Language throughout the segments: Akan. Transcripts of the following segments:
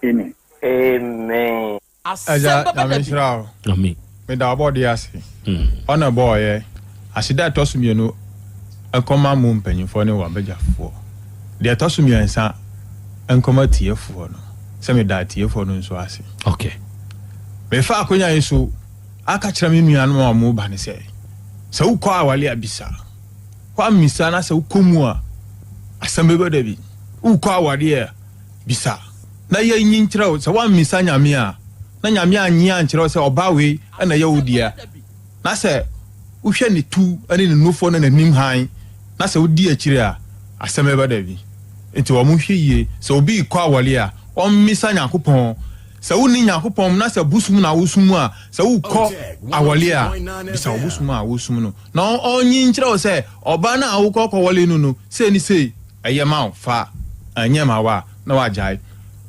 Amen. Amen. Agya Nyame nhyira wo. Amen. Meda ɔbɔdeɛ ase. Ɔna ɛbɔɔyɛ. Aseda a ɛtɔ so mienu nkɔma mo mpanyinfoɔ ne w'abagyafoɔ. Deɛ ɛtɔ so miɛnsa nkɔma atiefoɔ no. Sɛ meda atiefoɔ no nso ase. Okay. Mefa akonya yi so aka kyerɛ me nuanom a wɔn ba no sɛ, sɛ wokɔ awale a bisa. Woammisa na sɛ wokɔ mu a, asɛm bɛba da bi. Wokɔ awareɛ a, bisa na yɛnyi nkyerɛ wo. Sɛ woammisa Nyame a, na Nyame annye ankyerɛ wo sɛ ɔbaa wei na ɛyɛ wo dea, na sɛ wohwɛ ne tu ne ne nufoɔ ne n'anim hann, na sɛ wodi akyire a, asɛm bɛba da bi. Nti wɔnhwɛ yie, sɛ obi rekɔ awareɛ a, ɔmmisa Nyankopɔn. Sɛ wonni Nyankopɔn mu na sɛ bosom na wosom a, sɛ wokɔ awɔle a, bisa wo bosom a wosom no na ɔnyi nkyerɛ wo sɛ ɔbaa no a wokɔ kɔwɔle no no sei ne sei, ɛyɛ ma wo fa, ɛnyɛ ma wo a, na wagyae.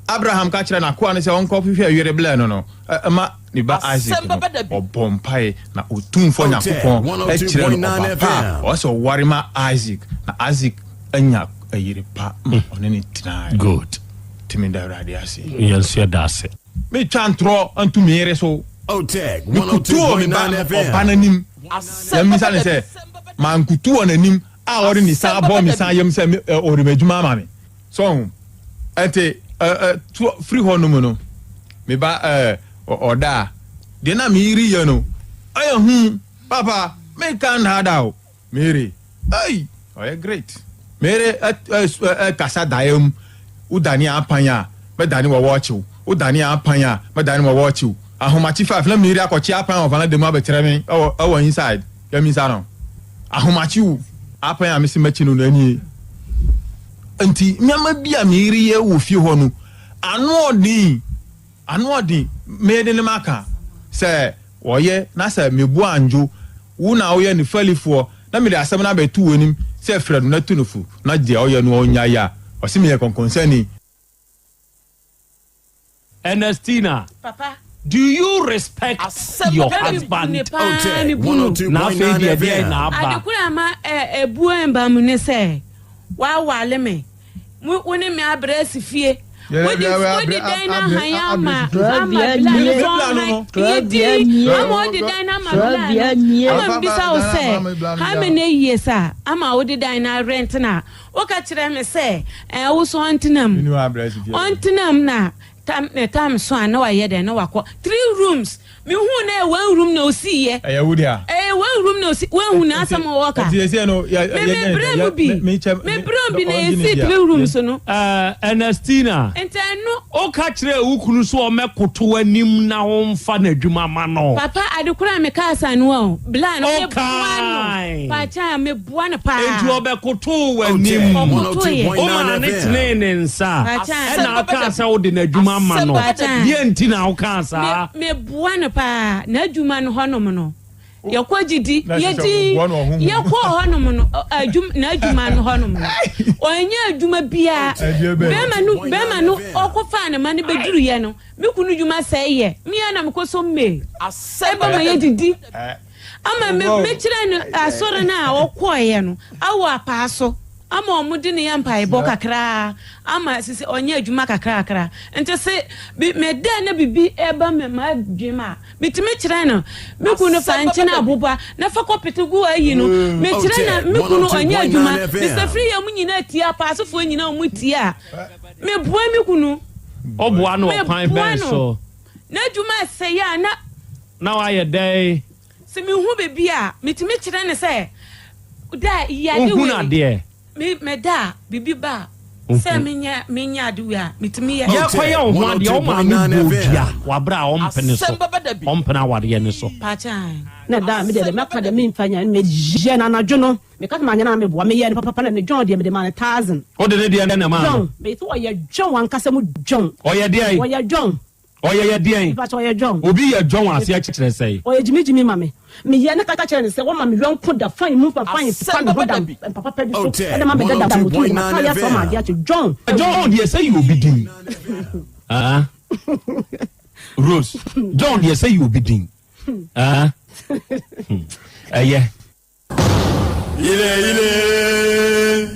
Abraham ka kyerɛɛ n'akoa no sɛ ɔnkɔ hwehwɛ yere blɛ no no ma ne ba Isak no, ɔbɔɔ mpae na Otumfoɔ Nyankopɔn kyerɛɛ no ɔba pa a ɔwɔ sɛ ɔware ma Isak, na Isak anya yere pa ma ɔne no tenae. Good. Nti meda Awurade ase. Yɛn nso yɛda ase. Metwa ntorɔ nto me yere so. Mekutu wɔ me ba ɔba no anim. Yɛmmisa no sɛ, mankutu wɔ n'anim a ɔde ne sa abɔ me sa yam sɛ ɔde m'adwuma ama me. So ɔho? Ɛnti firi hɔ nom no, me ba ɔda a, deɛ na me yere yɛ no, ɛyɛ hu. Papa, menka nnaadaa o. Mary, Ei! Ɔyɛ great. Mary kasa daeɛ mu, Wo dane apan a, mɛdane wɔ wɔɔkye wo. Wo dane apan a, mɛdane wɔ wɔɔkye wo. Ahomakye five na Mary akɔkye apan wɔ valanda mu abɛkyerɛ me ɛwɔ ɛwɔ inside. Yɛmmisa no. Ahomakye wo apan a mese mɛkye no no ɛnie. Nti nneɛma bi a Mary yɛ wɔ fie hɔ no, ano ɔden. Ano ɔden, mede no maka sɛ ɔyɛ, na sɛ me bo andwo wo na woyɛ ne fɛlifoɔ, na mede asɛm no abɛto w'anim sɛ frɛ no na tu no fo, na deɛ ɔyɛ no ɔnnyae a, ɔse meyɛ kɔnkɔnsani. Ernestina, Papa. do you respect your Papa me bu husband? ne paa me bu no. Na afei deɛ deɛn na aba? Ade koro a ama ɛbuo mba mu ne sɛ wawale me. Mo wo ne me abrɛ asi fie. Wode wode dan no ahan ama ama bla no so ɔhan yɛ din ama wode dan no ama bla no ama mbisa wo sɛ how many years a ama wode dan no arent na woka kyerɛ me sɛ ɛɛ wo so ɔntena mu ɔntena mu na tam ne tam so a na wayɛ dɛn na wakɔ three rooms Mehuu na ɛyɛ one room na osii yɛ. Ɛyɛ wo dea. Ɛyɛ one room na osi woahu na asɛm a wɔka. Ɛti ɛsɛ no yɛ Me me brɛ mu bi. Me kyɛ Me brɛ mu bi na esi three rooms no. Eh, Ernestina. Nti ɛno. Woka kyerɛɛ wo kunu sɛ ɔmmɛkoto w'anim na womfa n'adwuma ma no. Papa ade koro a mekaa saa no o bla no me boa no Ɔkae. paakyɛ me boa no paa. Enti ɔbɛkotoo w'anim. Ɔkotoeɛ. Womaa no tenee ne nsa. Paakyɛ. Ɛna wokaa sɛ wode n'adwuma ma no. Paakyɛ. Deɛ nti na wokaa saa? Me meboa no paa n'adwuma no hɔnom no yɛkɔ gyidi yɛdi yɛkɔ hɔnom no adwuma n'adwuma no hɔnom no ɔnyɛ adwuma biara bɛrima no bɛrima no ɔkɔfaa ne ma no bɛduruyɛ no me kunu dwuma sɛe yɛ mea na mekɔ so mmee ɛba ma yɛdidi ama me mekyerɛ no asɔre no a ɔkɔeɛ no awɔ apaa so ama wɔn de no yɛ mpaebɔ kakraa ama sisi ɔnyɛ adwuma kakrakra nti se bi me dɛ na bibi ɛba me ma adwene a metumi kyerɛ no me kunu fa nkyene aboba na fa kɔpete gu ayi no mm. mekyerɛ na me kunu ɔnyɛ adwuma mesɛ firi yɛ mu nyinaa tie apaasofoɔ nyinaa wɔn tie a meboa me kunu ɔboa no ɔkwan bɛn so n'adwuma sɛe a na na wayɛ dɛn Sɛ mehu biribi a, metumi kyerɛ no sɛ, da yi ade wei. Wohunu adeɛ. Me meda a, biribi ba a, sɛ menyɛ menyɛ ade wei a, metumi yɛ. Yɛkɔyɛ wo ho adeɛ, wo maame bɔɔ dua wɔ aberɛ a ɔmpene so, ɔmpene awareɛ no so. Pakyɛ. Na da a me deɛ deɛ mɛka deɛ memfa nya no meyɛ no anadwo no meka sɛ manyɛ no a meboa meyɛɛ no papapa na ne John deɛ mede maa no thousand. Wode ne deɛ na ɛmaa no? John mese ɔyɛ John ankasa mu John. Ɔyɛ deɛn? Ɔyɛ John. Ɔyɛ yɛ deɛn? Mepakyɛ ɔyɛ dwɔn. Obi yɛ dwɔn a aseɛ kyerɛ sɛn? Ɔyɛ gyimi gyimi ma me. Me yɛ ne kaka kyerɛ no sɛ wɔma me yɔnko da fine mu fa fine pepa me ho da mpa papa bi so ɛde ma me dada da moto me de m'ataade asɔ ma adeɛ akye dwɔn. John deɛ sɛ yɛ obi din. Ah Rose John deɛ sɛ yɛ obi din. Ah ɛyɛ. Ile ile.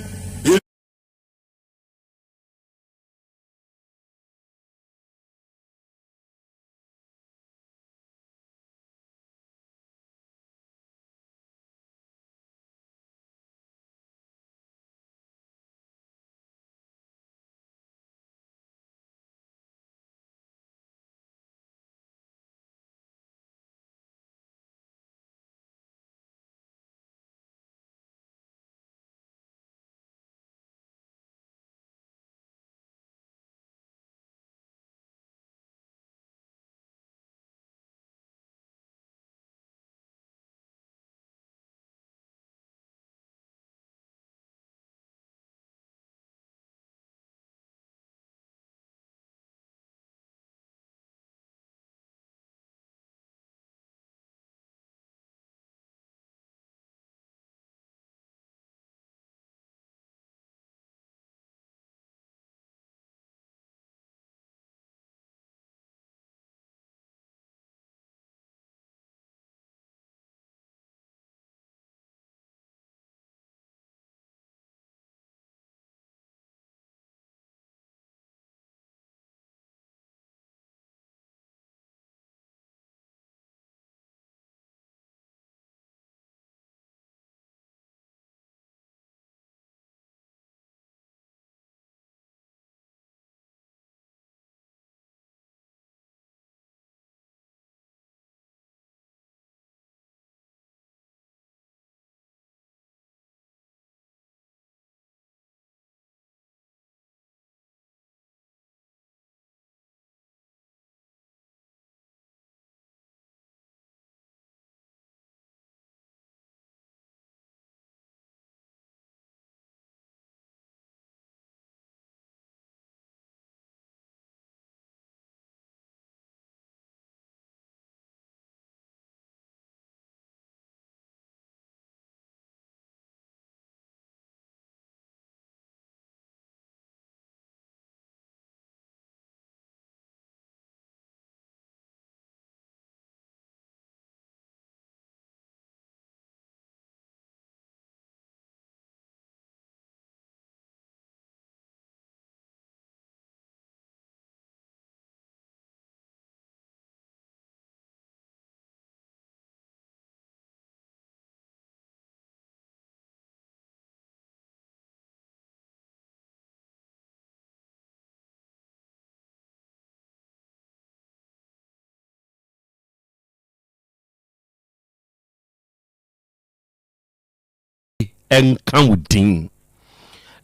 nka wo din.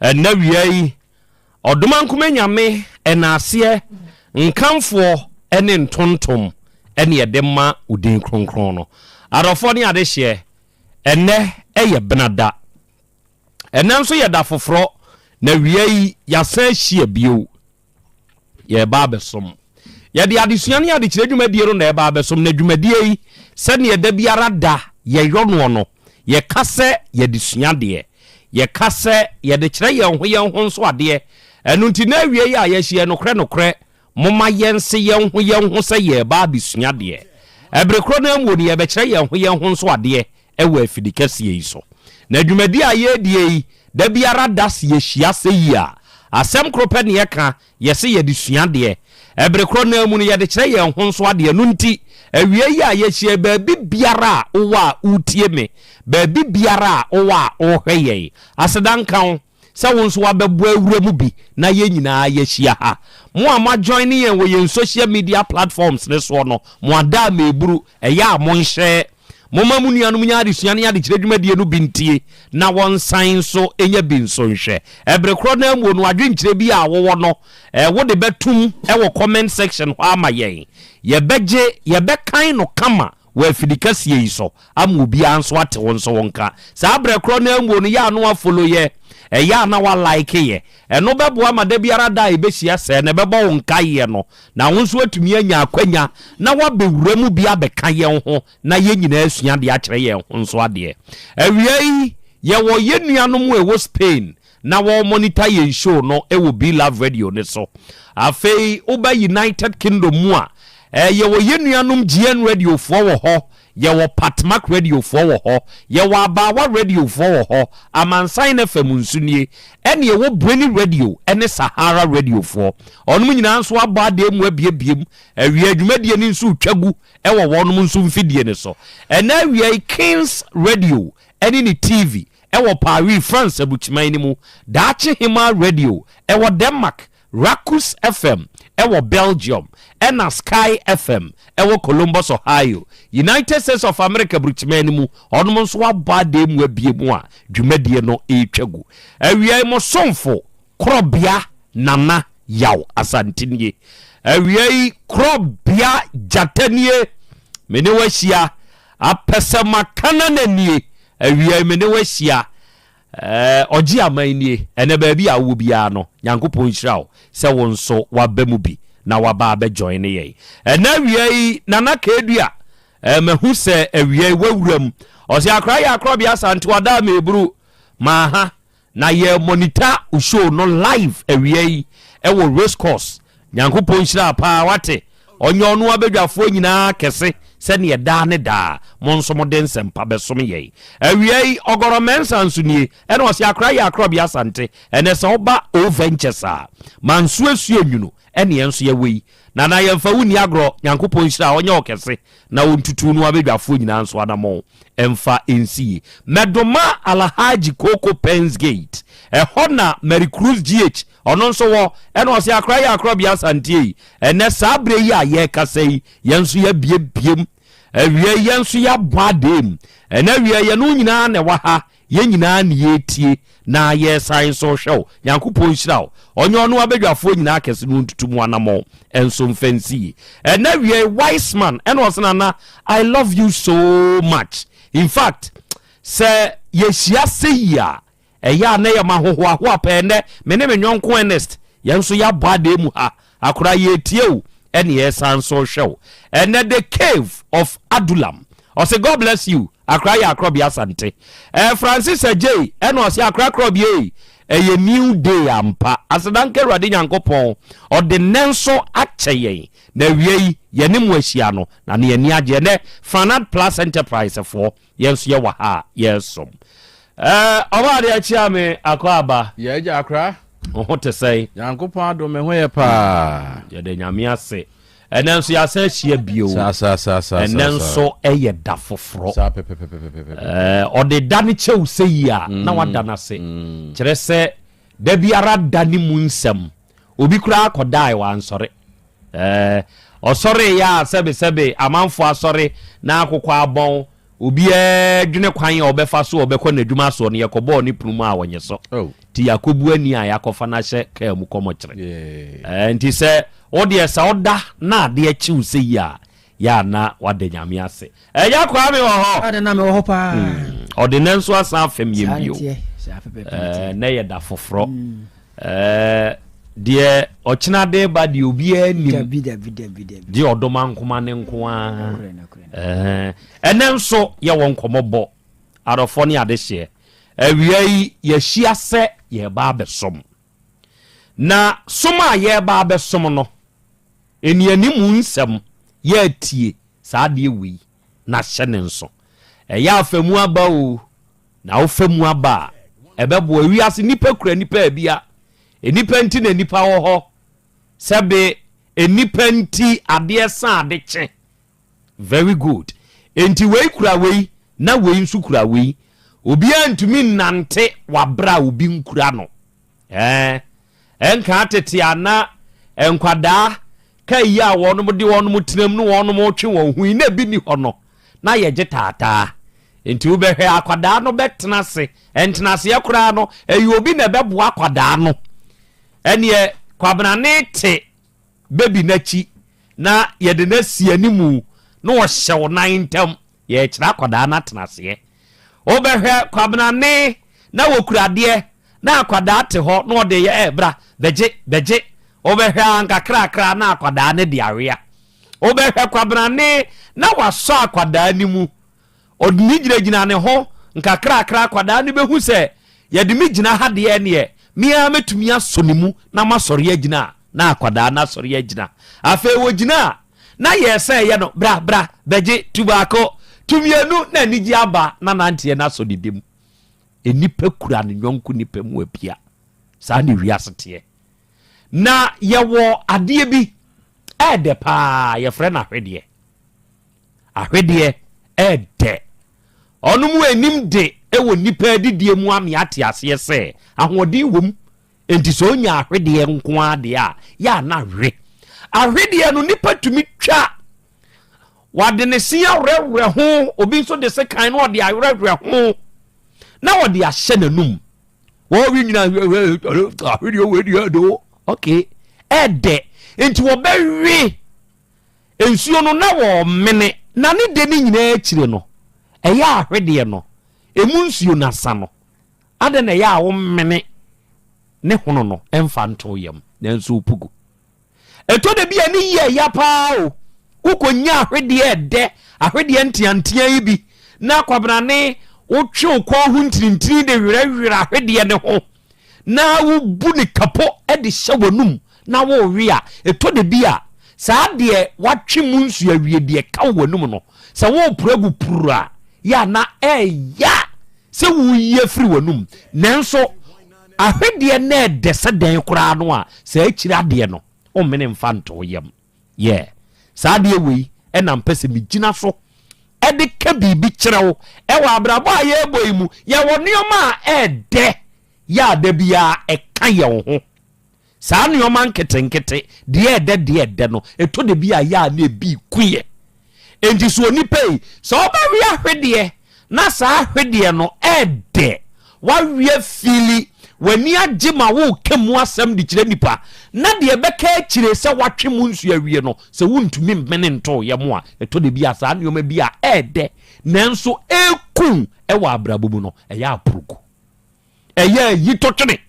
Ɛnnɛ awia yi, Ɔdomankoma Nyame ɛnaaseɛ, nkamfoɔ ne ntontom ne yɛde ma wo din kronkron no. Adɔfoɔ ne adehyeɛ, ɛnnɛ yɛ benada. Ɛnnɛ nso yɛ da foforɔ, na awia yi yɛasan ahyia bio. Yɛreba abɛsom. Yɛde adesua ne adekyerɛ dwumadie no na ɛreba abɛsom, na dwumadie yi, sɛdeɛ da biara da yɛyɔ noɔ no, yɛka sɛ yɛde sua adeɛ. Yɛka sɛ yɛde kyerɛ yɛn ho yɛn ho nso adeɛ. Ɛno nti na awie yi a yɛahyia yi, nokorɛ nokorɛ, momma yɛnse yɛn ho yɛn ho sɛ yɛreba abɛsua adeɛ. Ɛbere korɔ no ara mu no, yɛrebɛkyerɛ yɛn ho yɛn ho nso adeɛ wɔ afidi kɛseɛ yi so. Na dwumadie a yɛredie yi, da biara da se yɛhyia sɛ yi a, asɛm koro pɛ ne yɛka, yɛse yɛde sua adeɛ. Ɛbere korɔ no ara mu no, yɛde kyerɛ yɛn ho nso adeɛ. Ɛno nti, awia yi a yɛahyia yi, baabi biara a wowɔ a woretie me, baabi biara a wowɔ a worehwɛ yɛn, aseda nka wo sɛ wo nso woabɛbɔ awura mu bi na yɛn nyinaa yɛahyia ha. Mo a moajoine yɛn wɔ yɛn social media platforms no soɔ no, mo ada a meburu, ɛyɛ a monhyɛ. Momma mo nuanom nya adesua ne adekyerɛ dwumadie no bi ntie na wɔnsan nso nya bi nso nhwɛ. Ɛbere korɔ no ara mu no, adwenkyerɛ bi a wowɔ no, wode bɛtom wɔ comment section hɔ ama yɛn. Yɛbɛgye, yɛbɛkan no kama wɔ afidikɛseɛ yi so ama obiara nso ate wo nso wo nka. Saa berɛ korɔ no ara mu no, yɛ a na woafollow yɛ, ɛyɛ a na woalike yɛ. Ɛno bɛboa ma da biara da a yɛbɛhyia sɛɛ no, ɛbɛbɔ wo nkaeɛ no, na wo nso woatumi anya akwanya na woabɛwura mu bi abɛka yɛn ho na yɛn nyinaa asua adeɛ akyerɛ yɛn ho nso adeɛ. Awia yi, yɛwɔ yɛn nuanom a ɛwɔ Spain na wɔremonita yɛn show no wɔ Be Love Radio no so. Afei woba United Kingdom mu a, eh, yɛwɔ yɛn nuanom GN Radiofoɔ wɔ hɔ, Yɛwɔ Patmak radiofoɔ wɔ hɔ, yɛwɔ Abaawa radiofoɔ wɔ hɔ, Amansan FM nso nie, ɛne yɛwɔ Breni Radio ne Sahara radiofoɔ. Wɔnom nyinaa nso abɔ adeɛ mu abiebiem. Awia dwumadie no nso retwa gu wɔ wɔnom nso mfidie no so. Ɛnɛ awia yi Kings Radio ne ne TV wɔ Paris, France abukyiman no mu, Daakye Hemaa Radio wɔ Denmark, Rakus FM wɔ Belgium ɛna Sky FM wɔ Columbus, Ohio, United States of America brukyiman no mu, ɔnom nso abɔ adee mu abie mu a dwumadie no retwa gu. Awia yi mo somfo Korɔbea Nana Yaw Asante nie. Awia yi Korɔbea Gyata nie. Me ne wo ahyia. Apɛsɛmakanana nie. Awia yi me ne wo ahyia. Ɛɛ ɔgye aman nie. Ɛnɛ baabi a wowɔ biara no, Nyankopɔn nhyira wo sɛ wo nso waba mu bi na waba abɛ join yɛn. Ɛnɛ awia yi, Nana Kedua, ɛɛ mahu sɛ awia yi wawura mu. Ɔse akora yɛ akorɔbea Asante wada meburu maaha na yɛ monitor wo show no live awia yi ɛwɔ race course. Nyankopɔn nhyira paa wate. Ɔnyɛ ɔno abadwafoɔ nyinaa kɛse sɛdeɛ daa ne daa mo nso mode nsɛmpa bɛsom yɛn. Awia yi, Ɔgɔrɔ Mensah nso nie, ɛna ɔse Akra yɛ Akrɔbea Asante, ɛnɛ sɛ woba O Ventures a, Manso Asuo Nwunu ɛne yɛn nso yɛwɔ yi. Nana yɛmfa wo nni agorɔ, Nyankopɔn nhyira wo, ɔnyɛ wo kɛse na ɔntutu no abadwafoɔ nyinaa nso anamɔn mfa nsi yie. Mɛdoma Alhaji Koko Pens Gate, ɛhɔ na Mary Cruz GH Ɔno nso wɔ, ɛna ɔse akora yɛ akorɔbea Asanteɛ yi, ɛnɛ saa berɛ yi a yɛrekasa yi, yɛn nso yɛabiebiem, awia yi yɛn nso yɛabɔ adeem, ɛnɛ awia yi yɛne wo nyinaa na ɛwɔ ha, yɛn nyinaa ne yɛretie na yɛresan nso rehwɛ wo. Nyankopɔn nhyira wo, ɔnyɛ ɔno abadwafoɔ nyinaa kɛse na ɔntutu mo anamɔn nso mfa nsi yie. Ɛnɛ awia yi Wiseman ɛna ɔse Nana I love you so much, in fact sɛ yɛhyia sɛyi a Ɛyɛ a na ɛyɛ m'ahohoahoa pɛɛ nnɛ me ne me yɔnko Ernest, yɛn nso yɛabɔ adeɛ mu ha. Akora, yɛretie wo ɛne yɛresan nso rehwɛ wo. Ɛnnɛ The Cave of Adullam. Ɔse God bless you. Akora yɛ Akorɔbea Asante. Ɛɛ Francis Adjei ɛna ɔse Akora Akorɔbea ei, ɛyɛ new day ampa. Aseda nka Awurade Nyankopɔn, ɔde nnɛ nso akyɛ yɛn. Na awia yi yɛne mo ahyia no, na ne yɛn ani agye. Ɛnnɛ Franad Plus Enterprise foɔ Yɛn nso yɛwɔ ha a yɛresom. Ɛɛ ɔba adeɛ akyia me akɔ aba. Yɛ agya akora. Wo ho te sɛn? Nyankopɔn adom me ho yɛ paa. Yɛda Nyame ase. Ɛnɛ nso yɛasan ahyia bio. Saa saa saa saa. Ɛnɛ nso ɛyɛ da foforɔ. Saa pɛpɛpɛpɛpɛpɛ. Ɛɛ ɔde da no kyɛw sɛ yi a na wada no ase. Kyerɛ sɛ da biara da ne mu nsɛm. Obi koraa kɔdae wansɔre. Ɛɛ ɔsɔreeɛ a sɛbesɛbe amanfoɔ asɔre na akokɔ abɔn. Obiara dwene kwan a ɔbɛfa so a ɔbɛkɔ n'adwuma soɔ no, yɛkɔbɔɔ ne pono mu a ɔnye so. Oh. Nti yɛakɔbu ani a yɛakɔfa no ahyɛ kaa mu kɔmɔkyere. Yeah. Eh, nti sɛ wo deɛ sɛ woda na adeɛ kye wo sɛ yi a, yɛ a na wada Nyame ase. Agya Kwame wɔ hɔ? Ade na mewɔ hɔ paa. Ɔde nɛ nso asan afɛm yɛn Saa na bio. ɛteɛ. Saa pɛpɛɛpɛ na ɛteɛ. Eh, nɛ yɛ da foforɔ. Eh, deɛ ɔkyena de ba deɛ obiara nim. Dabi dabi dabi dabi. Gye ɔdom ankoma ne nko ara. Nokorɛ nokorɛ. Eh, ɛnɛ nso yɛwɔ nkɔmmɔ bɔ adɔfoɔ ne adehyeɛ. Awia yi yɛahyia sɛ yɛreba abɛsom. Na som a yɛreba abɛsom no, nnianimu nsɛm yɛatie saa adeɛ wei na hyɛ ne nso. Ɛyɛ afa mu aba o, na wofa mu aba a, ɛbɛboa. Wiase nnipa kura nnipa abia. Nnipa nti na nnipa wɔ hɔ. Sɛbe nnipa nti adeɛ sa ade kye. Very good. Enti wei kura wei na wei nso kura wei. Obiara ntumi nnante wabra a obi nkura no. Ɛɛ, ɛnka tete a na nkwadaa ka yi a wɔnom de wɔnom tenam no wɔnom twe wɔn ho yi na ebi ni hɔ no, na yɛgye taataa. Enti wobɛhwɛ akwadaa no bɛtena ase. Ntenaseɛ koraa no, ɛyɛ obi na ɛbɛboa akwadaa no. Ɛneɛ Kwabenane te baby no akyi na yɛde no asi animu na ɔhyɛ wo nan ntam. Yɛrekyerɛ akwadaa no atenaseɛ. Wobɛhwɛ Kwabenane na wɔkura adeɛ na akwadaa te hɔ na ɔde yɛ ɛ bra bɛgye bɛgye. Wobɛhwɛ a nkakrakra na akwadaa no de awea. Wobɛhwɛ Kwabenane na wasɔ akwadaa no mu. Ɔde ne gyinagyina ne ho nkakrakra akwadaa no bɛhu sɛ yɛde me gyina ha deɛ neɛ me ara mɛtumi asɔ ne mu na masɔre agyina a, na akwadaa no asɔre agyina. Afei wɔgyina a, na yɛ sɛ ɛyɛ no bra bra bɛgye tu baako tu mmienu na anigye aba na nanteɛ no asɔ ne dam. Nnipa kura ne yɔnko nipa mu apia. Saa ne wiase teɛ. Na yɛwɔ adeɛ bi ɛɛdɛ paa yɛfrɛ no ahwedeɛ. Ahwedeɛ ɛɛdɛ. Ɔno mu anim de wɔ nnipa adidie mu ame ate aseɛ sɛ ahoɔden wɔ mu. Enti sɛ ɔnya ahwedeɛ nko ara deɛ a, yɛ a na we. Ahwedeɛ no nipa tumi twa. Wɔde ne se awerɛwerɛ ho, obi nso de sekan na ɔde awerɛwerɛ ho na ɔde ahyɛ n'anum. Wɔwe nyina ahwedeɛ wɔ deɛ ɛde o. Okay, ɛdɛ. Enti wɔbɛwe nsuo no na wɔmene na ne de no nyinaa akyire no, ɛyɛ ahwedeɛ no, emu nsuo no asa no. Adɛn na ɛyɛ a womene ne hono no mfa nto yam nanso wopu gu? Ɛtɔ da bi a ne yie ɛya paa o. Wokɔnya ahwedeɛ ɛdɛ, ahwedeɛ nteantea yi bi na kwabenane wotwe wo kɔn ho ntinintini de werɛwerɛ ahwedeɛ no ho na wobu ne kapo de hyɛ w'anum na worewe a, ɛtɔ da bi a saa deɛ woatwe mu nsuo awie deɛ ɛka wɔ w'anum no, sɛ woreporo agu puru a, yɛ a na ɛya sɛ woyi afiri w'anum. Nanso ahwedeɛ no ɛdɛ sɛ dɛn koraa no a, saa akyiri adeɛ no, wommene mfa nto wo yam. Yeah. Saa adeɛ wei ɛna mpɛ sɛ megyina so ɛde ka biribi kyerɛ wo ɛwɔ abrabɔ a yɛrebɔ yi mu. Yɛwɔ nneɛma a ɛɛdɛ yɛ a da biara ɛka yɛn ho. Saa nneɛma nketenkete, deɛ ɛdɛ deɛ ɛdɛ no, ɛtɔ da bi a yɛ a na ebi ku yɛ. Enti so onipa yi, sɛ ɔbɛwe ahwedeɛ na saa ahwedeɛ no ɛdɛ, wawe afili, w'ani agye ma woreka mu asɛm de kyerɛ nipa, na deɛ ɛbɛka akyire sɛ watwe mu nsuo awie no, sɛ wontumi mmene ntoo yam a, ɛtɔ da bi a saa nneɛma bi a ɛdɛ nanso ɛku wɔ abrabɔ mu no, ɛyɛ aporogu. Ɛyɛ ayi to twene,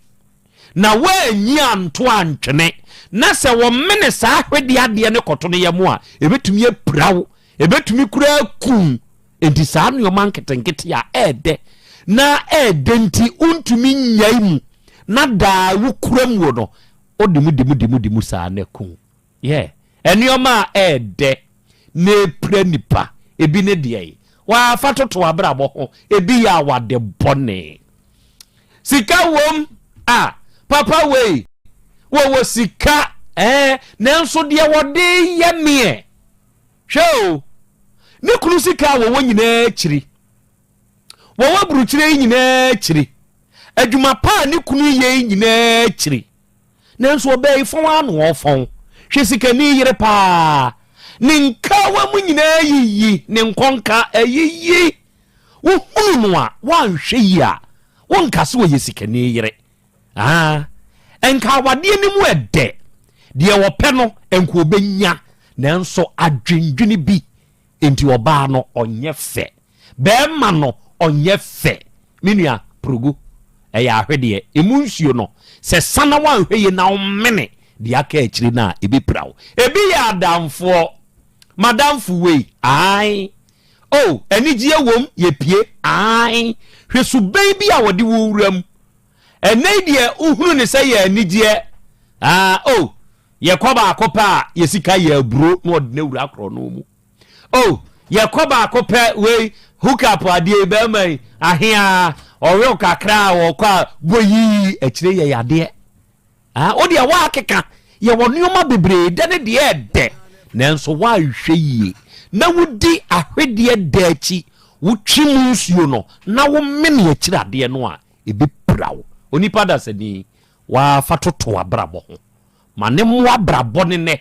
na woanyi anto antwene, na sɛ wɔmene saa ahwedeɛ adeɛ no kɔto no yam a, ɛbɛtumi apira wo, ɛbɛtumi koraa aku wo. Enti saa nneɛma nketenkete a ɛɛdɛ na ɛɛdɛ nti wontumi nnyae mu na daa wokura mu no, wode mu di mu di mu di mu saa na aku wo. Yeah. Nneɛma a ɛɛdɛ na epira nipa, ebi ne deɛ Wafa toto abrabɔ ho, ebi yɛ awade bɔne. Sika wom a, papa wei, wɔwɔ sika ɛɛ, nanso deɛ wɔde yɛ meɛ. Hwɛ o, ne kunu sika a wɔwɔ nyinaa akyiri, wɔwɔ aburukyire yi nyinaa akyiri, adwuma pa a ne kunu yɛ yi nyinaa akyiri. Nanso ɔbaa yi fɔn ara na ɔfɔn. Hwɛ sikani yere paa. Ne nkawa mu nyinaa ayiyi, ne nkɔnka ayiyi. Wohunu no a, woanhwɛ yie a, wonka sɛ ɔyɛ sikani yere. Aa, nka awadeɛ no mu ɛdɛ, deɛ ɔpɛ no nka ɔbɛnya, nanso adwendwene bi nti ɔbaa no ɔnyɛ fɛ, bɛrima no ɔnyɛ fɛ. Me nua, porogu, ɛyɛ ahwedeɛ, ɛmu nsuo no, sɛ sa na woanhwɛ yie na womene deɛ aka akyire no a, ɛbɛpira wo. Ebi yɛ adamfoɔ, madamfo wei, ae, oh, anigyeɛ wom, yɛpie, ae, hwɛ suban bi a wɔde wo wura mu. Ɛnnɛ yi deɛ wohunu ne sɛ yɛ anigyeɛ ah oh yɛkɔ baako pɛ a yɛ sika yɛ aburo na ɔde no awura korɔ no mu oh yɛkɔ baako pɛ wei hook up adeɛ yi bɛrima yi ahea ɔwew kakra a wɔkɔ a bɔ yii akyire yɛ yadeɛ Ah, wo deɛ woakeka, yɛwɔ nneɛma bebree, dɛ ne deɛ ɛdɛ, nanso woanhwɛ yie na wodi ahwedeɛ dɛ akyi, wotwe mu nsuo no na womene akyiri adeɛ no a, ɛbɛpira wo. Onipa dasani, woafa toto w'abrabɔ ho. Ma ne mmoa abrabɔ ne nnɛ,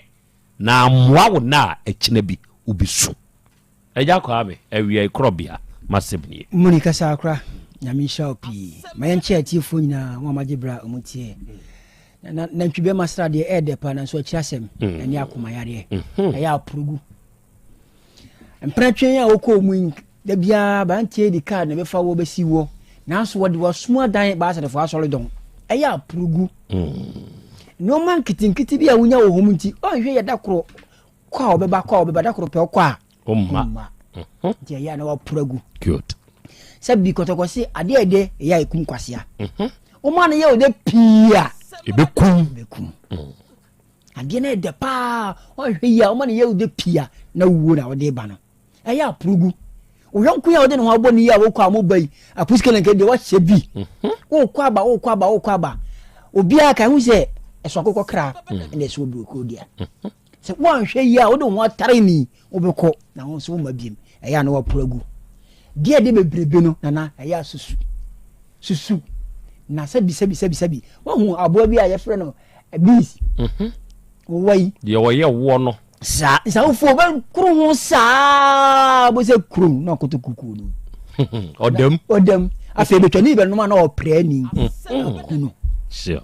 na ammoa wo nnɛ a akyina bi wobɛsu. Agya Kwame, Awiai Korɔbea, m'asɛm nie. Muni kasa akora, Nyame nhyira wo pii. Ma yɛnkyɛ atiefoɔ nyinaa, wɔn a wɔagye berɛ a wɔn tie. Na nantwi bɛma sradeɛ ɛyɛ dɛ paa nanso akyiri asɛm mm. ɛne akoma yareɛ mm-hmm. ɛyɛ aporogu. Mprɛtwe a wokɔɔ mu yi da biara abanteɛ di kaa na ɛbɛfa wɔ bɛsi wɔ nanso wɔde wɔsom adan baasɛdefoɔ asɔre dɔn ɛyɛ aporogu. Mm. Nneɛma nketenkete bi a wonya wɔ hɔ mu nti ɔnhwɛ yɛ da korɔ kɔ a ɔbɛba kɔ a ɔbɛba da koro pɛ ɔkɔ a ɔmma mhm. nti ɛyɛ a na waporo agu good sɛ bi kɔtɔkɔ se adeɛ a ɛdɛ ɛyɛ a ɛkum kwasea mhm. woma no yɛ ɔdɛ pii a ɛbɛkum ɛbɛkum mm. adeɛ no ɛdɛ paa ɔhwɛ yi a woma no yɛ ɔdɛ pii a na wuo na wɔde ba no ɛyɛ aporogu wo yɔnko yi a wode ne ho abɔ ne yi a wokɔ a moba yi apusikele nka deɛ wahyɛ bi mhm. wokɔ aba wokɔ aba wokɔ aba obiara ka ho sɛ ɛso akokɔ kra mm. ɛna ɛso oburokuro dea mhm. sɛ woanhwɛ yi a wode wo ho atare ni wobɛkɔ na wo nso woma biem ɛyɛ a na waporo agu deɛ de bebrebe no nana ɛyɛ a susu susu na sɛbi sɛbi sɛbi sɛbi wahu aboa bi a yɛfrɛ no bees mhm. wɔwɔ yi deɛ wɔyɛ woɔ no Saa nsawofoɔ bɛkoro ho saa bó sɛ kurom na ɔkoto kukuo no ɔdam ɔdam afei bɛtwa ne bɛnom a na ɔprɛ ni aku no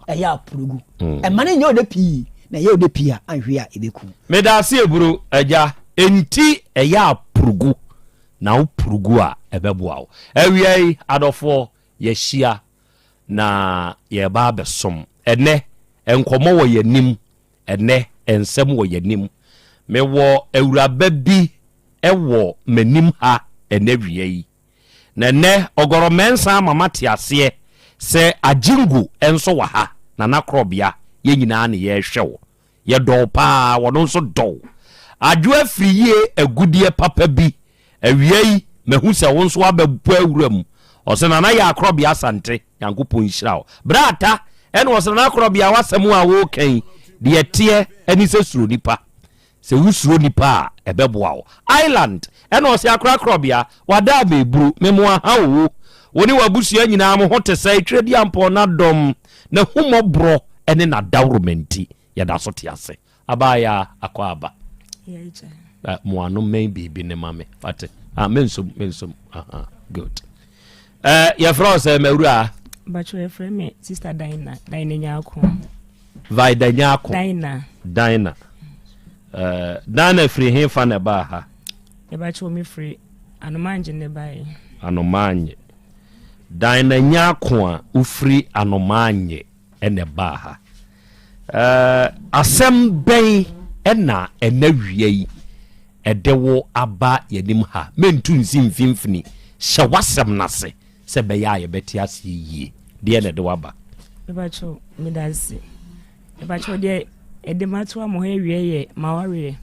ɛyɛ aporogu mm. ɛma no nyɛ ɔdɛ pii na ɛyɛ ɔdɛ pii a anhwe a ɛbɛku meda ase eburo agya enti ɛyɛ aporogu na wo porogu a ɛbɛboa wo awia yi adɔfoɔ yɛahyia na yɛba abɛsom ɛnɛ nkɔmmɔ wɔ yɛn Ɛnnɛ, nsɛm wɔ yɛn anim. Mewɔ awuraba bi wɔ m'anim ha ɛnnɛ awia yi. Na ɛnnɛ, Ɔgɔrɔ Mensah ama mate aseɛ sɛ Agyingo nso wɔ ha, Nana Korɔbea, yɛn nyinaa ne yɛrehwɛ wo. Yɛdɔ wo paa, wɔno nso dɔ wo. Adwo afiri yie agudeɛ papa bi. Awia yi, mahu sɛ wo nso woabɛbɔ awura mu. Ɔse Nana yɛ Akorɔbea Asante. Nyankopɔn nhyira wo. Bra Atta, ɛna ɔsɛ Nana Korɔbea w'asɛm a woka yi, deɛ ɛteɛ ɛne sɛ suro nipa. Sɛ wo suro nipa a, ɛbɛboa wo. Island, ɛna ɔsɛ Akora Korɔbea, wada a meburu, me mo aha oo. Wo ne w'abusua nyinaa mo ho te sɛn? Twereduampɔn n'adɔm, n'ahummɔborɔ ɛne n'adaworoma nti, yɛda so te ase. Abaayaa, akwaaba. Mo ano mmɛn biribi ne ma me. Wate? Ah, mensom, mensom. Aha, good. Eh, yɛfrɛ wo sɛ mawura? Bacho yɛfrɛ me Sister Dinah, Dinah Nyako. Vida Nyako. Dinah. Dinah. Eh, Dinah firi he fa na ɛbaa ha? Yɛbacho me firi Anomangye ne bae. Anomangye. Dinah Nyako a wofiri Anomangye. na ɛbaa ha. Asɛm bɛn na ɛna wia yi ɛde wo aba yɛnim ha? Mentu nsi mfimfini, hyɛ w'asɛm no ase sɛ ɛbɛyɛ a yɛbɛte aseɛ yie. Deɛ na ɛde w'aba? Mepakyɛw, meda ase. Mepakyɛw, deɛ ɛde mato ama hɔ awie yɛ m'awareɛ.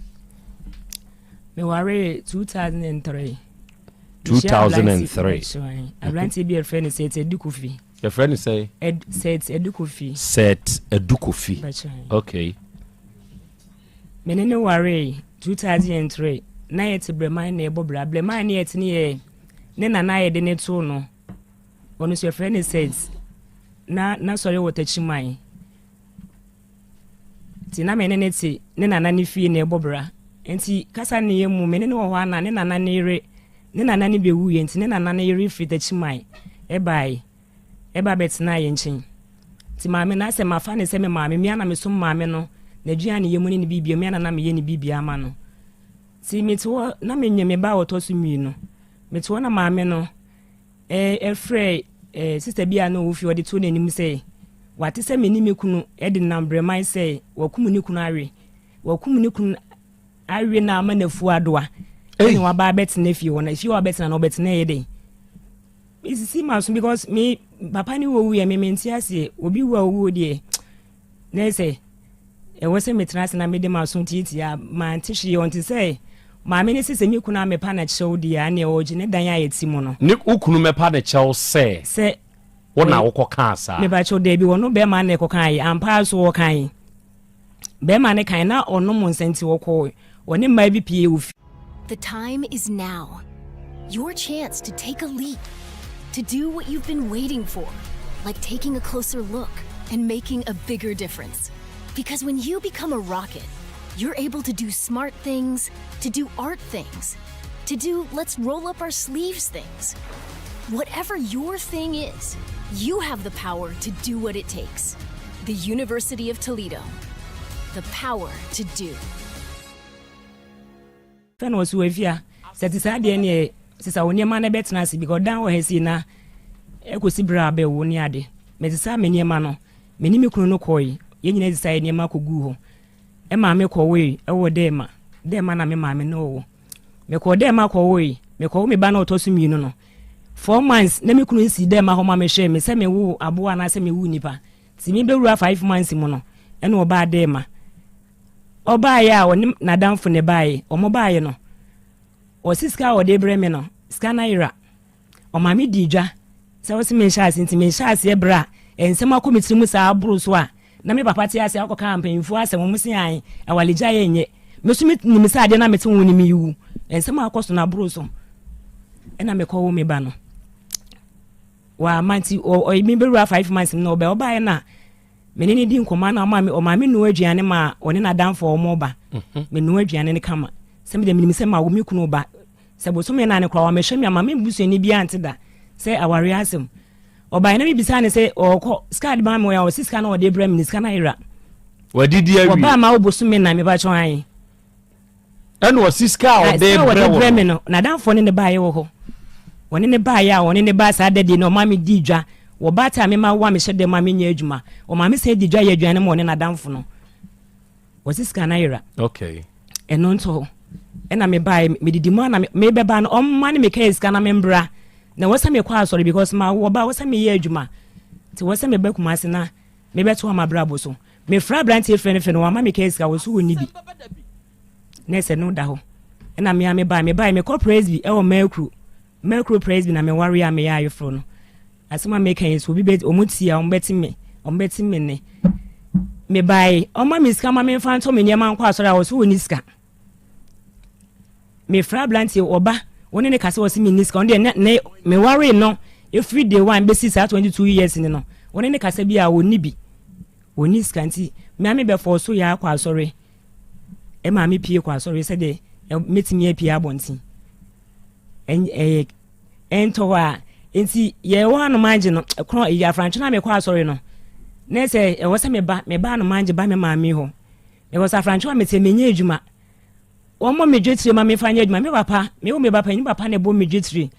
Mewaree 2003. 2003. Aberanteɛ bi a yɛfrɛ no Seth Adu Kofi. Yɛfrɛ no sɛn? Ed, Seth Adu Kofi. Seth Adu Kofi. Okay. Me ne no waree 2003. Na yɛte Brɛman na yɛbɔ bra. Brɛman ne yɛte ne yɛ ne nana a yɛde ne too no. Ɔno nso yɛfrɛ no Seth. Na n'asɔre wɔ Takyiman. Nti na me ne ne te ne nana ne fie na ɛbɔ bra. Nti kasa ne yɛ mu, me ne no wɔ hɔ a na ne nana ne yere, ne nana no bɛwuiɛ nti ne nana no yere firi Takyiman baeɛ, ɛba bɛtenaa yɛn nkyɛn. Nti maame no asɛ mafa no sɛ me maame, me ara na mesom maame no, n'aduane yɛ mu ne ne biribiara, me ara na na meyɛ ne biribiara ma no. Nti mete hɔ na menyɛ me ba a ɔtɔ so mmienu. Mete hɔ na maame no ɛfrɛ sista bi a na ɔwɔ fie ɔde too n'anim sɛ wate sɛ me ne me kunu de nam brɛman sɛ wakum ne kunu awe. Wakum ne kunu awe na ama n'afu adoa. Ɛna waba abɛtena fie hɔ na fie hɔ abɛtena na ɔbɛtena yɛ dɛn? Mesisi ma so because me papa ne wɔ wuiɛ me mente aseɛ obi wu a owuo deɛ na sɛ ɛwɔ sɛ metena ase na mede m'aso tietie a mante hwee ɔnte sɛ maame ne sɛ sɛ me kunu a mepa no kyɛw deɛ a neɛ ɔgye ne dan a yɛte mu no. Ne wo kunu mɛpa ne kyɛw sɛ. Sɛ. Wo na wokɔ kaa saa. Mepa kyɛw daabi wɔno bɛrima na ɛkɔ kaa yi ampa ara so wɔkan bɛrima ne kan na ɔnom nsa nti wɔkɔ wɔne mmaa bi pie wɔ fie. The time is now. Your chance to take a leap, to do what you've been waiting for, like taking a closer look and making a bigger difference. Because when you become a rocket, you're able to do smart things, to do art things, to do let's roll up our sleeves things. Whatever your thing is, you have the power to do what it takes. The University of Toledo. The power to do. Fɛ na ɔsi wɔ afia sɛ te saa deɛ neɛ sesa wo nneɛma na ɛbɛtena ase because dan wɔ ha sei na ɛkɔsi berɛ a bɛwo ne ade mesesa me nneɛma no me ne me kunu no kɔe yɛn nyinaa sesa yɛ nneɛma kɔguu hɔ ɛma me kɔwoe ɛwɔ dɛɛma dɛɛma na me maame no ɔwɔ mekɔɔ dɛɛma kɔwoe mekɔwo me ba na ɔtɔ so mmienu no four months na me kunu nsi dɛɛma hɔ ma mehwɛ me sɛ mewo aboa anaasɛ mewo nipa nti mebɛwura 5 months mu no ɛna ɔbaa dɛɛma. Ɔbaeɛ a ɔne n'adamfo na ɛbaeɛ. Wɔbaeɛ no, ɔse sika a ɔde brɛ me no, sika no ayera. Ɔma me dii dwa sɛ ɔse menhyɛ aseɛ nti menhyɛ aseɛ berɛ a nsɛm akɔ me tiri mu saa aboro so a na me papa te ase akɔka mpanyinfoɔ asɛm wɔn se ae awaregyaeɛ nyɛ. Me so menim sɛ adeɛ no a mete ho no mewu. Nsɛm a akɔ so no aboro so. Ɛna mekɔwo me ba no. Wama nti mebɛwura 5 months mu na ɔbɛ ɔbaeɛ na me ne no di nkɔmmɔ na ɔma me ɔma me noa aduane ma ɔne n'adamfo a wɔn ba mhm. me noa aduane no kama sɛ me deɛ menim sɛ ma wo me kunu ba sɛ bosome na ne koraa wɔmɛhwɛ me ama me busuani bi ante da sɛ awareɛ asɛm ɔbaeɛ na mebisa ne sɛ ɔkɔ sika de ma me ɔyɛ ɔsi sika na ɔde brɛ me ne sika no ayera wadidi awie wɔbaa ma wo bosome na mepa kyɛn ayi Ɛna ɔsi sika a ɔde brɛ brɛ me no, n'adamfoɔ ne ne baeɛ wɔ hɔ. Wɔne ne baeɛ a wɔne ne baa saa da die no, ɔma me di dwa. Wɔ baata a mema wo a mehyɛ dɛm a menyɛ adwuma. Ɔma me san di dwa yɛ aduane ma ɔne n'adamfo no. Wɔsi sika no ayera. Okay. Ɛno nto hɔ. Ɛna me baeɛ, medidi mu a na mebɛba no, ɔmma ne meka sika na membra. Na wɔ sɛ mekɔ asɔre because ma wɔ ba wɔ sɛ meyɛ adwuma. Nti wɔ sɛ meba Kumasi na mebɛtoa m'abrabɔ so. Mefrɛ aberanteɛ frɛ no frɛ no wama me kaa sika wɔ so ɔnni bi. Na ɛsɛ no da hɔ. Ɛna me a mebae mebae mekɔ presby ɛwɔ Merkuro. Merkuro presby na meware a meyɛ ayeforɔ no. Asɛm a meka yi so obi bɛ ɔmo tie a ɔmo bɛte me ɔmo bɛte me nne. Mebae ɔma me sika ma memfa ntɔ me nneɛma nkɔ asɔre a wɔ so ɔnni sika. Mefrɛ aberanteɛ ɔba wo ne ne kasa ɔse menni sika ɔno deɛ ne ne mewaree no ɛfiri day one bɛsi saa 22 years ni no wo ne ne kasa bi a ɔnni bi. Ɔnni sika nti me ara mebɛfɔɔ so yɛ akɔ asɔre. Ɛmaa me pie kɔ asɔre sɛdeɛ mɛtumi apue abɔnten. Ɛyɛ ɛntɔ hɔ a nti yɛwɔ anomangye no korɔ ɛyɛ afrantwe na mekɔ asɔre no na sɛ ɛwɔ sɛ meba meba anomangye ba me maame hɔ because afrantwe a mete menyɛ adwuma. Wɔmmɔ me dwetire ma memfa nyɛ adwuma. Me papa, me wo me ba panyin papa na ɛbɔ me dwetire.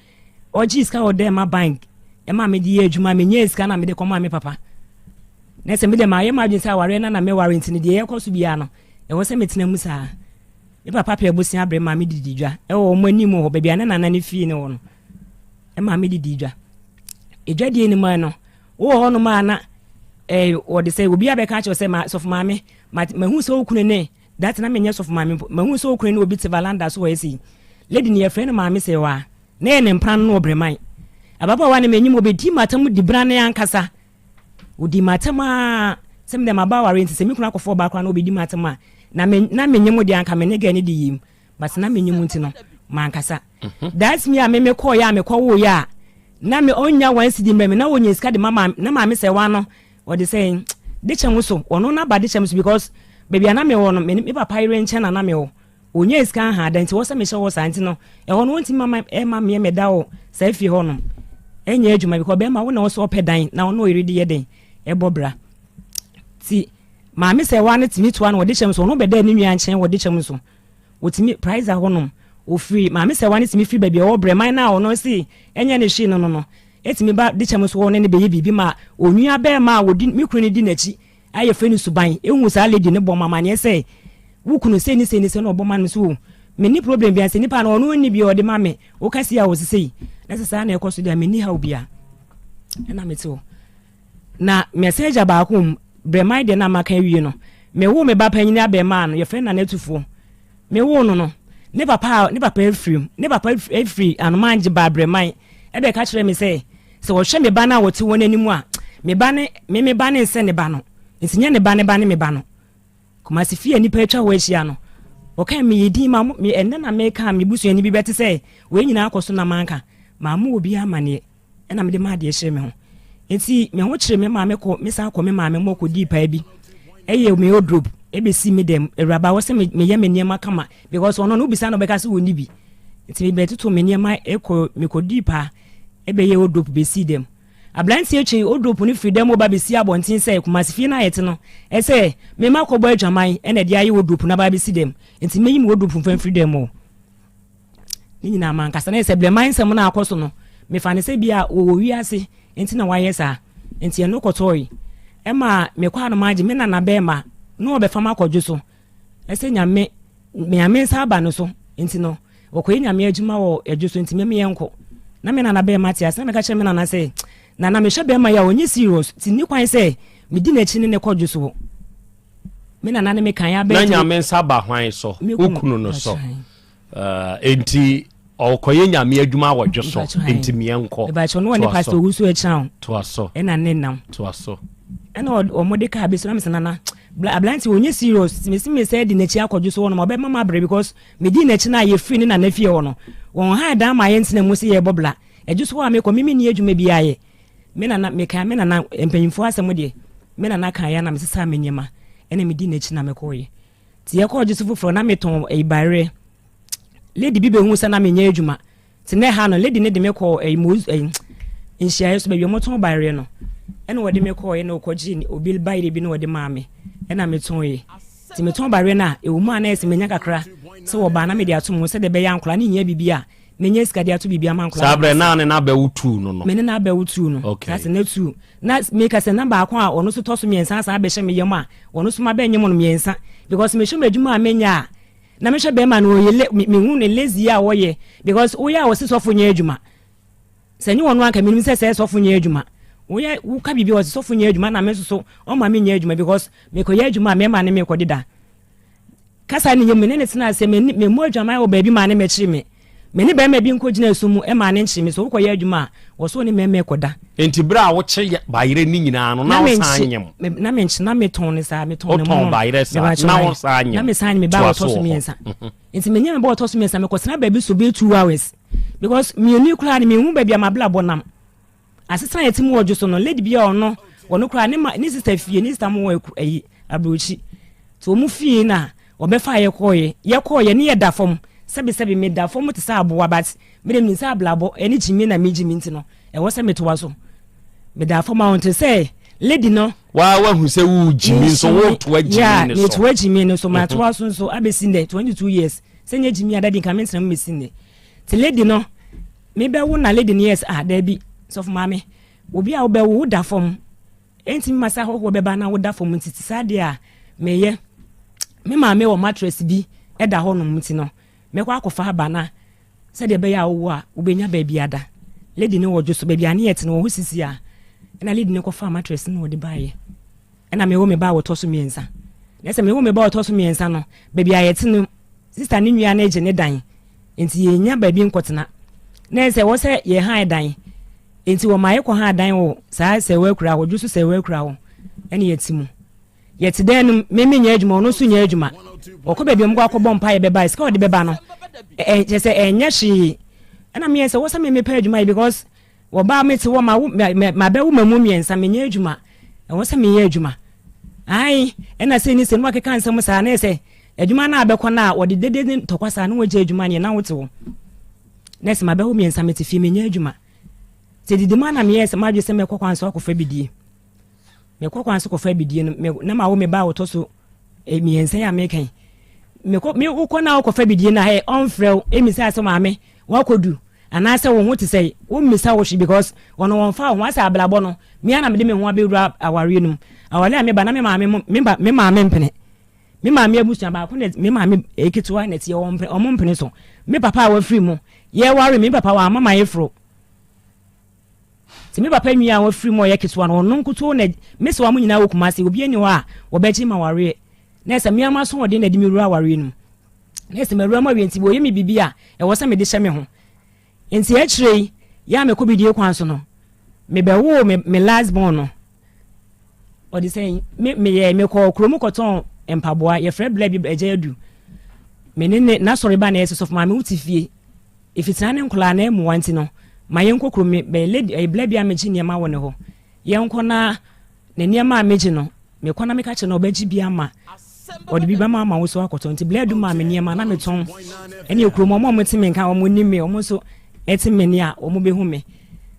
Ɔgyee sika wɔ dɛm ma bank ɛma mede yɛ adwuma. Menyɛɛ sika na mede kɔmaa me papa. Na sɛ mede mayɛ m'adwene sɛ awareɛ na na mɛware nti no deɛ ɛkɔ so biara no ɛwɔ sɛ metena mu saa. Me papa pɛ abosea bere ma me didi dwa ɛwɔ wɔn anim hɔ baabi a ne nana ne fie ne wɔ no ɛma me didi dwa. Edwadie no mu no wowɔ hɔnom a na ɛɛ wɔde sɛ obi abɛka akyerɛ sɛ ma sɔfo maame ma mahu sɛ okunu ne That na menyɛ sɔfo maame mpo. Mahu sɛ okunu ne obi te valanda so wɔ esi. Lady no yɛfrɛ no maame Sewaa. Na ɛyɛ ne mpena no wɔ Breman. Ababaawa no m'enyim obedii m'atam di bena ne ankasa. Odii m'atam aa sɛ me deɛ maba aware nti sɛ me kunu akɔfa ɔbaa koraa na obedi m'atam a na me na menye mo deɛ anka me ne girl no di yim but na menye mo nti no mankasa. That's me a me me kɔɔeɛ a mekɔwoeɛ a na me ɔnnya 1 cedi mbrɛ me na ɔnya sika de ma maame na maame Sewaa no Ɔde sɛn? Dekyɛ ho so. Ɔno n'aba dekyɛ me so because baabi a na mewɔ no, me ne me papa yere nkyɛn na na mewɔ. Ɔnyaa sika nhaa da nti ɛwɔ sɛ mehyɛ hɔ saa nti no ɛhɔ no wɔntumi mma ɛma meɛ mɛda wɔ saa fie hɔ nom ɛnyɛ adwuma because bɛrima wo na ɔsɛ ɔpɛ dan na ɔne ɔyere de yɛ den ɛbɔ bra ti maame sɛ wa no tumi toa no wɔde kyɛm so ɔno bɛda ne nua nkyɛn wɔde kyɛm so wɔtumi prize hɔ nom ofiri maame sɛ wa no tumi firi baabi ɔwɔ brɛ man na ɔno si ɛnyɛ ne hwee no no no ɛtumi ba de kyɛm so hɔ ne ne bɛyɛ biribi ma onua bɛrima a wɔdi me kunu no di n'akyi a yɛfrɛ no suban ehu saa lady no bɔ ma amaneɛ sɛ wo kunu sei ne sei ne sei na ɔbɔ ma no so o menni problem bia sɛ nipa no ɔno nni bia ɔde ma me woka si a ɔse sei na sɛ saa na ɛkɔ so deɛ menni haw bia ɛna mete hɔ na mɛsɛ agya baako mu brɛman deɛ na maka awie no mewo me ba panyini abɛɛmaa no yɛfrɛ no nanatufoɔ mewoo no no ne papa ne papa afiri ne papa afiri anomangye baa brɛman ɛbɛka kyerɛ me sɛ Sɛ wɔhwɛ me ba no a ɔte wɔn anim a, me ba ne me me ba ne nsɛ ne ba no, nti nyɛ ne ba ne ba ne me ba no. Kumasi fie a nnipa atwa hɔ ahyia no, wɔkae meyɛ din ma me ɛnnɛ na meka a me busuani bi bɛte sɛ wei nyinaa akɔ so na manka. Mammɔ obiara amanneɛ ɛna mede maa deɛ ɛhyere me ho. Nti me ho kyere me maa mekɔ mesan kɔ me maame mɔ kɔdii paa bi ɛyɛ me wardrobe ɛbɛsi me dɛm awuraba wɔ sɛ meyɛ me nneɛma kama because ɔno no wobisa no ɔbɛka sɛ wɔnni bi nti mebɛtoto me nneɛma ɛkɔ mekɔdii paa Ebɛyɛ wardrobe besii dɛm. Aberantsɛ twee wardrobe no fir dɛm hɔ ba besii abɔntsen sɛ Kumasi fie no a yɛtse no, sɛ me makɔbɔ adwaman na ɛde ayɛ wardrobe no aba abesi dɛm, ntsi menyi me wardrobe mfa mfir dɛm hɔ. Ne nyinaa mankasa na yɛ sɛ blɛman nsɛm no a akɔ so no, mefa no sɛ bi a wɔwɔ wiase nti na wɔayɛ saa. Nti ɛno kɔtɔɔe. Ɛma mekɔ a no magye me nana bɛɛma na ɔbɛfa me akɔdwo so. Ɛsɛ Nyame Nyame nsa aba no so nti no wɔkɔyɛ Nyame adwuma wɔ ɛdwo so nti me meyɛ nkɔ. Na me nana bɛɛma te ase na meka kyerɛ me nana sɛ nana mehwɛ bɛɛma yi a ɔnyɛ serious nti nni kwan sɛ medi n'akyi ne ne kɔ dwo so. Me nana ne me kan abɛɛ. Na Nyame nsa ba hwan so? Wo kunu no so. Enti ɔkɔyɛ nyame adwuma wɔ dwo so enti meɛ nkɔ. Mebakyɛ no ɔne pastor owusu ɛkyerɛ Toa so. Ɛna ne nam. Toa so. Ɛna ɔmo de kaa bi so na mesɛ nana aberante ɔnyɛ serious mesi me sɛ di n'akyi akɔdwo so hɔ nom ɔbɛma ma abrɛ because medi n'akyi no a yɛfiri ne nana fie hɔ no wɔn ha dan ma yɛntena mu sɛ yɛbɔ bla ɛdwo so hɔ a mekɔ me menni adwuma bi ayɛ me nana meka me nana mpanyimfoɔ asɛm deɛ me nana kan yɛ na mesesa me nneɛma ɛna medi n'akyi na mekɔɔyɛ Nti yɛkɔɔ gye so foforɔ na metɔn ɛyi bayerɛ. Lady bi bɛhu sɛ na menyɛ adwuma. Nti na ɛha no lady no de me kɔɔ ɛyi mo ɛyi nhyiaeɛ so baabi a wɔtɔn bayerɛ no. Ɛna wɔde me kɔɔ ɛna wɔkɔgye obi bayerɛ bi na wɔde maa me ɛna metɔn yɛ. Nti metɔn bayerɛ no a ɛwɔ mu a na ɛsɛ menya kakra sɛ wɔbaa na mede ato mu sɛdeɛ ɛbɛyɛ a nkwadaa no nyɛ biribi a menya sika de ato biribi ama nkwadaa. Saa berɛ naa ne n'abɛwo tuu no no. Me ne n'abɛwo tuu no. Okay. Saa sɛ na tuu. Na meka sɛ na baako a ɔno nso tɔ so mmiɛnsa asan abɛhyɛ me yam a ɔno nso mabɛnyem no mmiɛnsa because mehwɛ m'adwuma a menya a na mehwɛ bɛrima no ɔyɛ le mehu ne lazy a ɔyɛ because woyɛ a wɔse sɔfo nyɛ adwuma sɛ nye ɔno anka menim sɛ sɛ sɔfo nyɛ adwuma woyɛ woka biribi a wɔse sɔfo nyɛ adwuma na me nso so ɔma menyɛ adwuma because mekɔyɛ adwuma a mɛma ne mekɔdeda Kasa ne yam, me ne no tenaa ase, me ne, memmɔ adwaman wɔ baabi maa ne mmɛkyere me. Me ne barima bi nkɔgyina asu mu maa ne nkyere me. Sɛ wokɔyɛ adwuma a, wɔ so wo ne mmarima rekɔda. Enti berɛ a wokye bayerɛ no nyinaa no, na wosan nyem? Na menkye, na metɔn no saa, metɔn no mono. Wotɔn bayerɛ saa, na wosan nyem? Na mesan nyem, me ba a ɔtɔ so mmiɛnsa. Nti menyem me ba a ɔtɔ so mmiɛnsa, mekɔtena baabi so bɛyɛ 2 hours. Because mmienu yi koraa no, menhu baabi a m'abrabɔ nam. Asesa a yɛte mu wɔ dwo so no, lady bi a ɔno, ɔno koraa ne ma, ne sister fie, ne sister mo wɔ ayi, aburokyi. Nti wɔn fie na wɔbɛfa yɛ kɔɔyɛ. Yɛ kɔɔyɛ ne yɛ da fam. Sɛbi sɛbi me da fam te sɛ aboa but me de me nsa ablabɔ ɛne gyimi na me gyimi nti no, ɛwɔ sɛ me toa so. Me da fam a ɔnte sɛ lady no. Waa wahu sɛ wo gyimi nso wo toa gyimi ne so. Yeah, me toa gyimi ne so, ma toa so nso abɛsi nnɛ 22 years. Sɛ nyɛ gyimi a daddy nka me ntena mu mɛsi nnɛ. Te lady no Me bɛ wo na lady no yɛɛ sɛ ah daabi sɔfo maame obi a wo bɛ wo wo da fam ɛntumi ma sɛ ahɔhoɔ bɛba na wo da fam nti te saa deɛ a meyɛ me maame wɔ mattress bi ɛda hɔ nom nti no mɛkɔ akɔfa aba na sɛdeɛ ɛbɛyɛ a wowɔ a wobɛnya baabi ada lady no wɔ dwo so baabi a ne yɛte no wɔ hɔ sisi a ɛna lady no kɔfa mattress no wɔde baeɛ ɛna mewo me ba a wɔtɔ so mmiɛnsa na sɛ mewo me ba a wɔtɔ so mmiɛnsa no baabi a yɛte no sista ne nua no gye ne dan Enti yɛnnya baabi nkɔtena. Na ɛsɛ wɔ sɛ yɛhan dan. Enti wɔma yɛkɔhaa dan wɔ saa Sɛwa akura hɔ, Dwoso Sɛwa akura hɔ, ɛne yɛte mu. Yɛte dan no mu, me menyɛ adwuma, ɔno nso nyɛ adwuma. Ɔkɔ baabi a wɔkɔ akɔbɔ mpaeɛ bɛba, sika a ɔde bɛba no, ɛ kyerɛ sɛ ɛnyɛ hwee. Ɛna meyɛ sɛ wɔ sɛ me mepɛ adwuma yɛ because wɔbaa mete hɔ ma wo mabɛwo ma mu mmiɛnsa menyɛ adwuma. Ɛwɔ sɛ meyɛ adwuma. Ae, ɛna sɛ ni sɛ no wakeka nsɛm saa na ɛsɛ. Adwuma no a bɛkɔ no a wɔde dede ne ntɔkwa saa na wɔgya adwuma no yɛ na wote hɔ. Na ɛsɛ mabɛwo mmiɛnsa mete fie menyɛ adwuma. Sɛ didi mu a na meyɛɛ sɛ m'adwene sɛ mɛkɔ kwan so akɔfa bidie. Mekɔ kwan so kɔfa bidie no me na mawo me ba a ɔtɔ so eh, mmiɛnsa yi a meka yi. Mekɔ me wokɔ na wokɔfa bidie no a ɛ ɔmfrɛ wo ɛmmisa sɛ maame wakɔdu anaasɛ wo ho te sɛ wommisa wo hwe because ɔno wɔmfa wo ho asɛ abrabɔ no me ara na mede me ho abɛwura awareɛ no mu. Awareɛ a meba na me maame me ba me maame mpene. Me maame abusua baako na me maame ketewa na ɛteɛ wɔn mpene wɔn mpene so. Me papa a wafiri mu yɛware me papa wamma m'ayeforo. Nti me papa nua a wafiri mu a ɔyɛ ketewa no ɔno nkutoo na me sɛ wɔn nyinaa wɔ Kumasi obi ani hɔ a wɔbɛgye ma wareɛ. Na ɛsɛ me ama so ɔden na ɛde me wura awareɛ no mu. Na ɛsɛ mawura mu awie nti wɔyɛ me biribi a ɛwɔ sɛ mede hyɛ me ho. Nti akyire yi yɛ a mekɔ bidie kwan so no mebɛwoo me me last born no. Ɔde sɛn? Me meyɛ mekɔɔ kurom kɔtɔn mpaboa. Yɛfrɛ bla bi Agya Adu. Me ne ne n'asɔre ba na ɛsɛ sɔfo maame wote fie. Efitena ne nkwadaa na ɛmmoa nti no ma yɛnkɔ kurom. Me bɛyɛ lady ɛyɛ bla bi a megye nneɛma wɔ ne hɔ. Yɛnkɔ na ne nneɛma a megye no mekɔ na meka kyerɛ no ɔbɛgye bi ama ɔde bi bɛma ama wo so akɔtɔ. Nti bla Adu maa me nneɛma na metɔn. Ɛne kurom wɔn a wɔte me nka wɔn nim me wɔn nso ɛte me nne a wɔn bɛhu me.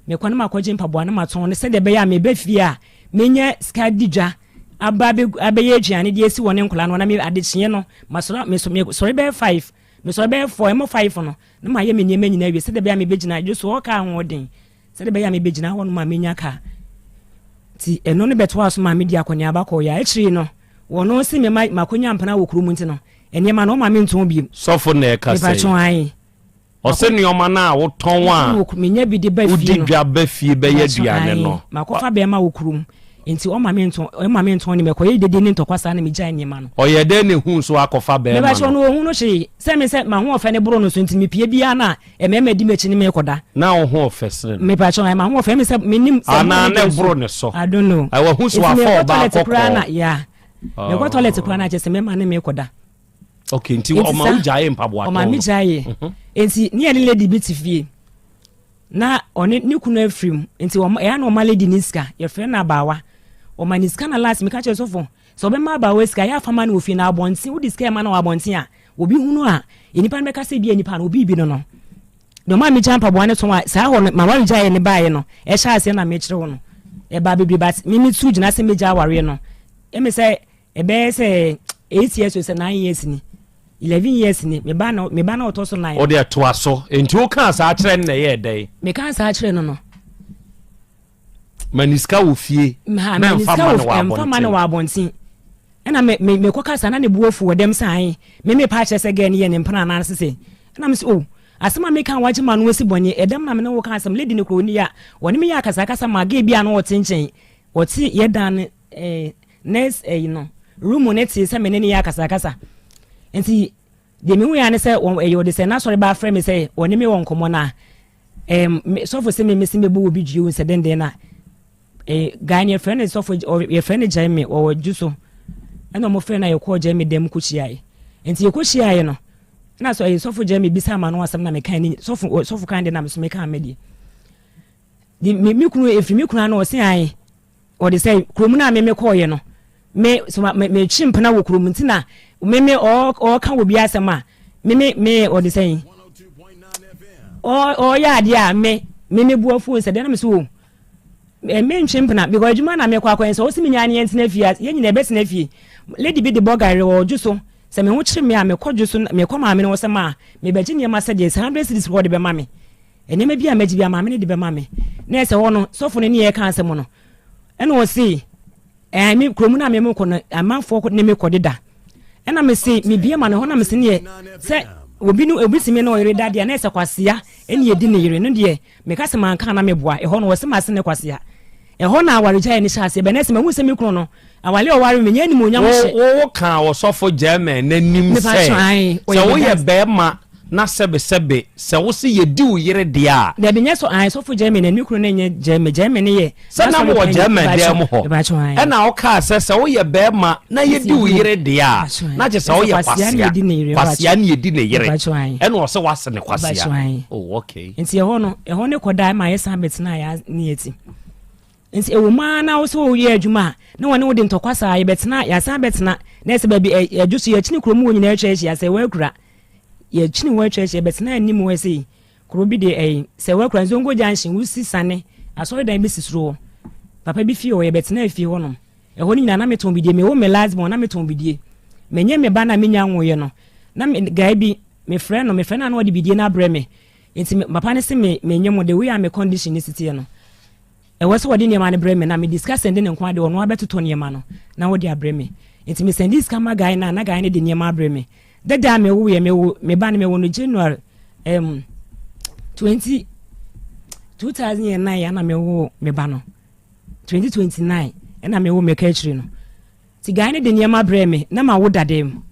Mekɔ na makɔgye mpaboa na matɔn no sɛdeɛ ɛbɛyɛ a meba fie a menya sika di dwa aba abɛyɛ aduane de asi wɔne nkwadaa no na me adekyeɛ no masɔre mesɔre bɛyɛ five mesɔre bɛyɛ four ɛmɔ five no na mayɛ me nneɛma nyinaa awie sɛdeɛ ɛbɛyɛ a mebɛgyina dwo so ɔka ahoɔden sɛdeɛ ɛbɛyɛ a mebɛgyina hɔ no ma menya kaa nti ɛno no bɛtoa so ma medi akɔneaba kɔɔ yɛ akyiri no wɔno se me ma makɔnya mpena wɔ kurom nti no nneɛma no ɔma mentɔn bio. Sɔfo na ɛka sɛ Ɔse nnoɔma no a wotɔn a menya bi de ba fie wodi no dwa ba fie bɛyɛ Mepakyɛw, aduane ae, no. makɔfa bɛɛma wɔ kurom nti ɔma me ntɔn ɔma me ntɔn ne mɛkɔyɛ dede ne ntɔkwa saa na megyae nneɛma no. Ɔyɛ dɛn na ehuu sɛ wakɔfa bɛɛma Mepakyɛw no? no ohun no hwee sɛ me sɛ m'ahoɔfɛ no boro no so nti mepie biara na mmarima di m'akyi ne me kɔda. Na wo ho ɔfɛ sene no? Mepakyɛw, ae, m'ahoɔfɛ ɛme sɛ menim sɛ Anaa ɛboro ne na deɛ so. ɛboro ne so? I don't know. Ae, wahu sɛ Nti wafa mekɔ ɔbaa toilet koraa kɔkɔɔ. na yeah, mekɔ toilet koraa na kyerɛ sɛ mmarima ne me kɔda. okay nti ɔma wo gyae mpaboa tɔn ɔma me gyae mhm. nti ne yɛ ne lady bi te fie na ɔne ne kunu afiri mu nti ɔma ɛyɛ na ɔma lady ne sika yɛfrɛ no abaawa ɔma ne sika na last meka kyerɛ sɔfo sɛ ɔbɛma abaawa sika yɛ afama no wɔ fie na abɔnten wode sika ɛma no wɔ abɔnten a obi hunu a nnipa no bɛka sɛ bi a nipa no obi bi no no deɛ ɔma megya mpaboa no tɔn a saa hɔ no ma ware gyaeɛ ne baeɛ no ɛhyɛ aseɛ na mekyerɛ wo no ɛbaa bebree but me metu gyina sɛ megya awareɛ no ɛmi sɛ Ɛbɛyɛ sɛ 8 years o sɛ 9 years ni 11 years ni me ba na me ba na ɔtɔ so 9. O deɛ toa so nti wo kaa saa kyerɛ no na ɛyɛɛ dɛn? Me kaa saa kyerɛ no no. Ma ne sika wɔ fie na ɛmfa ma no wɔ abɔnten. Ɛmfa ma no wɔ abɔnten. Ɛna me me mekɔ kasa na ne bu afu wɔ dɛm sɛ ae me me pa akyerɛ sɛ gɛɛ no yɛ ne mpena anaa sese ɛna me sɛ o oh, asɛm a meka wagye ma no asi bɔne ɛdɛm na me ne wo ka asɛm lady no kuro ni a wɔne me yɛ akasakasa ma gɛɛ bi a na ɔte nkyɛn ɔte yɛ dan no eh, nurse ɛyi no room no tee sɛ me ne ne yɛ akasakasa nti deɛ mehu yɛ ne sɛ wɔn ɛyɛ ɔde sɛ n'asɔre ba afrɛ me sɛ ɔne me wɔ nkɔmɔ na ɛɛm sɔfo sɛ me mesi mebɔ obi due sɛ denden na ɛɛ guy no yɛfrɛ no sɔfo yɛfrɛ no gyɛn me ɔwɔ dwu so ɛna wɔn frɛ no a yɛkɔɔ gyɛn me dɛm kɔ hyiaeɛ nti yɛkɔ hyiaeɛ no ɛna sɔ ɛyɛ sɔfo gyɛn me bisa ama no asɛm na meka ne sɔfo sɔfo kan de na me so meka me deɛ me me kunu efiri me kunu ano ɔse ae Ɔde sɛ kurom no a me mekɔɔyɛ no me so ma me metwe mpena wɔ kurom nti na me me ɔɔka wɔ bi asɛm a me me me ɔde sɛ ɔɔyɛ adeɛ a me me me bu afuo nsɛ deɛ na me so o me ntwe mpena because adwuma na mekɔ akɔyɛ sɛ ɔsi me nyaa ne yɛn tena fie yɛn nyinaa ɛbɛtena fie lady bi de bɔ gari wɔ ɔdwo so sɛ me ho kyere me a mekɔ dwo so mekɔ maame no wɔ sɛ maa mebɛgye nneɛma sɛ deɛ sɛ hundred cedis kɔ de bɛma me Nneɛma bi a mɛgye bi a maame no de bɛma me. Na ɛsɛ hɔ no, sɔfo no ne yɛ ka asɛm no. Ɛna ɔse, ɛɛ me kurom no a me kɔ no, amanfoɔ ne me kɔ deda. Ɛna me se, me bie ma no hɔ na me se neɛ, sɛ obi ne obi se me ne ɔyere da deɛ, na ɛsɛ kwasea ɛne ɛdi ne yere no deɛ, meka sɛ manka na meboa. Ɛhɔ no ɔse mase ne kwasea. Ɛhɔ na awaregyaeɛ no hyɛ aseɛ. Bɛ na ɛsɛ mahu sɛ me kunu no, awale a ɔware me, nyɛ animuonyam hyɛ. Wo wo kaa ɔsɔfo German n'anim sɛ, sɛ woyɛ bɛrima na sɛbesɛbe sɛ wo se yɛdi wo yere deɛ a. Dabi nyɛ sɔ ae sɔfo German na ne kunu no nyɛ German, German no yɛ. Sɛ na mowɔ German dan mu hɔ, ɛna wo kaa sɛ sɛ woyɛ bɛrima na yɛdi wo yere deɛ a, na kyerɛ sɛ woyɛ kwasea, kwasea ne yɛdi ne yere, ɛna ɔsɛ wase ne kwasea. Oh, okay. Nti ɛhɔ no, ɛhɔ ne kɔdaa ma yɛsan bɛtenaa yɛ ne yɛti. Nti ɛwɔ mu ara na wo sɛ woyɛ adwuma a, na wɔne wo de ntɔkwa saa, yɛbɛtena, yɛasan bɛtena. Na ɛsɛ baabi ɛdwo so yɛkyini kurom hɔ nyinaa atwa ahyia sɛ wɔakura. Yɛkyini hɔ atwa ahyia bɛtena anim hɔ sei. Kuro bi de ɛyi sɛ wɔakura Nzongo junction wosi sane asɔredan bi si soro hɔ. Papa bi fie hɔ yɛbɛtena fie hɔnom. Ɛhɔ no nyinaa na metɔn bidie mewo me last born na metɔn bidie. Menyɛ me ba na menya nwoeɛ no na me guy bi mefrɛ no mefrɛ no a na ɔde bidie no abrɛ me. Nti me papa no se me menyɛ mo the way a me condition no si teɛ no. Ɛwɔ sɛ wɔde nneɛma no brɛ me na mede sika sɛnde no nko ara deɛ ɔno ara bɛtotɔ nneɛma no na ɔde abrɛ me. Nti me sɛnde sika ma guy no a na guy no de nneɛma abrɛ me. Dada a mewoeɛ mewo me ba no mewo no January um, 20 2009 ana mewo me ba no 2029 ɛna mewo me ka akyire no. Nti guy no de nneɛma brɛ me na mawo dada mu.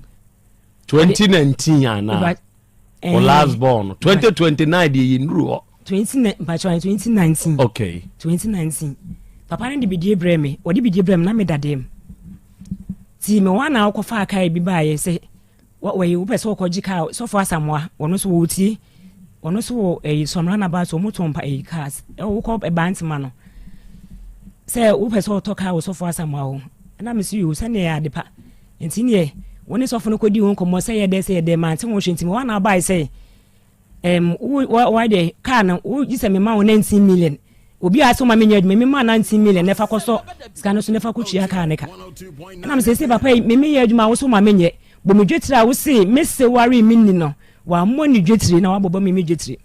2019 anaa? O last born 2029 deɛ yɛ nnuru hɔ. 20 mpakyɛ 2019. Okay. 2019 papa no de bidie brɛ me wɔde bidie brɛ me na meda dɛm ti me wa na akɔfa kaa bi baayɛ sɛ wɔyi wopɛ sɛ wɔkɔgye kaa sɔfo asamoa wɔn nso wɔtie wɔn nso wɔ ɛyi sɔmra na ba so wɔn tɔn pa ɛyi cars ɛwɔ wokɔ ɛbaa ntoma no sɛ wopɛ sɛ wɔtɔ kaa wɔ sɔfo asamoa hɔ ɛna me so yi o sɛnea ɛyɛ ade pa Nti neɛ wo ne sɔfo no kɔdii ho nkɔmmɔ sɛ yɛ dɛ sɛ yɛ dɛ mante ho hwee nti me wana abae sɛ ɛm wo wa deɛ kaa no wo gye sɛ mema wo 19 million obi a sɛ woma menyɛ adwuma mema 19 million na ɛfa kɔsɔ sika no so na ɛfa kɔtua kaa ne ka ɛna me sɛ papa yi me meyɛ adwuma wo so ma menyɛ bɔ me dwetire a wo se mese ware me nni no wammɔ ne dwetire na wabɔbɔ me me dwetire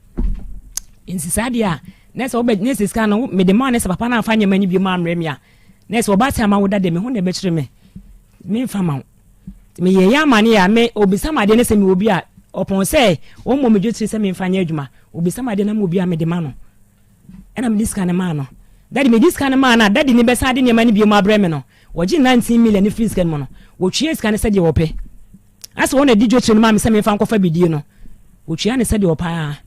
nti saa deɛ a na sɛ wobɛ ne sɛ sika no mede ma ne sɛ papa no amfa nneɛma no bi ma ammrɛ me a na sɛ ɔba sɛ ama wo da deɛ me ho na ɛbɛkyerɛ me memfa ma wo meyɛ yɛ amane a me obisa ma adeɛ no sɛ mewɔ bi a ɔpɔn sɛ wɔmmɔ me dwetire sɛ memfa nyɛ adwuma obisa ma adeɛ na mewɔ bi a mede ma no ɛna mede sika no maa no dadi mede sika no maa no a dadi ne bɛsan de nneɛma no bio mu abrɛ me no wɔgye 19 million no firi sika no mu no wɔtwie sika no sɛdeɛ wɔpɛ asɛ wɔn na di dwetire no maa me sɛ memfa nkɔfa bidie no wɔtua ne sɛdeɛ wɔpɛ a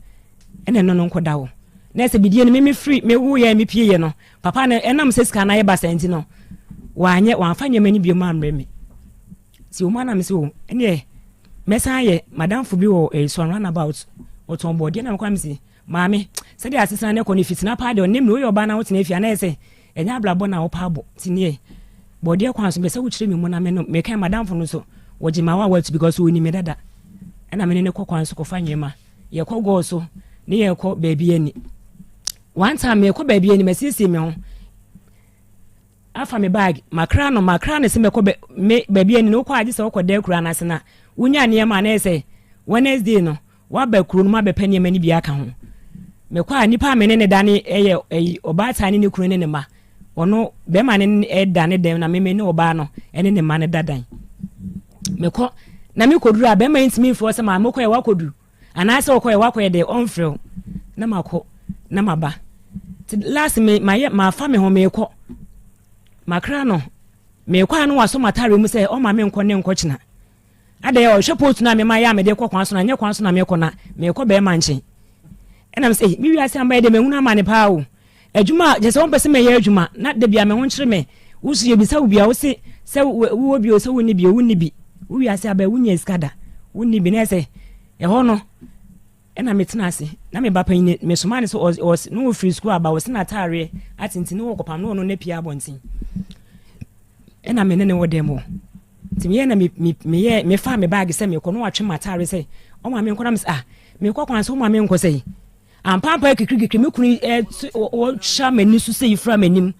ɛna ɛno no nkɔda hɔ na ɛsɛ bidie no me mefiri mewoyɛ mepieɛ no Papa no, ɛnam sɛ sika no ayɛ basaa nti no, wanyɛ, wamfa nneɛma no biom ammrɛ me. Nti wɔn anam sɛ o, ɛneɛ mɛsan ayɛ madamfo bi wɔ eh, Suan runabout, ɔtɔn bɔɔdeɛ na mekɔ am sɛ, maame, sɛdeɛ asetena no kɔ no, fitena paa deɛ ɔnem no, woyɛ ɔbaa na wotena afie anaa sɛ ɛnyɛ abrabɔ na wopɛ abɔ. Nti neɛ bɔɔdeɛ kwan so, mɛsɛ wokyerɛ me mu na me no, meka madamfo no so, wɔgye ma wa watu because wɔni me dada. Ɛna me ne no kɔ kwan so kɔfa nneɛma. Yɛkɔ gɔɔ so, ne yɛkɔ baabi ani. One time mekɔ baabi ani masiesie me ho afa me bag makra no makra no sɛ mɛkɔ bɛ me baabi ani no wokɔ agye sɛ wokɔ da akura no ase na wonya nneɛma na ɛsɛ Wednesday no waba kuro no mu abɛpɛ nneɛma no bi aka ho mekɔ a nipa a me ne ne da ne ɛyɛ ɛyi ɔbaatan ne ne kunu ne ne mma ɔno bɛrima ne ɛda ne dɛm na meme ne ɔbaa no ɛne ne mma no da dan mekɔ na mekɔduru a bɛrima yi ntumi mfrɛ sɛ maame kɔ yɛ wakɔduru Anaasɛ ɔkɔyɛ wakɔyɛ dɛ ɔmfrɛ wo na makɔ na maba nti last me mayɛ mafa me ho meekɔ makra no meekɔ a na wasɔ m'ataare mu sɛ ɔma me nkɔ ne nkɔ kyena adɛ ɔhwɛ post no a mema yɛ a mede kɔ kwan so na nyɛ kwan so na meekɔ na meekɔ bɛrima nkyɛn ɛnam sɛ me wiase amba yɛ dɛ mahunu amane paa o Adwuma a, kyerɛ sɛ wompɛ sɛ mɛyɛ adwuma na da bia me ho nkyere me. Wo so yɛbisa wo bi a, wo se sɛ wowɔ bi o, sɛ wonni bi o, wonni bi. Wo wiase aba wonya sika da, wonni bi. Na ɛsɛ ɛhɔ no ɛna metena ase na me ba panyin mesoma ne sɛ ɔs na wɔfiri sukuu aba wɔsi n'ataareɛ atenten na wɔkɔpam na ɔno na pia abɔnten ɛna me ne ne wɔ dɛm hɔ nti meyɛ na meyɛ mefa me baage sɛ mekɔ na watwe m'ataare sɛ ɔma menkɔ na mesɛ ah mekɔ kwan so ɔma menkɔ sɛ Ampaapa kikirikikiri me kunu yi wɔhyɛ m'ani so sɛ yifura m'anim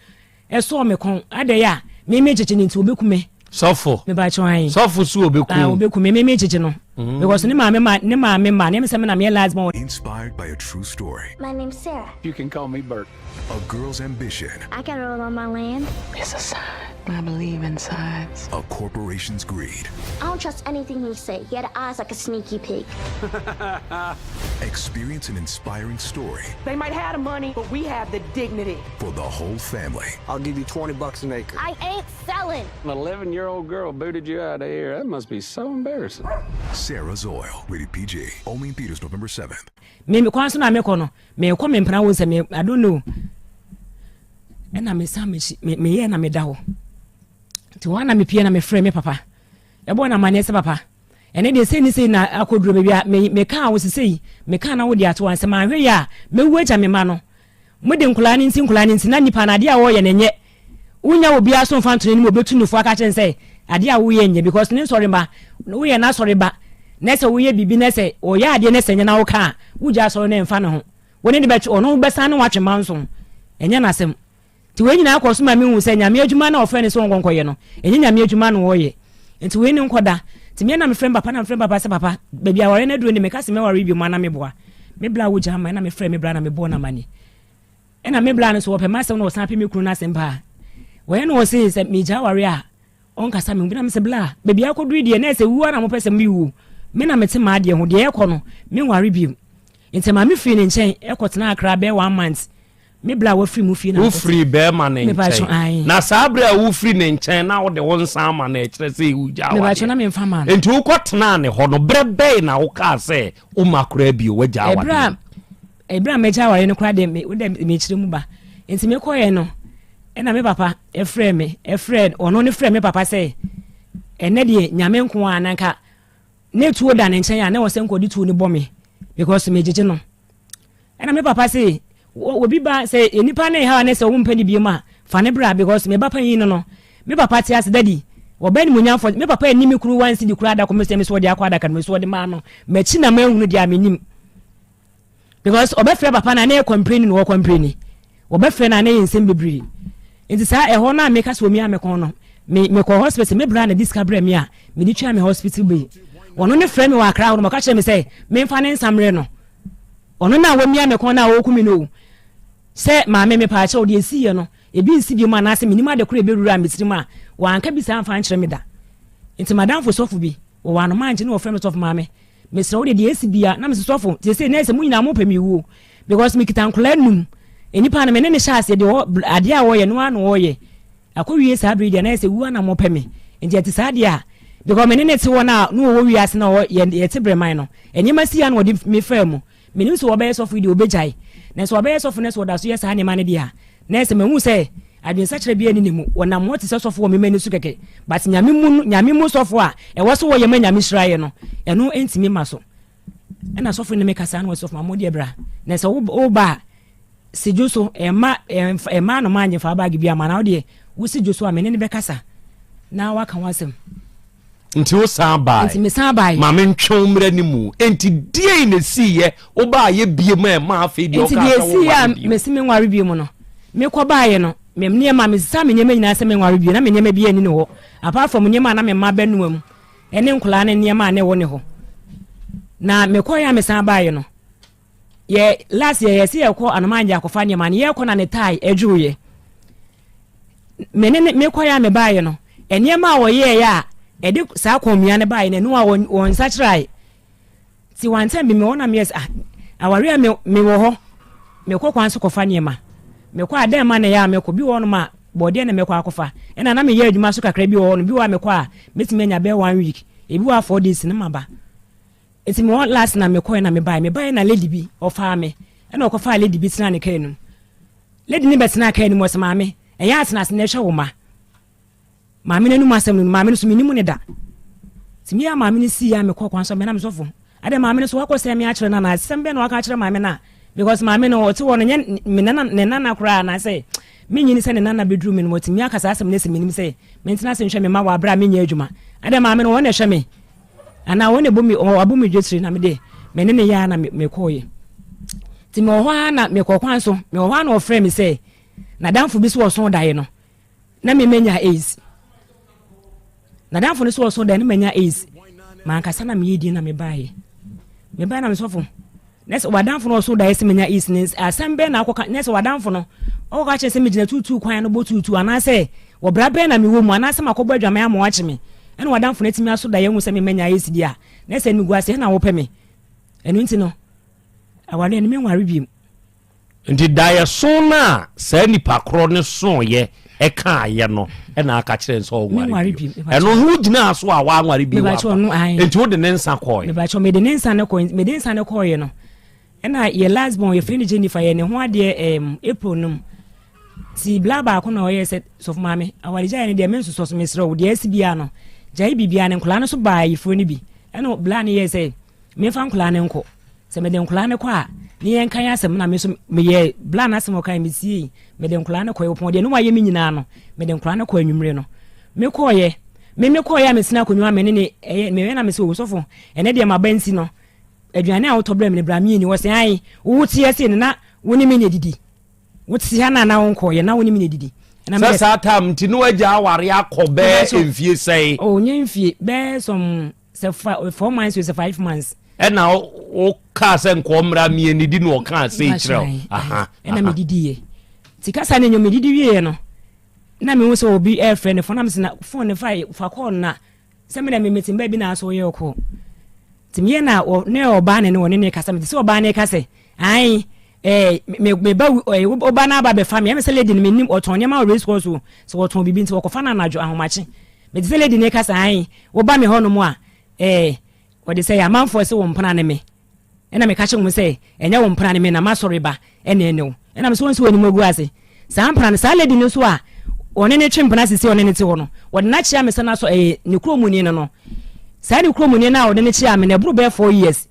ɛsɔɔ me kɔn adɛn a meme kyekye ne nti obeku me. Sɔfo. Mebakyɛ wɔn ayi. Sɔfo so obeku. Ah obeku me meme kyekye no. Mm. Because ne maame ma ne maame ma ne sɛ me na meyɛ last born. Inspired by a true story. My name's Sarah. You can call me Bert. A girl's ambition. I can roll on my land. It's a sign. I believe in signs. A corporation's greed. I don't trust anything he say. He had eyes like a sneaky pig. Experience an inspiring story. They might have the money, but we have the dignity. For the whole family. I'll give you 20 bucks an acre. I ain't selling. An 11 year old girl booted you out of here. That must be so embarrassing. Sarah's Oil. Rated PG. Only in theaters November 7th. Me me kwan so na mekɔ no mekɔ me mpena wo sɛ me I don't know ɛna mesan mekyi me meyɛ na meda hɔ nti wɔn na mepie na mefrɛ me papa ɛbɔ na amaneɛ sɛ papa ɛne deɛ sei ne sei na akɔduro baabi a me mekaa wo sesei mekaa na wode ato ansɛ manhwɛ yɛ a mɛwu agya me ma no mode nkwadaa no nti nkwadaa no nti na nipa no adeɛ a wɔyɛ no nyɛ wonya obiara so mfa nto n'anim obetu no fo aka kyerɛ no sɛ Adeɛ a woyɛ nyɛ because ne nsɔre mma woyɛ n'asɔre ba na sɛ woyɛ biribi na sɛ ɔyɛ adeɛ na sɛ nyɛ na woka a wogya asɔre no ɛmfa ne ho. Wo ne no bɛtwe ɔno bɛsan ne watwe manso ɛnyɛ n'asɛm. Nti wei nyinaa kɔ so ma mehu sɛ Nyame adwuma no a ɔfrɛ no sɛ ɔnkɔ nkɔyɛ no ɛnyɛ Nyame adwuma na ɔyɛ. Nti wei ne nkɔda. Nti me na mefrɛ me papa na mefrɛ me papa sɛ papa baabi awareɛ no aduro ne meka sɛ mɛware bio mu ana meboa. Me bla wogya ama ɛna mefrɛ me bra na mebɔɔ no amane. Ɛna me bra no so wɔpɛ m'asɛm na wɔsan pɛ me kunu no asɛm paa. Wɔyɛ na wɔse sɛ megya aware a ɔnkasa me ho bi na mesɛ bla baabi akɔduru deɛ na ɛsɛ wuo na mopɛ sɛ mewuo. Me na mete m'adeɛ ho deɛ ɛkɔ no menware bio. Nti ma me firi ne nkyɛn ɛkɔtena Accra bɛyɛ one month. Me bla wafiri mu fie na wofiri bɛrima ne nkyɛn na saa berɛ a wofiri ne nkyɛn na wode wo nsa ama no ɛkyerɛ sɛ wogya awadeɛ na memfa ma no. Nti wokɔtenaa ne hɔ no berɛ bɛn na wokaa sɛ woma koraa bio wagya awadeɛ? Ɛberɛ a mɛgya awareɛ no koraa deɛ me wodɛ mekyerɛ mu ba nti mekɔeɛ no ɛna me papa ɛfrɛ me ɛfrɛ ɔno ne frɛ me papa sɛ ɛnɛ deɛ nyame nko a na nka ne tuo da ne nkyɛn a na wɔ sɛ nkɔde tuo no bɔ me because megyegye no ɛna me papa se obi ba sɛ nipa ne ha ne sɛ wo mpɛ ne biom a fa ne bra because me ba panyin no no me papa te ase dadi wɔbɛ nimuonyamfo me papa ani me kuru wansi di kura adakɔ me sɛ me so wɔde akɔ adaka no me so wɔde maa no makyi na manhunu deɛ a menim Because ɔbɛfrɛ papa no a na ɛyɛ kɔmpreni na ɔkɔmpreni. Wɔbɛfrɛ no a na ɛyɛ nsɛm bebree. Nti saa ɛhɔ no a meka sɛ omia me kɔn no, me mekɔ hospital, me bra na de sika brɛ me a mede tua me hospital bill. Ɔno ne frɛ me wɔ Accra hɔ no, ɔka kyerɛ me sɛ memfa ne nsa mmerɛ no. Ɔno na wamia me kɔn no a ɔreku me no o. Sɛ maame mepaakyɛw deɛ ɛsiiɛ no, ebi nsi biom anaasɛ menim ade koro a ɛbɛwura me tirim a, wanka bi saa amfa ankyerɛ me da. Nti madamfo sɔfo bi, wɔwɔ Anomanche na wɔfrɛ me sɔfo maame. Mesrɛ wo deɛ deɛ ɛsi bia na mese sɔfo seesei na ɛsɛ mo nyinaa mopɛ me wuo because mekita nkwadaa num nnipa no me ne ne hyɛ aseɛ deɛ adeɛ a wɔyɛ no ara na wɔyɛ akɔwie saa bere deɛ na ɛsɛ wuo na mopɛ me nti ɛte saa deɛ a because me ne ne te hɔ no a na wɔwɔ wiase na yɛte brɛman no nneɛma si ya na wɔde me faa mu menim sɛ wɔbɛyɛ sɔfo yi deɛ wɔbɛgyae na sɛ wɔbɛyɛ sɔfo no sɛ wɔda so yɛ saa nneɛma no deɛ a Na ɛsɛ mahu sɛ adwensakyera biara nni ne mu, wɔnam hɔ te sɛ sɔfo wɔ me mani so kɛkɛ, but Nyame mu no, Nyame mu sɔfo a ɛwɔ sɛ wɔyɛ ma Nyame hyira yɛ no, ɛno ntumi mma so. Ɛna sɔfo ne me kasa na wɔsɛ sɔfo ma mo deɛ bra, na sɛ woba a, si dwo so, ɛma ɛma anoma anyɛ fa baage bi ama na wo deɛ wosi dwo so a me ne ne bɛkasa na waka ho asɛm. Nti wo san bae. Nti me san bae. Ma me ntwe wo mmra ne mu. Nti deɛn na esiiɛ wo baayɛ bie mu a ɛma afei deɛ ɔkaa sɛ wo nware bio? Nti deɛ esiiɛ a mesi me nware bio mu no, me kɔ baeɛ no, me nneɛma, me sesa me nneɛma nyinaa sɛ me nware bio, na me nneɛma biara nni ne hɔ, apart from nneɛma a na me mma bɛnoa mu, ɛne nkwadaa no nneɛma a na ɛwɔ ne hɔ. Na me kɔeɛ a me san baeɛ no, yɛ last year yɛsi yɛkɔ Anomaangye akɔfa nneɛma no, yɛkɔ na ne tae ɛdwoeɛ. Me ne me kɔeɛ a mebaeɛ no, nneɛma a wɔyɛeɛ a ɛde saa kɔnmia no baeɛ no, ɛno a wɔn wɔn nsa kyerɛe. Ti wɔn bi mewɔ na meyɛ sɛ ah aware a me mewɔ hɔ mekɔ kwan so kɔfa nneɛma mekɔ a dɛn ma na ɛyɛ a mekɔ bi wɔ hɔnom a bɔɔdeɛ na mekɔ akɔfa ɛna na meyɛ adwuma so kakra bi wɔ hɔ no bi wɔ a mekɔ a mɛtumi anya bɛyɛ one week ebi wɔ a 4 days na maba nti mewɔ last na mekɔɛ na mebaeɛ mebaeɛ na lady bi ɔfaa me ɛna ɔkɔfaa lady bi tena ne kaa no mu Lady no bɛtenaa kaa no mu, ɔse, Maame, ɛyɛ a tena ase na hwɛ wo mma. Maame no anum asɛm no, maame no so mennim no da. Nti me a maame no sii a mekɔɔ kwan so a, menam sɔfo. Adɛn maame no so wakɔ sɛn me akyerɛ no anaa asɛm bɛn na waka akyerɛ maame no a? Because maame no ɔte hɔ no nyɛ me nana ne nana koraa anaasɛ menyini sɛ ne nana bɛduru me no watumi aka saa asɛm no asi m'anim sɛ mentena ase nhwɛ me mma wɔ aberɛ a menyɛ adwuma. Adɛn maame no wɔn na ɛhwɛ me. Anaa wɔn na ɛbɔ me wɔabɔ me dwetire na me de me ne ne yɛ ara na mekɔɔeɛ. Nti mewɔ hɔ ara na mekɔ kwan so mewɔ hɔ ara na ɔfrɛ me sɛ n'adamfo bi so ɔso daeɛ no na me manya AIDS. N'adamfo no so ɔso daeɛ no manya AIDS. Mankasa na meyɛ din na mebaeɛ. Mebaeɛ na mesɔfo Na sɛ w'adamfo no ɔso daeɛ sɛ manya AIDS ne asɛm bɛn na akɔka na sɛ w'adamfo no ɔkɔka kyerɛ sɛ megyina tuutuu kwan no bɔ tuutuu anaasɛ wɔ bra bɛn na mewɔ mu anaasɛ makɔbɔ adwaman ama wakye me ɛna w'adamfo no atumi aso daeɛ ahu sɛ me manya AIDS deɛ a na sɛ animguaseɛ na wopɛ me ɛno nti no awareɛ no menware biom. Nti daeɛso no a saa nipa korɔ no soeɛ ɛkaeɛ no ɛna aka kyerɛ sɛ ɔnware bio. Ɛno no wogyinaa so a woanware bio aba. Nti wode ne nsa kɔɔe. Mebakyɛ mede ne nsa no kɔe mede nsa no kɔɔeɛ no ɛna yɛ last born yɛfrɛ no Jennifer yɛ ne ho adeɛ ɛɛm April nom ti bla baako na ɔyɛ sɛ sɔfo maame awaregyaeɛ no deɛ mensosɔ so mesrɛ wo deɛ asi biara no gyae biribiara ne nkwadaa no so baa ayeforɔ no bi ɛna bla no yɛɛ sɛ memfa nkwadaa no nkɔ Sɛ mede nkwadaa no kɔ a, ne yɛn nka yɛn asɛm na me nso meyɛ bla no asɛm ɔkae mesiei. Mede nkwadaa no kɔɛ wɔpɔn deɛ ne wayɛ me nyinaa no, mede nkwadaa no kɔ anwummere no. Mekɔɔyɛ, Me me kɔɔ yɛ a mesena akonnwa a me ne ne ɛyɛ mewɛ na mesɛ osɔfo ɛnɛ deɛ maba nti no aduane a wotɔ brɛ me no bra mieni wɔ sɛ ae wo teɛ se no na wo ne me na edidi wo te ha na na wo nkɔ yɛ na wo ne me na edidi. Sɛ saa tam nti no agya aware akɔ bɛɛ mfie sɛe. Oh nye mfie bɛɛ some sɛ 4 months o sɛ 5 months. Ɛna wo kaa sɛ nkɔɔ mmra mieni di na ɔkaa sei kyerɛ wo. Ɛna medidi yɛ. Ti kasa ne nyɛ medidi wie yɛ no. Na mehu sɛ obi refrɛ ne phone na mese na phone no fa fa call no na sɛ me na me mete baabi na asɛ ɔyɛ call nti meyɛ na ne ɔbaa ne ne ɔne ne kasa mete sɛ ɔbaa ne ka sɛ ae eh, me me ba eh, ɔba no aba bɛfa me ɛmɛ sɛ lady no menim ɔtɔn nneɛma wɔ race course o sɛ wɔtɔn biribi nti wɔkɔfa no anadwo ahomakye mete sɛ lady ne ka sɛ ae woba me hɔ nom a eh, ɔde sɛ yɛ amanfoɔ sɛ wɔn mpena ne me Ɛnna meka kyerɛɛ wɔn sɛ, Ɛnyɛ wo mpena ne me, na m'asɔre ba na ɛne wo. Ɛnna mese wɔn sɛ wɔn anim agu ase. Saa mpena no, saa lady no nso a wɔne no twe mpena sisi a ɔne no te hɔ no, wɔde no akyea me sɛ n'asɔ ɛyɛ ne kuromuni no no. Saa ne kuromuni no a wɔde no kyea me no, ɛboro bɛyɛ 4 years.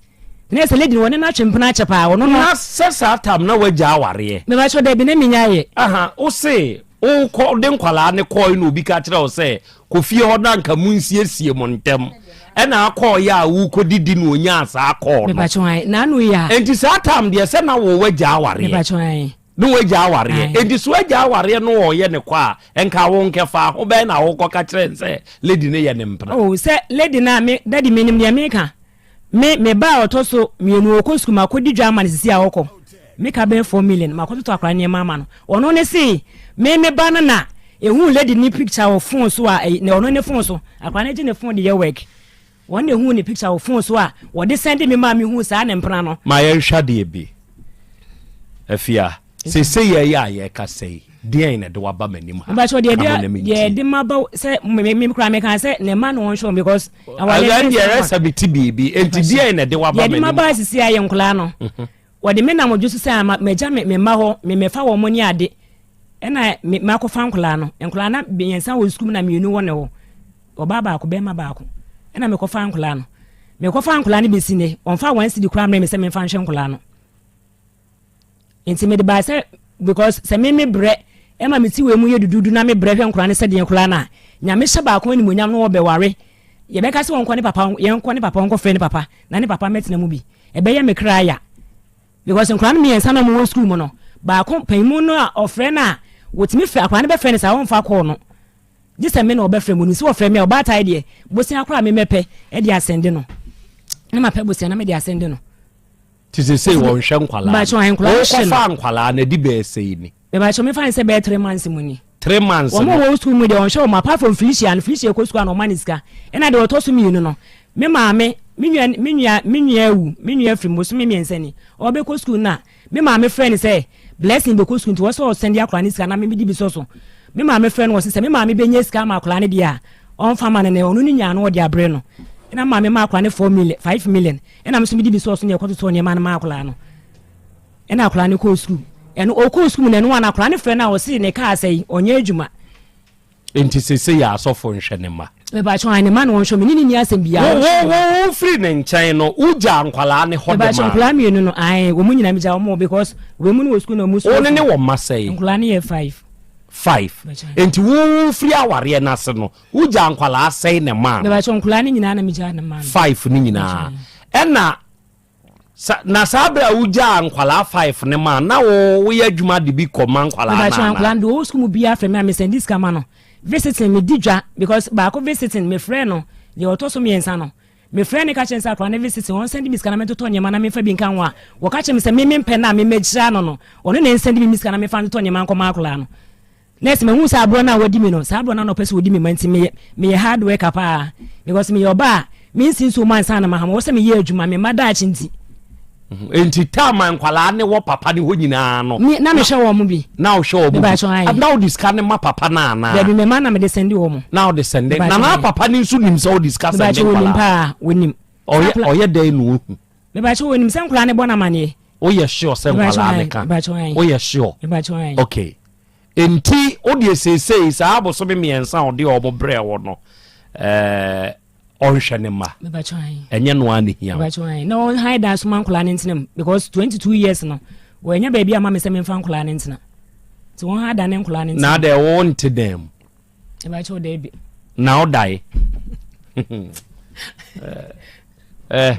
Na ɛsɛ lady no wɔne no atwe mpena akyɛ paa, ɔno no. Na sɛ saa tam na wagya awareɛ. Mebakyɛw dabi na menya yɛ. Aha, wo se wokɔ de nkwadaa no kɔe na obi ka kyerɛ wo sɛ kɔ fie hɔ na nka monsiesie mo ntɛm ɛna akɔɔyɛ a wokɔdidi na onyaa saa kɔɔ no. Mebakyɛw ae, n'ano yi a. Enti saa tam deɛ sɛ na wo wagya awareɛ. Mebakyɛw ae. Ne wagya awareɛ. Enti so agya awareɛ no ɔɔyɛ ne kɔ a, nka wo nkɛfaa ho bɛn na wokɔka kyerɛ no sɛ lady no yɛ ne mpena? Oh, sɛ lady no a me, daddy menim deɛ meka. Me me ba a ɔtɔ so mienu ɔkɔ sukuu makɔdi dwa ama no sisi a ɔkɔ me ka bɛyɛ 4 million makɔtotɔ akwadaa nneɛma ama no ɔno ne se me me ba no na ehuu lady ne picture wɔ phone so a ɛyi na ɔno ne phone so akwadaa no gye ne phone de yɛ work wɔn na ehuu ne picture wɔ phone so a wɔde send me maa me hu saa ne mpena no. Ma yɛnhwɛ adeɛ bi Afia. Seesei yɛn a yɛrekasa yi, deɛn na ɛde wo aba m'anim ha? Mpatsɔ deɛ Ka ho na deɛ mentie. deɛ ɛde ma ba sɛ me me koraa meka sɛ ne mma na wɔn hwɛ wɔn because awale Ɛnna ne deɛ nsɛm ɛyɛ sɛ mete biribi, enti deɛn na ɛde wo aba deɛ ɛde ma m'anim ba ha? sisi ayɛ nkɔlaa no wɔde me nam dwo so sɛ ama magya me me mma hɔ me mɛfa wɔn ne ade ɛna me makɔfa nkɔlaa no nkɔlaa na mmiɛnsa wɔ sukuu mu na mmienu wɔ ne hɔ ɔbaa baako bɛrima baako ɛna mekɔfa nkɔlaa no mekɔfa nkɔlaa no bɛsi ne wɔmfa wɔn asidi koraa mmerɛ me sɛ memfa nhwɛ nkɔlaa no. Nti mede baa sɛ because sɛ me me brɛ ɛma me ti wei mu yɛ dududu na me brɛ hwɛ nkora ne sɛdeɛ koraa no a Nyame hyɛ baako animuonyam no wɔbɛware yɛbɛka sɛ wɔnkɔ ne papa yɛnkɔ ne papa wɔnkɔ frɛ ne papa na ne papa mɛtena mu bi ɛbɛyɛ me kra ya because nkora no mmiɛnsa na wɔwɔ sukuu mu no baako panyimu no a ɔfrɛ no a wɔtumi frɛ akora no bɛfrɛ no saa wɔmfa kɔɔ no gye sɛ me na ɔbɛfrɛ mu no sɛ wɔfrɛ me a ɔbaatae deɛ bosea koraa me mɛpɛ ɛde asɛnde no na mapɛ bosea na mede asɛnde no. Ti sesei wɔnhwɛ nkwalaa no. Wokɔfaa nkwalaa no adi bɛyɛ sɛi ni? Mebakyɛ mefa ne sɛ bɛyɛ 3 months mu ni. 3 months no. Wɔn a wɔwɔ sukuu mu deɛ wɔnhwɛ wɔn apart from Felicia no, Felicia kɔ sukuu a na ɔma ne sika. Ɛna deɛ ɔtɔ so mmienu no, me maame, me nua, me nua, me nua awu, me nua afiri mu bosome 3 ni. Ɔbɛkɔ sukuu no a, me maame frɛ no sɛ Blessing bɛkɔ sukuu nti wɔ sɛ ɔsɛnde akwadaa no sika na me medi bi sɔ so. Me maame frɛ no wɔ se sɛ me maame bɛnya sika ama akwadaa no deɛ a, ɔmfa ma no na ɔno ne nyaa no ɔde abrɛ no. Ɛna me maame ma akwadaa no 4 million, 5 million. Ɛna me nso mede bi sɔɔ so na yɛkɔtotɔɔ nneɛma no maa akwadaa no. Ɛna akwadaa no kɔɔ sukuu. Ɛno ɔkɔɔ sukuu mu na ɛno a na akwadaa no frɛ no a ɔse ne kaa sɛe, ɔnyɛ adwuma. Nti sese yɛ asɔfo nhwɛ ne mma. Mepakyɛw ae ne mma na wɔnhwɛ me ne ne nni asɛm biara. Wo wo wo wo firi ne nkyɛn no wo gyaa nkwadaa ne hɔ de Mepakyɛw maa no. nkwadaa mmienu no ae wɔn nyinaa me gyaa wɔn because wɔn mu no wɔ sukuu na wɔn sukuu. Wo ne ne wɔ mma sɛe? Nkwadaa no yɛ five. Five. Nti wo wo firi awareɛ no ase no Wo gyaa nkwadaa sɛn na ɛmaa no? Mebakyɛ nkwadaa no nyinaa na me gyaa no maa no. Five no nyinaa. Ɛna sa na saa bere a wo gyaa nkwadaa five no maa na wo woyɛ adwuma de bi kɔ ma nkwadaa no Mebakyɛ anaa? nkwadaa no deɛ ɔwɔ sukuu mu biara frɛ me a me sɛndi sika ma no. Visiting me di dwa because baako visiting me frɛ no deɛ ɔtɔ so mmiɛnsa no me frɛ no ka kyerɛ no sɛ akwadaa no visiting wɔn sɛndi me sika na me ntotɔ nneɛma na me nfa bi nka ho a wɔka kyerɛ me sɛ me me mpɛ no a me mɛgyira no no ɔno na nsɛndi me me sika na me nfa ntotɔ nneɛma nkɔ ma akwadaa no. Nurse mahu sɛ aborɔ no a wadi me no saa aborɔ no na ɔpɛ sɛ ɔdi me ma nti meyɛ meyɛ hard worker paa because meyɛ ɔba a mensi nsuo mu ansa na mahama wɔ sɛ meyɛ adwuma me mma daakye nti. Nti time a nkwadaa ne wɔ papa ne hɔ nyinaa no. Me na mehwɛ wɔn bi. Na wohwɛ wɔn bi. Na wode sika ne ma papa no anaa? Dabi me ma na mede sɛnde wɔn. Na wode sɛnde. Na na papa ne nso nim sɛ wode sika sɛnde nkwadaa. Wɔnim paa wɔnim. Ɔyɛ ɔyɛ dɛn na ohu? Mebakyɛ wɔnim sɛ nkwadaa ne bɔ no amaneɛ. Woyɛ sure sɛ nkwadaa ne ka? Woyɛ sure? Okay. Enti wo deɛ seesei saa abosome 3 a ɔde wɔn brɛɛ wo no, ɛɛ ɔnhwɛ ne mma. Ɛnyɛ no ara na ehia wo. Na ɔnhan dan so ma nkwadaa no ntena mu because 22 years no wɔanya baabi ama me sɛ memfa nkwadaa no ntena. Nti wɔn han dan ne nkwadaa no ntena. Na adɛ wo nte dan mu. Mebakyɛ wo daabi. Na wodae. Eh,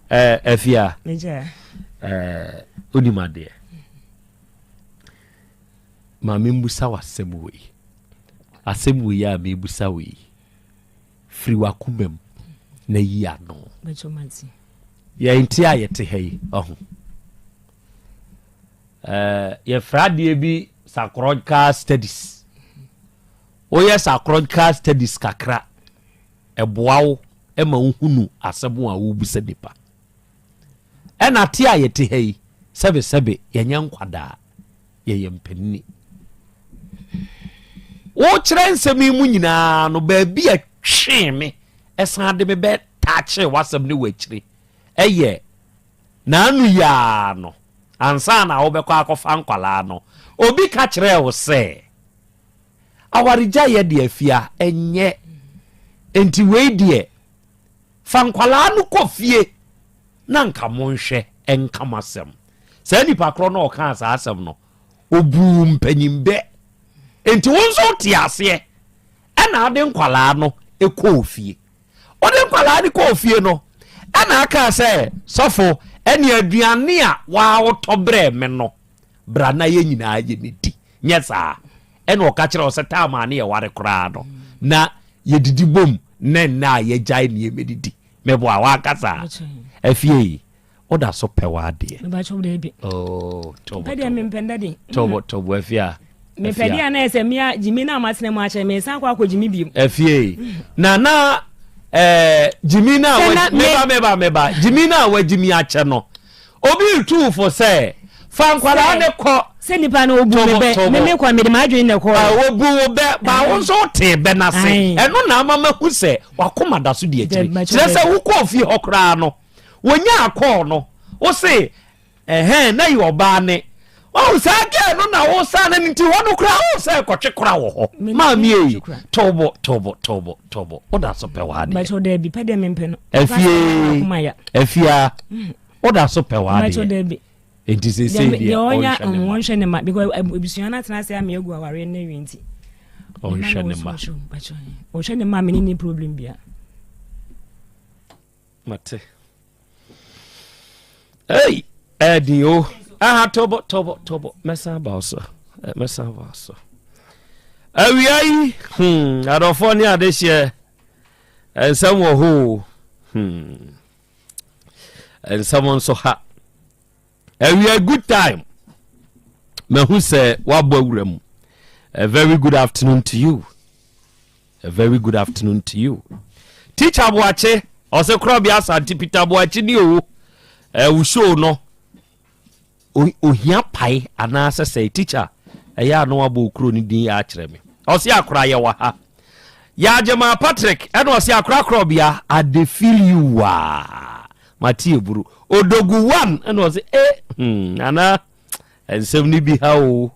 eh, afia. Eh, wonim adeɛ. Ma membusa w'asɛm wei. Asɛm wei a mebusa wei. Firi w'akoma mu na yi ano. Yɛn ti a yɛte ha yi, ɔho. Eh, yɛfrɛ adeɛ bi psychological studies. Woyɛ psychological studies kakra, ɛboa wo ma wohunu asɛm a wobisa nipa. Ɛna te a yɛte ha yi, sɛbesɛbe yɛnyɛ nkwadaa, yɛyɛ mpanini. Wokyerɛ nsɛm yi mu nyinaa no, baabi a twee me ɛsan de me bɛ taakyee w'asɛm ne w'akyire ɛyɛ N'ano yi ara no, ansa na wobɛkɔ akɔfa nkwadaa no, obi ka kyerɛɛ wo sɛ, Awaregyaeɛ deɛ afia, ɛnyɛ. Enti wei deɛ, fa nkwadaa no kɔ fie na nka monhwɛ nka mo asɛm. Saa nipa korɔ no a ɔkaa saa asɛm no, ɔbuu mpanyin bɛ. Enti wo nso wote aseɛ ɛna ade nkwadaa no kɔɔ fie. Wode nkwadaa no kɔɔ fie no, ɛna aka sɛ, Sɔfo, ɛne aduane a waa wotɔ brɛɛ me no, bra na yɛn nyinaa yɛnidi. Nyɛ saa. Ɛna ɔka kyerɛ wo sɛ taama ne yɛware koraa no, na yɛdidi bom na nnɛ a yɛgyae nneɛma didi. Meboa wanka saa. Afie yi, woda so pɛ w'adeɛ. Mebakyɛw daabi. Oh, tobo. Pɛ deɛ mempɛ ndade. Tobo, tobo afie a. Mepɛ deɛ na ɛsɛ mea gyimi na matena mu akyɛ mesan kɔ akɔ gyimi bio. Afie na na eh, gyimi na meba meba meba gyimi na wagyimi akyɛ no obi retu fo sɛ fa nkwadaa ne kɔ. Sɛ nipa no obu me bɛ me me kɔ mede m'adwene na ɛkɔɔ. Ah, obu wo bɛ ba wo nso wotee bɛ n'ase ɛno na ama mahu sɛ wakoma da so di akyiri kyerɛ sɛ wokɔɔ fie hɔ koraa no. Wɔnyaa kɔɔ no, wo se ɛhɛn na yɛ ɔbaa ne. Wahu saa girl no na wo saa na ne nti hɔ no koraa wo sɛ kɔtwe kora wɔ hɔ. Maame ei, tobo tobo tobo tobo, wo da so pɛ w'adeɛ. Mpakyɛw daabi, pɛ deɛ mempɛ no. Afie, afia, wo da so pɛ w'adeɛ. Mpakyɛw daabi. Nti seesei deɛ ɔnhwɛ ne ma. Ɔnhwɛ ne ma because abusua no atena ase ama egu awareɛ no awie nti. Ɔnhwɛ ne ma. Ɔhwɛ ne ma me ne ne problem bia. Mate. Hey, ɛdi o. Aha tobo tobo tobo. Mɛsan aba wo so. Eh, mɛsan aba wo so. Awia yi, hmm, adɔfoɔ ne adehyeɛ. Nsɛm wɔ hɔ o. Hmm. Nsɛm nso ha. Awia good time. Mahu sɛ woabɔ awura mu. A very good afternoon to you. A very good afternoon to you. Teacher Boakye, ɔsɛ korɔbea Asante Peter Boakye ni o. Ɛwo show no, ohia pae anaasɛ sɛ teacher ɛyɛ a na wabɔ okuro no din akyerɛ me. Ɔsɛ akora yɛ wɔ ha. Yɛagyema Patrick ɛna ɔsɛ akora korɔbea I dey feel you waa. Mate eburu. Odogu one ɛna ɔsɛ eh hmm ana nsɛm no bi ha o.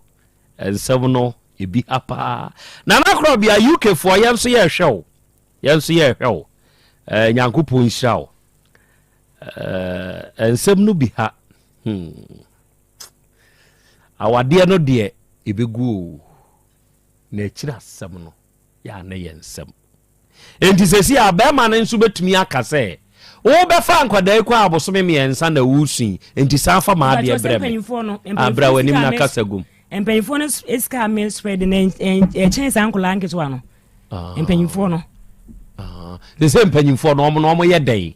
Nsɛm no ebi ha paa. Nana Korɔbea UK foɔ yɛn nso yɛrehwɛ wo. Yɛn nso yɛrehwɛ wo. Eh, Nyankopɔn nhyira wo. Eh, nsɛm no bi ha. Hmm. Awadeɛ no deɛ ebegu o. Na akyiri asɛm no yɛ a na yɛ nsɛm. Enti seesei a barima no nso bɛtumi aka sɛ, Wobɛfa nkwadaa yi kɔ a abosome mmiɛnsa na woresu yi, enti san fa m'adeɛ brɛ me. Ah, bra w'anim na kasa gum. Mpanyinfoɔ no sika a me spread no ɛkyɛn saa nkwadaa nketewa no. Ah. Mpanyinfoɔ no. Ah. Sɛ mpanyinfoɔ no wɔn no wɔn yɛ dɛn?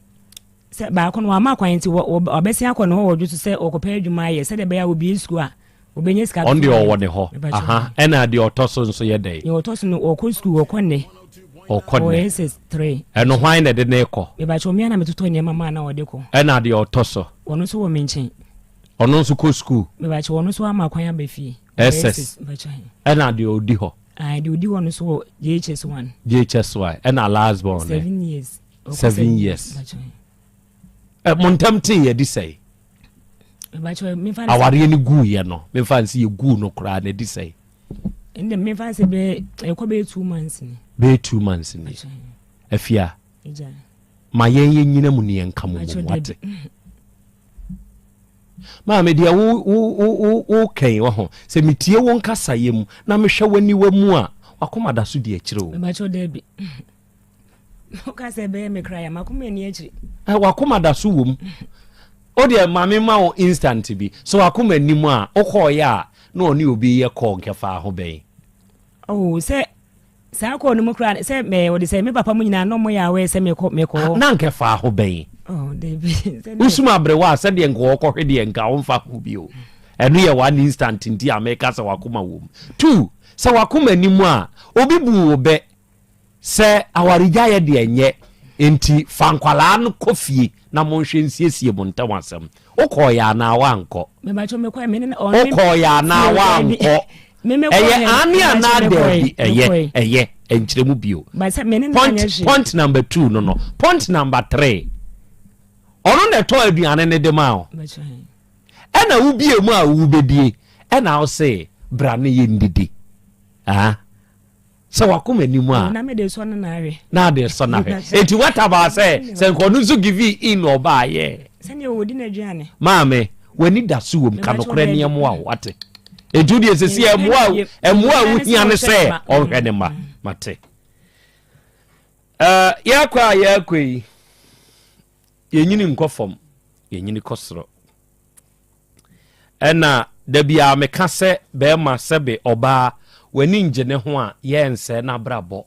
Sɛ baako no wama kwan nti wɔbɛsen akɔ ne hɔ wɔ dwo so sɛ ɔkɔpɛ adwuma ayɛ sɛdeɛ ɛbɛyɛ a wɔbie sukuu a Obenya sika Ɔno deɛ ɔwɔ ne hɔ. Aha, ɛna deɛ ɔtɔ so nso yɛ dɛn? Deɛ ɔtɔ so no ɔkɔ sukuu, ɔkɔ nnɛ. Ɔkɔ nnɛ. Ɔwɔ SS 3. Ɛno hwan na ɛde ne kɔ? Mebakyɛ ɔmea na metotɔ nneɛma maa na ɔde kɔ. Ɛna deɛ ɔtɔ so? Ɔno nso wɔ me nkyɛn. Ɔno nso kɔ sukuu? Mebakyɛ ɔno nso ama kwan aba fie. SS. Ɛna deɛ ɔdi hɔ? Ah, deɛ ɔdi hɔ no nso wɔ JHS 1. JHS 1. Ɛna last born. 7 years. 7 years. Ɛ mo ntam tee yɛ di sɛe? Awareɛ no guu yɛ no memfa nse yɛ guu no koraa na ɛdi sɛe? Ɛnna memfa nse bɛyɛ ɛkɔ bɛyɛ 2 months ni. Bɛyɛ 2 months ni. Afia. Ma yɛn yɛ nyina mu ne yɛn nka mo mu wate. Maame deɛ wo wo wo wo wo kɛn wɔ ho sɛ metie wo nkasayɛ mu na mehwɛ w'aniwa mu a. Wakoma da so di akyire o. Mebakyɛw daabi. Woka sɛ ɛbɛyɛ me kra ya makoma ani akyiri. Eh, wakoma da so wom. O deɛ ma me ma wo instant bi. So wakoma anim a wokɔɔyɛ a na ɔne obi yɛ kɔɔ nkɛfaa ho bɛn? Oh, sɛ saa kɔɔ no mu koraa sɛ mɛ wɔde sɛ me papa mu nyinaa na ɔmo yɛ awɛ sɛ mekɔ mekɔ hɔ. Na nkɛfaa ho bɛn? Oh, dabi. Wosum aberewa a sɛdeɛ nka ɔkɔhwe deɛ nka womfa ho bio. Ɛno yɛ one instant nti a meka sɛ wakoma wom. Two, sɛ wakoma anim a obi buu wo bɛ Sɛ awaregyaeɛ deɛ nyɛ, enti fa nkwadaa no kɔ fie na monhwɛ nsiesie mo ntam asɛm. Wokɔeɛ anaa woankɔ? Wokɔeɛ anaa woankɔ? Ɛyɛ aane anaa daabi? Ɛyɛ, ɛyɛ, ɛnkyerɛ mu bio. Point, point number two no no. Point number three, ɔno na ɛtɔ aduane no de ma wo. Ɛna wobie mu a wobɛdie, ɛna wo se bra ne yɛndidi. Ah. sɛ wakoma anim a na mede sɔ no na ahwɛ na ade sɔ no ahwɛ enti what about sɛ sɛ nka ɔno nso give in ɔbaa yɛ sɛdeɛ wɔdi n'aduane maame w'ani da so wom ka nokorɛ ne ɛmoa wo wate enti wodeɛ sɛsi ɛmoa ɛmoa a wohia ne sɛ ɔnhwɛ ne ma mate yɛkɔ a yɛkɔ yi yɛnyini nkɔ fam yɛnyini kɔ soro Ɛna da biara meka sɛ bɛrima sɛbe ɔbaa w'ani ngye ne ho a yɛ nsɛe n'abrabɔ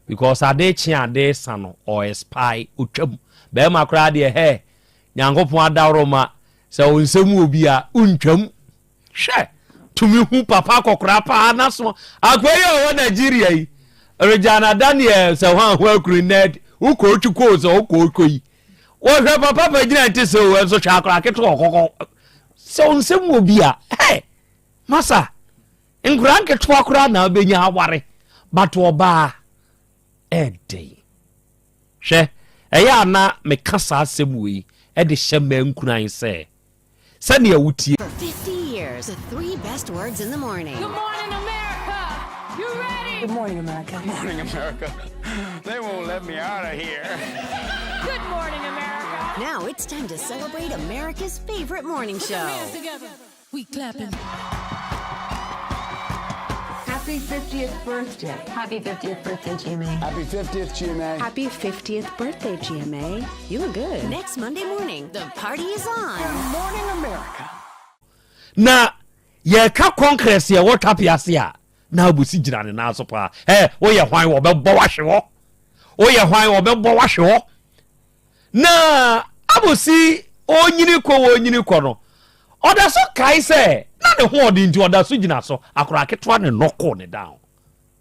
because ade kye ade sa no ɔ expire otwam bɛrima koraa deɛ hɛ Nyankopɔn adaworoma sɛ wo nsɛm wɔ bi a wontwam hwɛ tumi hu papa akɔkora paa n'aso akoa yi a ɔwɔ Nigeria yi Regina Daniel sɛ ho aho akuru ned wokɔ otwi koo sɛ wokɔ okɔ yi Wɔhwɛ papa pa gyina nte sɛ o ɛnso hwɛ akora ketewa ɔkɔkɔ sɛ wo nsɛm wɔ bi a hey masa nkora nketewa koraa na wobɛnya aware but ɔbaa ɛden hwɛ ɛyɛ a na meka saa asɛm wei ɛde hyɛ mmaa nkuran sɛ sɛnea wotie. For 50 years, the 3 best words in the morning. Good morning, America. You ready? Good morning, America. Good morning, America. They won't let me out of here. Good morning, America. Now it's time to celebrate America's favorite morning Put show. your hands together. We clapping. Happy 50th birthday. Happy 50th birthday, GMA. Happy 50th, GMA. Happy 50th birthday, GMA. You look good. Next Monday morning, the party is on. Good morning, America. Na yɛka congress yɛwɔ twape ase a na abosi gyina ne nan so paa ɛ woyɛ hwan wɔbɛbɔ wahwe hɔ woyɛ hwan wɔbɛbɔ wahwe hɔ Na Amosi ɔrenyini kɔ ɔrenyini kɔ no, ɔda so kae sɛ na ne ho ɔden nti ɔda so gyina so. Akwadaa ketewa ne nɔkoo ne down.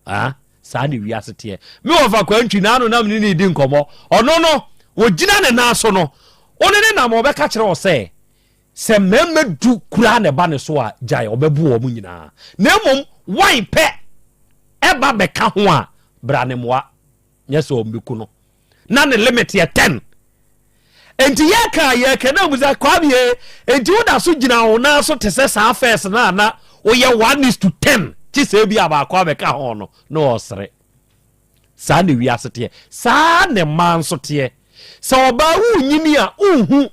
Ah, saa ne wiase teɛ. Me wɔfa Kwantwi na ano na me ne ne di nkɔmmɔ. Ɔno no, wɔgyina ne nan so no, wo ne ne nam ɔbɛka kyerɛ wɔ sɛ, sɛ mmarima du koraa na ɛba ne so a, gyae, ɔbɛbo wɔn nyinaa. Na mmom, wan pɛ ɛba bɛka ho a, bra ne mmoa, nyɛ sɛ ɔmmɛku no. na ne limit yɛ 10 nti yɛka yɛka na musa kwame nti woda so gyina wo nan so te sɛ saa first na na woyɛ 1 is to 10 kye sɛ bi a baako abɛka ho no na ɔsere saa na wiase teɛ saa ne mmaa nso teɛ sɛ ɔbaa wonyini a wonhu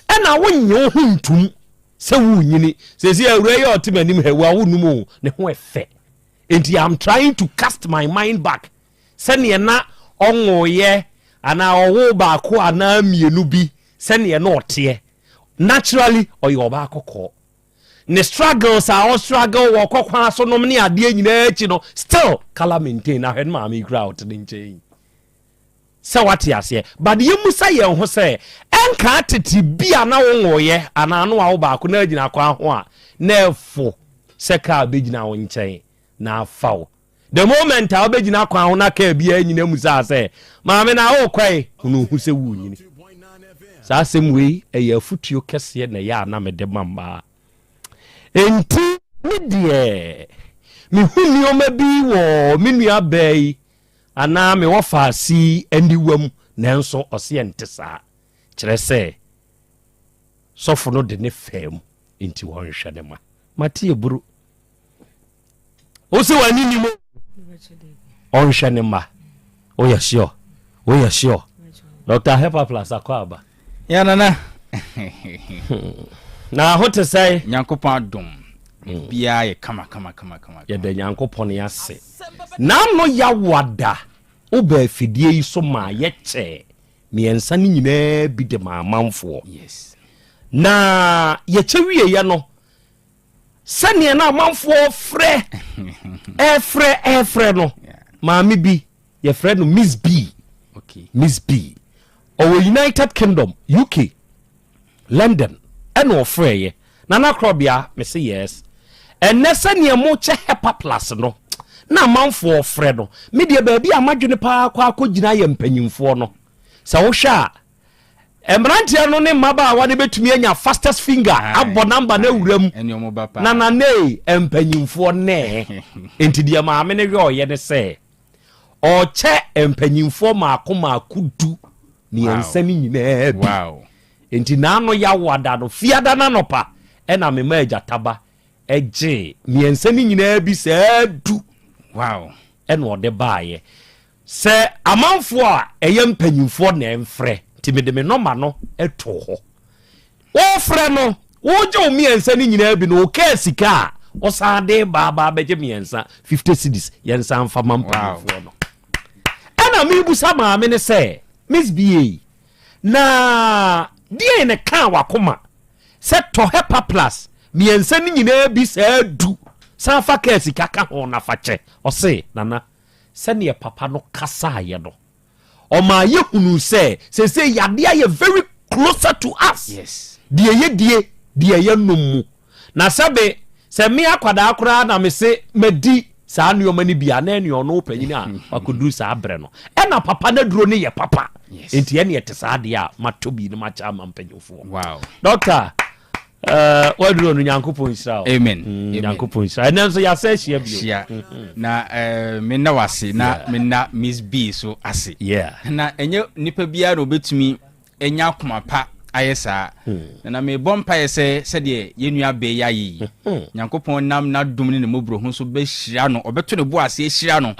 ɛna wonye wo ho ntum sɛ wonyini sɛsi awura yi a ɔte m'anim ha wa wonum o ne ho ɛfɛ nti I'm trying to cast my mind back sɛdeɛ na ɔnwoeɛ anaa ɔwoo baako anaa mmienu bi sɛdeɛ na ɔteɛ. Naturally ɔyɛ ɔbaa kɔkɔɔ. Ne struggles a ɔstruggle wɔ kɔkwan so nom ne adeɛ nyinaa akyi no still color maintain na hwɛ ne maame yi koraa a ɔte ne nkyɛn yi. Sɛ wate aseɛ. But yɛmmusa yɛn ho sɛ ɛnkaa tete bi a na wonwoeɛ anaa na wawo baako na agyina kwan ho a na ɛfo sɛ kaa bɛgyina wo nkyɛn na afa wo. The moment a wobɛgyina kwan ho na kaa biara nyina mu saa sɛ, Maame na worekɔ hunu hu sɛ worenyini. Saa asɛm wei ɛyɛ afotuo kɛseɛ na ɛyɛ a na mede ma mmaa. Enti me deɛ mehu nneɛma bi wɔ me nua baa yi anaa me wɔfaase yi aniwa mu nanso ɔse ɛnte saa. Kyerɛ sɛ sɔfo no de ne faa mu nti wɔnhwɛ ne ma. Mate aburo. Wo se w'ani nim o. Ɔnhwɛ ne mma. Woyɛ sure? Woyɛ sure? Dr. Hepa Plus akɔ aba. Ya nana. Na ho te sɛn? Nyankopɔn adom. Biribiara yɛ kama kama kama kama. Yɛda Nyankopɔn ase. N'ano yawada wobaa afidie yi so maa yɛkyɛɛ mmiɛnsa no nyinaa bi de maa amanfoɔ. Yes. Na yɛkyɛ wieɛ no, sɛdeɛ na amanfoɔ frɛ ɛfrɛ ɛfrɛ no, maame bi yɛfrɛ no Miss B. Okay. Miss B. Ɔwɔ United Kingdom, UK. London ɛna ɔfrɛɛyɛ Nana Korɔbea mese yes ɛnɛ sɛdeɛ mo kyɛ Hepa plus no na amanfoɔ frɛ no me deɛ baabi a madwene paa kɔ akɔgyina yɛ mpanyinfoɔ no sɛ wohwɛ a mmeranteɛ no ne mmabaawa no bɛtumi anya fastest finger abɔ namba no awura mu na nanee mpanyinfoɔ nɛɛ nti deɛ maame no yɛ ɔyɛ ne sɛ Ɔrekyɛ mpanyimfoɔ mmaako mmaako du mmiɛnsa no nyinaa bi. Enti n'ano yawoada no, fiada no anɔpa, ɛna memaa agyataba gyee mmiɛnsa no nyinaa bi saa du. Ɛna ɔde baeɛ. Sɛ amanfoɔ a ɛyɛ mpanyimfoɔ na ɛmfrɛ, nti mede me nɔma no too hɔ. Wofrɛ no, wogye wo mmiɛnsa no nyinaa bi no, wokaa sika a ɔsan de ba aba abɛgye mmiɛnsa, 50 cedis, yɛnsan mfa ma mpanimfoɔ no. Ɛna mebusa maame no sɛ, Miss BA, na deɛn na ɛkaa wakoma sɛ tɔ Hepa Plus mmiɛnsa no nyinaa bi saa du, san fa kaa sika ka ho na fa kyɛ? Ɔse, Nana, sɛdeɛ papa no kasaeɛ no, Ɔmaa yɛhunuu sɛ seesei yadeɛ ayɛ very closer to us. Yes. Deɛ yɛdie, deɛ yɛnom mu. Na sɛbe sɛ me akwadaa koraa na mese madi saa nneɛma no bi a, na ɛne ɔno panyin a wakɔduru saa berɛ no. Ɛna papa no aduro no yɛ papa. Yes. Enti ɛne ɛte saa deɛ a matɔ bi na makyɛ ama mpanyinfoɔ. Wow. Doctor, Eh, waduro no nyankopɔn nhyira o amen mm, nyankopɔn nhyira ɛnɛ nso yɛasɛ ahyia bio hyia mm-hmm. na eh, menna wase na yeah. menna miss b so ase yeah. na ɛnyɛ nipa biara na obɛtumi anya akoma pa ayɛ saa hmm. na na mebɔ mpaeɛ sɛ sɛdeɛ yɛn nua bɛɛ yɛ ayɛ yi hmm. nyankopɔn nam n'adom ne ne mmɔborɔhu so bɛhyira no ɔbɛto ne bo ase ahyira no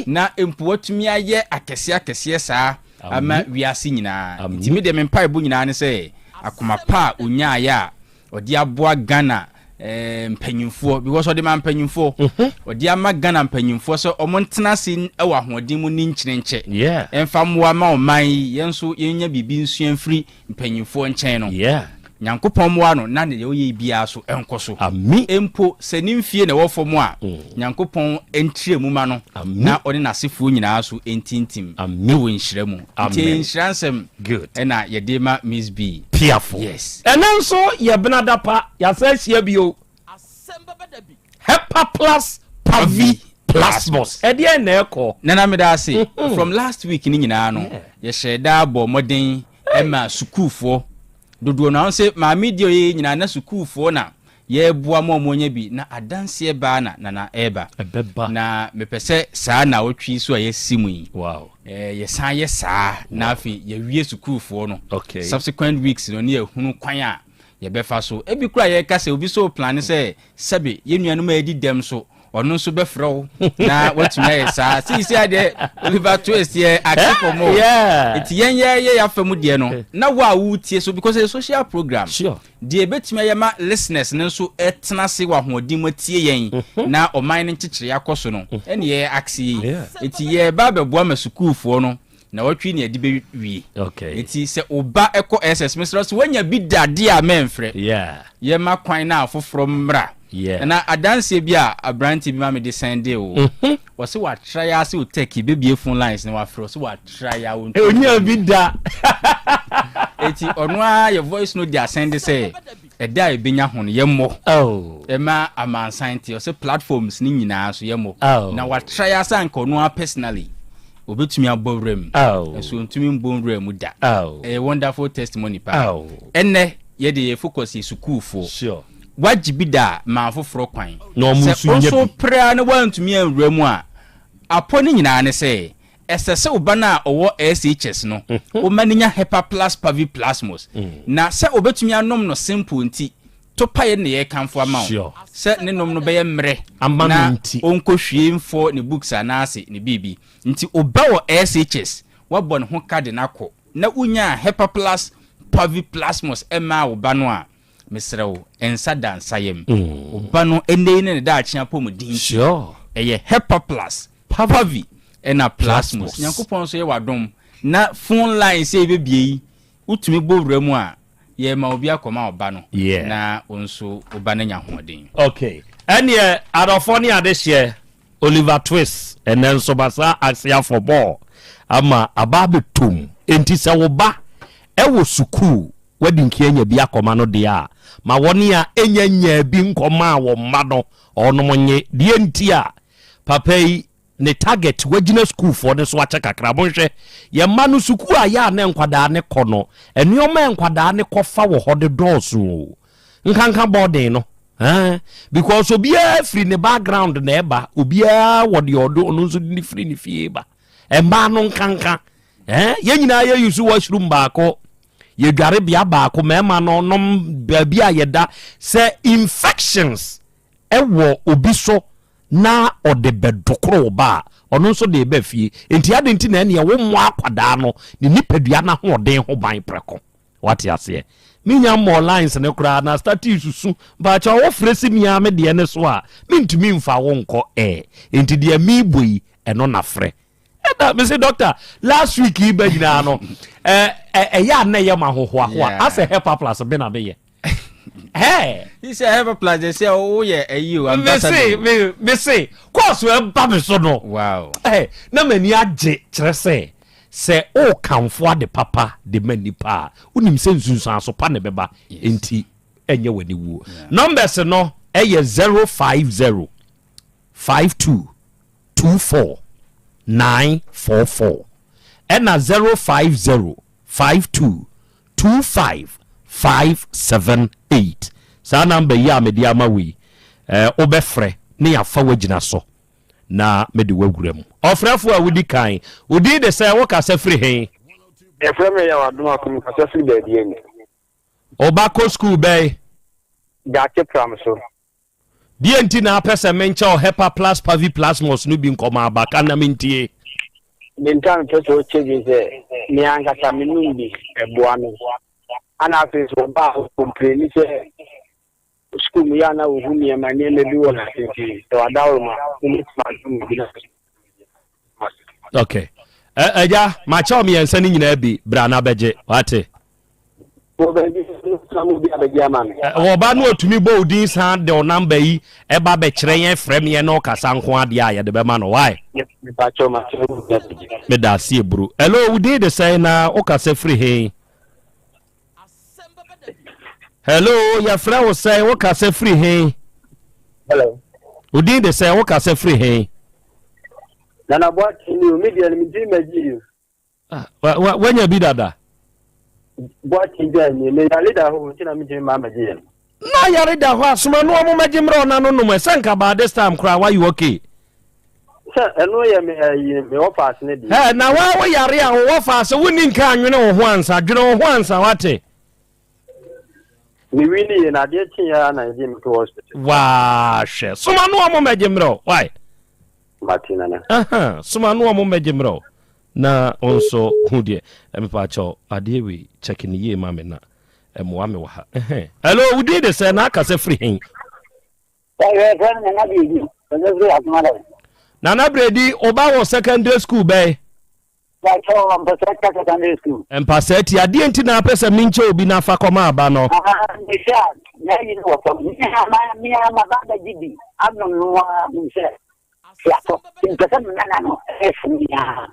na mpo watumi ayɛ akɛseɛ akɛseɛ saa ama wiase nyinaa. Nti me deɛ me mpaebɔ nyinaa ne sɛ akoma pa a ɔnyaeɛ a ɔde aboa Ghana eh, mpanyinfoɔ because ɔde ma mpanyinfoɔ mhm. ɔde ama Ghana mpanyinfoɔ sɛ ɔmo ntena ase wɔ ahoɔden mu ne nkyerɛnkyɛ ɛmfa mmoa ma ɔman yi yɛn nso yɛnya biribi nsua mfiri mpanyinfoɔ nkyɛn no. Yeah. Nyankopɔn mmoa no na deɛ ɔyɛ biara so nkɔ so. Ami. Mpo sɛ ne mfie na ɛwɔ fam a, Nyankopɔn ntrɛ mu ma no na ɔne n'asefoɔ nyinaa so ntintim wɔ nhyira mu. Nti ɛyɛ nhyira nsɛm ɛna yɛde ma Miss B. Piafo. Yes. Ɛnɛ nso yɛ benada pa, yɛasan ahyia bio. Hepa plus pavi plasmos. Ɛdeɛn na ɛkɔ? Nana meda ase. From last week no nyinaa no, yɛhyɛɛ da bɔɔ mmɔden ma sukuufoɔ dodoɔ no ara sɛ maame deɛ ɔyɛ nyinaa na sukuufoɔ na yɛreboa ma wɔn anya bi na adanseɛ baa na nana ɛreba ɛbɛba na mepɛ sɛ saa na ɔtwe so a yɛsi mu yi wow eh, yɛsan yɛ saa na afei yɛwie sukuufoɔ no okay. subsequent weeks no ne yɛhunu kwan a yɛbɛfa so ebi kora yɛka sɛ obi so plane sɛ sɛbe yɛn nuanom a yɛdi dɛm so ɔno nso bɛfrɛ wo na watumi ayɛ saa seisei adeɛ Oliver Twist yɛ ate fam o nti yɛn yɛ yɛ yɛafa mu deɛ no na wo a wotie so because ɛyɛ social program sure. deɛ ɛbɛtumi ayɛ ma listeners no nso ɛtena ase wɔ ahoɔden mu atie yɛn mhm. na ɔman no nkyekyere akɔ so no mhm. ɛne yɛ akse yi nti yɛba bɛboa ma sukuufoɔ no na wɔtwe ne ɛde bɛwie okay. nti sɛ wo ba ɛkɔ ss mesrɛ sɛ woanya bi dadeɛ a mɛmfrɛ yeah. yɛma kwan na afoforɔ mmra yeah. na adanseɛ bi a aberante bi ma mede sɛnde o mm -hmm. wɔse watra yɛ ase o tech bɛbie phone lines na wafrɛ ɔse watra yɛ a ɔnya bi da eti ɔno ara yɛ voice note de asɛnde sɛ ɛda a ɛbɛnya ho no yɛmmɔ oh. ɛma amansan te ɔsɛ platforms no nyinaa so yɛmmɔ oh. na watra yɛ ase anka ɔno ara personally obetumi abɔ wura mu ɛso ntumi mbɔ nwura mu da ɛyɛ wonderful testimony paa ɛnɛ yɛde yɛ focus yɛ sukuufoɔ sure. wagye bi da ma afoforɔ kwan na ɔmo sɛ nso nya ɔnso bi pere na wantumi anwura mu a apɔ ne nyinaa ne sɛ ɛsɛ sɛ ɔba no a ɔwɔ SHS no woma no nya hepa plus pavi plasmos na sɛ obetumi anom no simple nti topaeɛ ne yɛkamfo ama wo Sure. sɛ ne nom no bɛyɛ mmerɛ Ama na no nti. ɔnkɔhwie mfɔ ne books anaase ne biribi nti ɔba wɔ SHS wabɔ ne ho ka de no akɔ na wonya hepa plus pavi plasmos ɛmaa wo ba no a Mesrɛ wo, nsa da nsa yam. Wo ba no ɛnnɛ yi ne ne daakye apɔmuden nti, Sure. ɛyɛ Hepa Plus, Papavi ɛna Plasmos. Plasmos. Nyankopɔn nso yɛ w'adom na phone line sɛ yɛbɛbie yi, wotumi bɔ wura mu a, yɛrema obi akɔma wo ba no Yeah. na wo nso wo ba no anya ahoɔden. Okay. Ɛneɛ adɔfoɔ ne adehyeɛ, Oliver Twist, ɛnɛ nso masa ase afɔ bɔɔl ama aba abɛtom. Enti sɛ wo ba ɛwɔ sukuu wadi nkan anya bi akɔma no deɛ a, ma wɔn a ɛnya nyaa bi nkɔmaa wɔn mma no wɔnom nye. Deɛ nti a papa yi ne target wagyina sukuufoɔ no so akyɛ kakra. Monhwɛ, yɛn mma no sukuu a yɛ a na nkwadaa no kɔ no, nneɛma a nkwadaa no kɔfa wɔ hɔ no dɔɔso o. Nkanka boarding no. Eh, because obiara firi ne background na ɛba, obiara wɔ deɛ ɔde ɔno nso de firi ne fie ba. Mmaa no nkanka. Eh, yɛn nyinaa yɛ use washroom baako, yɛdware bea baako, mmarima no nom baabi a yɛda. Sɛ infections ɛwɔ obi so na ɔde bɛdokoro wo ba a, ɔno nso de reba fie. Enti adɛn nti na ɛneɛ wommɔ akwadaa no ne nipadua no ahoɔden ho ban prɛko? Wate aseɛ? Menya mmɔɔ lines no koraa na starte susu. Mpakyɛw wofrɛ si me ara me deɛ no so a, mentumi mfa wo nkɔ air. Enti deɛ merebɔ yi, ɛno na frɛ. Ɛna mese doctor, last week yi ba nyinaa no, ɛyɛ a na ɛyɛ ma ahohoahoa. Asɛ Hepa Plus me na meyɛ. Hey. He said Hepa Plus they say oh yeah ɛyi o ambassador. Me se me se kɔɔso ɛba me so no. Wow. Hey, na m'ani agye kyerɛ sɛ sɛ ɔrekamfo ade papa de ma nipa a wonim sɛ nsunsuanso pa na ɛbɛba nti ɛnyɛ w'ani wuo. Numbers no ɛyɛ 050 52 24 944 ɛna 050 52 25578. Saa number yi a mede ama wo yi, eh, wobɛfrɛ na yɛafa wo agyina so na mede wo awura mu. Ɔfrɛfoɔ a wodi kan, wo din de sɛn, wokasa firi he? Yɛfrɛ me Yaw Adomako, mekasa firi Baabiani. Wo ba kɔ sukuu bɛn? Gyakye Pram so. Deɛ nti na apɛ sɛ menkyɛ wo Hepa Plus Pavi Plasmos no bi nkɔma aba ka na mentie. Deɛ nti a mepɛ sɛ wokyɛ bi sɛ me ankasa menom bi ɛboa me ana afei nso ɔba a ɔkompleni sɛ sukuu mu yɛ a na ɔhu nneɛma nneɛma bi wɔ n'ase nti sɛ wadaworo ma wobɛtumi adom bi na Okay. Agya, makyɛ wo mmiɛnsa no nyinaa bi, bra na bɛgye, wate? Wɔ baabi na mo bi abɛgye ama me. Wɔ ba no otumi bɔ odin san de wo namba yi ɛba bɛkyerɛ yɛn frɛ me yɛn ne ɔkasa nko adeɛ a yɛde bɛma no why? Mepakyɛw makyerɛ wo bi abɛgye. Meda ase eburu. Hello, wo din de sɛn na wokasa firi he? Hello, yɛfrɛ wo sɛn wokasa firi he? Hello. Wo din de sɛn wokasa firi he? Nana Boakye ni o, me deɛ no me din magye yi o. Ah, wanya bi dada. Boakye gya ni me yare da hɔ nti na me gyina maa magye yɛ no. Na yare da hɔ a soma no ɔmo magye mmerɛ ɔna no nom ɛsɛ nka by this time koraa wayɛ okay. Sɛ ɛno yɛ me ɛyi me wɔ faase ne deɛ. Ɛ na wa wo yare a wowɔ faase wo ni nka anwene wo ho ansa dwene wo ho ansa wate. Me wi ni yɛ na adeɛ kye yɛ na yɛde me to hospital. Waa hwɛ soma no ɔmo magye mmerɛ why. Mate nana. Aha soma no ɔmo magye mmerɛ Na wo nso hu deɛ mepaakyɛw adeɛ wei check ne yie ma me na ɛmoa me wɔ ha ɛhɛn. Hello wo din de sɛ na akasa firi hen? Yɛfrɛ no Nana Bredi, ɔsɛ firi Akomadan. Nana Bredi, wo ba wɔ secondary school bɛn? Pakyɛw, Mpasɛ secondary school. Mpasɛ ti adeɛ nti na apɛ sɛ menkyɛ obi na afa kɔma aba no? Mehwɛ a n'ayi no wɔ fam. Me a maba abɛgye bi anom no ara hu sɛ Fiatɔ, mpɛ sɛ me nana no ɛfo me aa.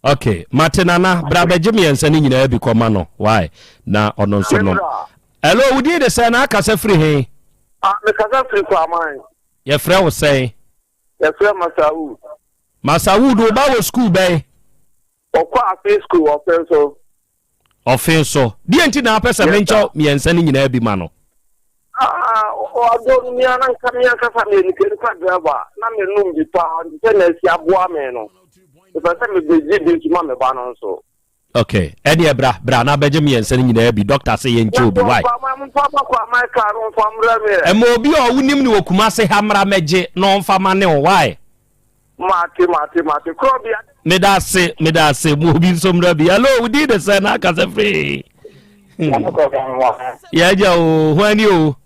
Ok, mate nana, bra bɛgye mmiɛnsa no nyinaa bi kɔma no, why, na ɔno nso nom. Hello, wo din de sɛn na akasa firi he? Ah, mekasa firi Kwaman. Yɛfrɛ wo sɛn? Yɛfrɛ Masawood. Masawood, wo ba wɔ sukuu bɛn? Ɔkɔ Afe sukuu, Ɔfe so. Ɔfe so. Deɛ nti na apɛ sɛ menkyɛ mmiɛnsa no nyinaa bi ma no? Ah, ɔdɔ no mia na nka me ankasa meyɛ nipa nipa driver na menom bi paa nti sɛ na asi aboa me no mepɛ sɛ mebɛgye bi nso ma me ba no nso. Ok, ɛneɛ bra bra na bɛgye mmiɛnsa no nyinaa bi, doctor se yɛnkyɛ obi, why? Ɛma obi a wonim no wɔ Kumase ha mmra mɛgye na ɔmfa ma ne wo, why? Mate mate mate korɔ bia. Meda ase meda ase mu obi nso mmra bi. Hello, wo din de sɛ na akasa firi. Yɛagya o, ho ani o.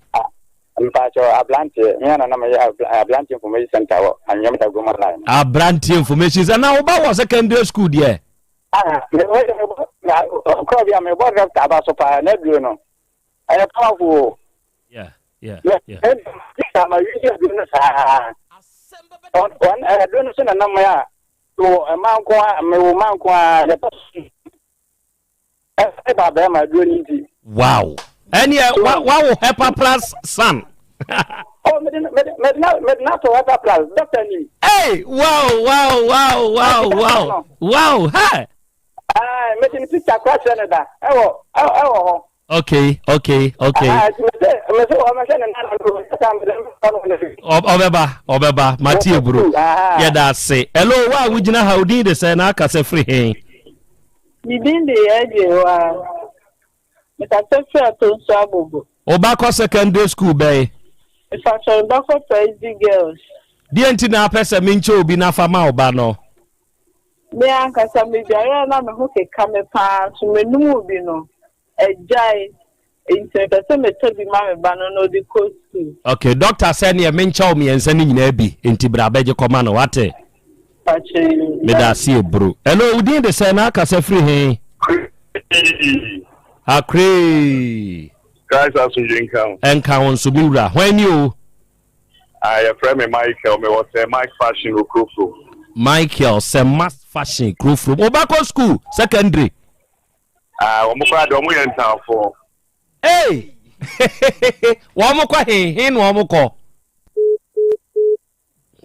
Mpakyɛ abranteɛ, me ana na meyɛ abranteɛ information center wɔ Anwea Dagoma line. Abranteɛ information center, na woba wɔ secondary school deɛ? Ah, kɔɔ bi a mebɔ doctor aba so paa, na aduro no, ɛyɛ powerful o. Yeah, yeah, yeah. Ma wi aduro no saa. Aduro no so na nam a, mewɔ mma nko a, mewɔ mma nko a, yɛtɔ so. Ɛsɛ ba bɛrima aduro no nti. Wow. Ɛneɛ wa wawo Hepa Plus son. Oh, mede mede mede na mede na to Hepa Plus doctor nim. Hey, wow, wow, wow, wow, wow, wow, hey. Ah, mede ne picture kora kyerɛ ne da. Ɛwɔ ɛwɔ hɔ. Okay, okay, okay. Ah, mese mese wɔmɛhwɛ ne nana no sɛ mede no ne. Ɔbɛba, ɔbɛba, mate eburo. Yɛda ase. Hello, wa a wogyina ha, odin de sɛ na aka sɛ firi he? Me din de Yaa Gyewaa. Mekasa firi Atonsu Abobo. Wo ba kɔ secondary school bɛn? Mepakyɛ me ba kɔ Presby Girls. Deɛ nti na apɛ sɛ menkyɛ obi na fa ma wo ba no? Me ankasa medware a na me ho keka me paa nso menom bi no agyae nti mepɛ sɛ metɔ bi ma me ba no na ɔde kɔ sukuu. Ok, doctor sɛ neɛ menkyɛ wo mmiɛnsa no nyinaa bi nti bra bɛgye kɔma no wate? Meda ase ebro. Hello, wo din de sɛn na akasa firi he? Akoree. Christ asomdwe nka wo. Ɛnka wo nso me wura. Hwan ni o? Ah, yɛfrɛ me Michael, mewɔ Sir Mike Fashion wɔ Kurofrom. Michael, Sir Max Fashion, Kurofrom. Wobɛkɔ school, secondary? Ah, wɔn koraa deɛ wɔn yɛ ntaafoɔ. Hey! Wɔn kɔ he? He na wɔn kɔ?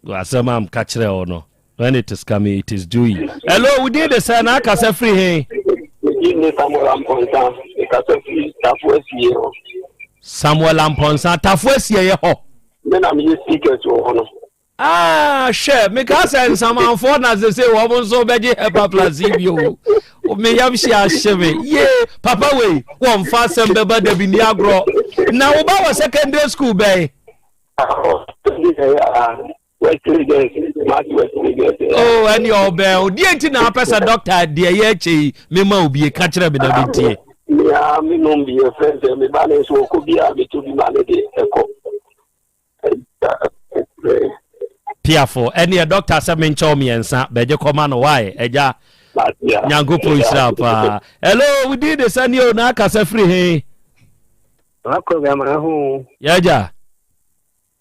Asɛm a mka kyerɛ wo no, when it is coming, it is doing. Hello, wo din de sɛ na akasa firi he? Me din de Samuel Ampɔnsa, mekasa firi Tafo Asie hɔ. Samuel Ampɔnsa, Tafo Asie yɛ hɔ. Me na meyɛ speakers wɔ hɔ no. Ah, hwɛ, meka sɛ nsamanfoɔ na sese wɔn nso bɛgye hepa plus yi bi o. Me yam hye ahye me. Ye, papa wei, wɔmfa asɛm bɛba dabi ni agorɔ. Na wo ba wɔ secondary school bɛn? Oh, ɛne ɔbɛn o. Deɛ nti na apɛ sɛ dɔkta deɛ yɛ akyɛ yi mema obi ka kyerɛ me na mentie. Mea menom bi ɛfrɛ sɛ meba ne nso ɔkɔ bi a meto bi ma ne de ɛkɔ. Piafo, ɛneɛ dɔkta sɛ menkyɛw mmiɛnsa bɛgye kɔma no wae agya. Nyankopɔn nhyira paa. Hello, wo din de sɛ ne o na akasa firi he? Wakɔ bɛma ho. Yɛagya.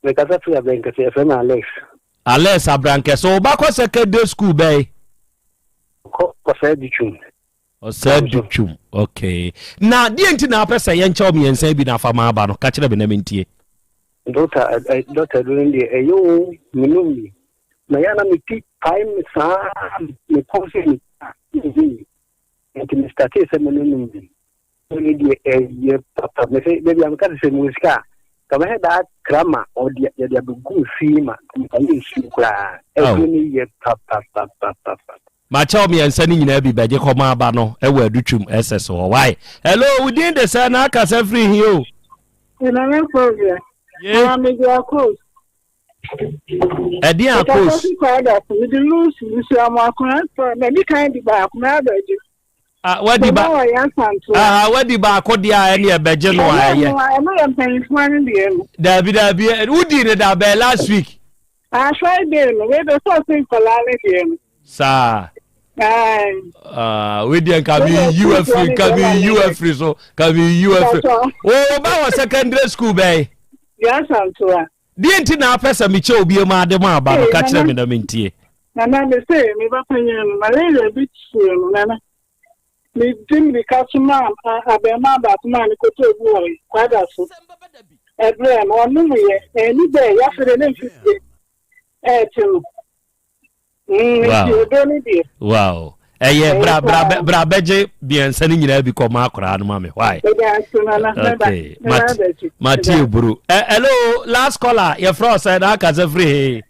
Mekasa firi Abrankɛse, yɛfrɛ me Alex. Alex Abrankɛse, wo ba kɔ secondary school bɛn? Ɔkɔ Ɔsɛe Dutwum. Ɔsɛe Dutwum, okay. Na deɛ nti na apɛ sɛ yɛnkyɛ wo mmiɛnsa bi na afa ma aba no, ka kyerɛ me na mentie. Dɔkta, dɔkta aduro no deɛ ɛyɛ o, menom bi. Na yɛ na me ti pae me saa, me kɔn sɛ me ti, nti me startee sɛ menonom bi. Wei deɛ ɛyɛ papa mese dabi a meka sɛ sɛ mewɔ sika a ka mɛhɛ daa kra ma ɔde yɛde abɛgu me fie ma ayɛ nsuo koraa ɛduro no yɛ papapapapa. Makyɛw mmiɛnsa no nyinaa bi bɛgye kɔma aba no ɛwɔ Adutwum SS hɔ why hello wo din de sɛ na akasa firi he o. Nana Fovia. Ye. Ah, me de akos. Ɛdeɛn akos? Mede lusu lusu amoakora na di kan di baako na abɛgye. Ah, wadi ba ah, wadi baako deɛ a ɛne ɛbɛgye no a ɛyɛ. Ɛno yɛ mpanyinfoɔ no deɛ no. Daabi daabi wodi ne da bɛɛ last week. Ah, Friday no wei de sɛ ɔse nkɔlaa ne deɛ no. Saa. Ah, wei deɛ nka mi yi wa firi nka mi yi wa firi so nka mi yi wa firi. O ba wɔ secondary school bɛyi. Yasa ntoa. Deɛ nti na apɛ sɛ mekyɛ obi mu ade ma aba no ka kyerɛ me na mentie. Nana me se me ba panyin no malaria bi kyeree no nana me di mirika so maa abɛɛmaa baako maa ne kɔtɔ obi wɔ kwada so ɛbrɛ no ɔnom yɛ ɛni bɛɛ yafere ne mfifire ɛɛte no mm nti odo ne deɛ. Wow ɛyɛ bra bra bra bɛgye mmiɛnsa no nyinaa bi kɔ ma akwaraa no ma me why. Okay mate mate eburu ɛ hello last caller yɛfrɛ ɔsɛ na akasa firi he.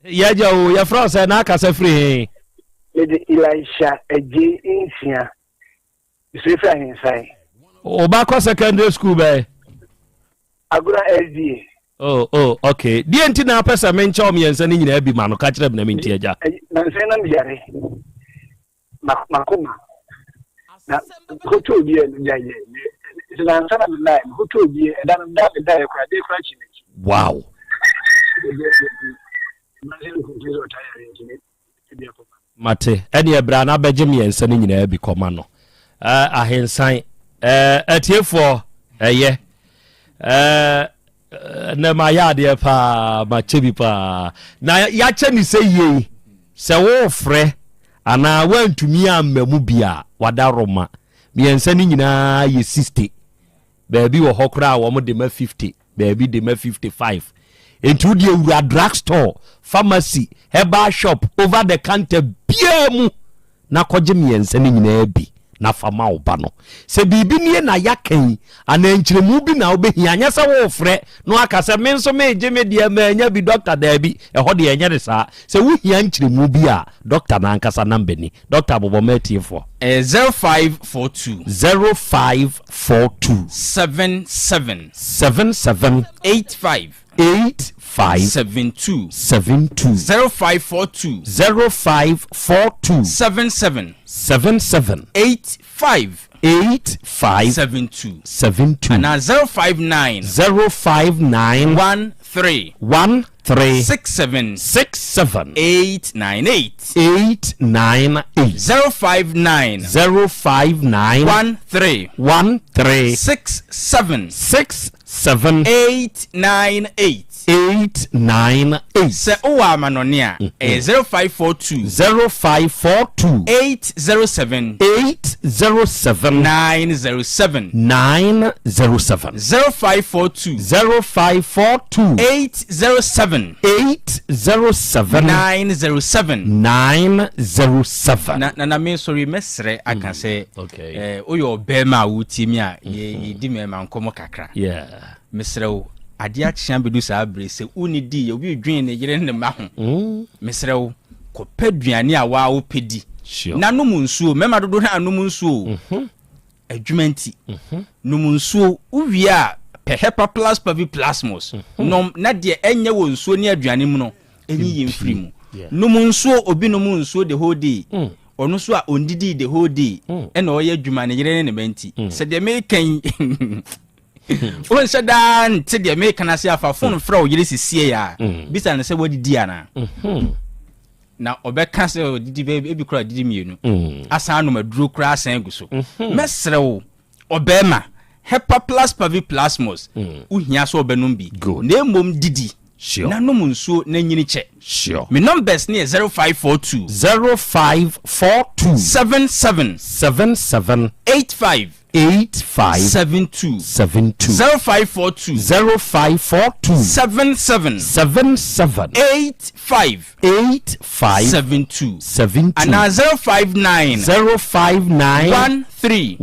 Yɛgya o yɛfrɛ ɔsɛ na akasa firi he. Mede Elisha Agye nsia mesrɛ firi Ahensan. Ɔba kɔ secondary school bɛɛ. Agona SDA. Oh, oh, okay. Deɛ nti na apɛ sɛ menkyɛ wo mmiɛnsa no nyinaa bi ma no, ka kyerɛ me na mentie agya. Nansa na meyare. Makoma. Na mekɔtɔɔ bi a ɛno gya yɛ sɛ nansa na menae mekɔtɔɔ bi ɛda no da medaeɛ koraa adeɛ koraa kye m'akyi. Wow. Mate. Ɛneɛ bra na bɛgye mmiɛnsa no nyinaa bi kɔma no. Eh, ahensan. Eh, atiefoɔ, ɛyɛ. Eh, nɛ mayɛ adeɛ paa, makyɛ bi paa. Na yɛakyɛ ne sɛ yie, sɛ wofrɛ anaa woantumi amma mu bi a, wada roma. Mmiɛnsa no nyinaa yɛ 60. Baabi wɔ hɔ koraa a wɔn de ma 50. Baabi de ma 55. Enti wo deɛ wura drug store, pharmacy, herbal shop, over the counter biara mu na kɔgye mmiɛnsa no nyinaa bi na fa ma wo ba no. Sɛ biribi nie na yɛaka yi anaa nkyerɛmu bi na wobɛhia, anyɛ sɛ worefrɛ na waka sɛ me nso meregye me deɛ mannya bi dɔkta, daabi, ɛhɔ deɛ ɛnyɛ ne saa. Sɛ wohia nkyerɛmu bi a, dɔkta no ankasa number ni. Dɔkta bobɔ ma atiefoɔ. Ɛyɛ 0542. 0542. 77. 77. 85. 85. 72. 72. 0542. 0542. 77. 77. 85. 85. 72. 72. Anaa 059. 059. 13. 13. 67. 67. 898. 898. 059. 059. 13. 13. 67. 67. 898. 898. Sɛ wowɔ amanɔne a, ɛyɛ 0542. 0542. 807. 807. 907. 907. 0542. 0542. 807. 807. 907. 907. Na na me sɔre mɛsrɛ aka sɛ Okay. eh, woyɛ ɔbɛrima a wotie mi a yɛdi mmarima nkɔmmɔ kakra. Yeah. Mesrɛ wo, adeɛ akyea bɛdu saa bere sɛ wonni di yɛ obi redwen ne yere ne ne mma ho. Mesrɛ wo, kɔpɛ aduane a waa wopɛ di. Sure. Na nom nsuo. Mmarima dodoɔ no anom nsuo o. Adwuma nti. Nom nsuo. Wowie a, pɛ Hepa Plus Pavi Plasmos. Nom na deɛ ɛnyɛ wɔ nsuo ne aduane mu no, ɛnyi yɛ mfiri mu. Nom nsuo. Obi nom nsuo the whole day. Ɔno nso a ɔndidii the whole day ɛna ɔyɛ adwuma ne yere ne ne mma nti. Sɛ deɛ meka yi wonhyɛ daa nte deɛ meka no ase afa fon frɛ wo yere sisie a bisa no sɛ wadidi anaa. Na ɔbɛka sɛ ɔdidi bɛ ebi koraa ɔdidi mmienu. Asan anom aduro koraa asan agu so. Mɛsrɛ wo ɔbɛrima Hepa Plus Pavi Plasmos wohia sɛ ɔbɛnom bi. Na mmom didi. Sure. Na nom nsuo na nyini kyɛ. Sure. Me numbers ne yɛ 0542. 0542. 77. 77. 85. 85. 72. 72. 0542. 0542. 77. 77. 85. 85. 72. 72. Anaa 059. 059. 13.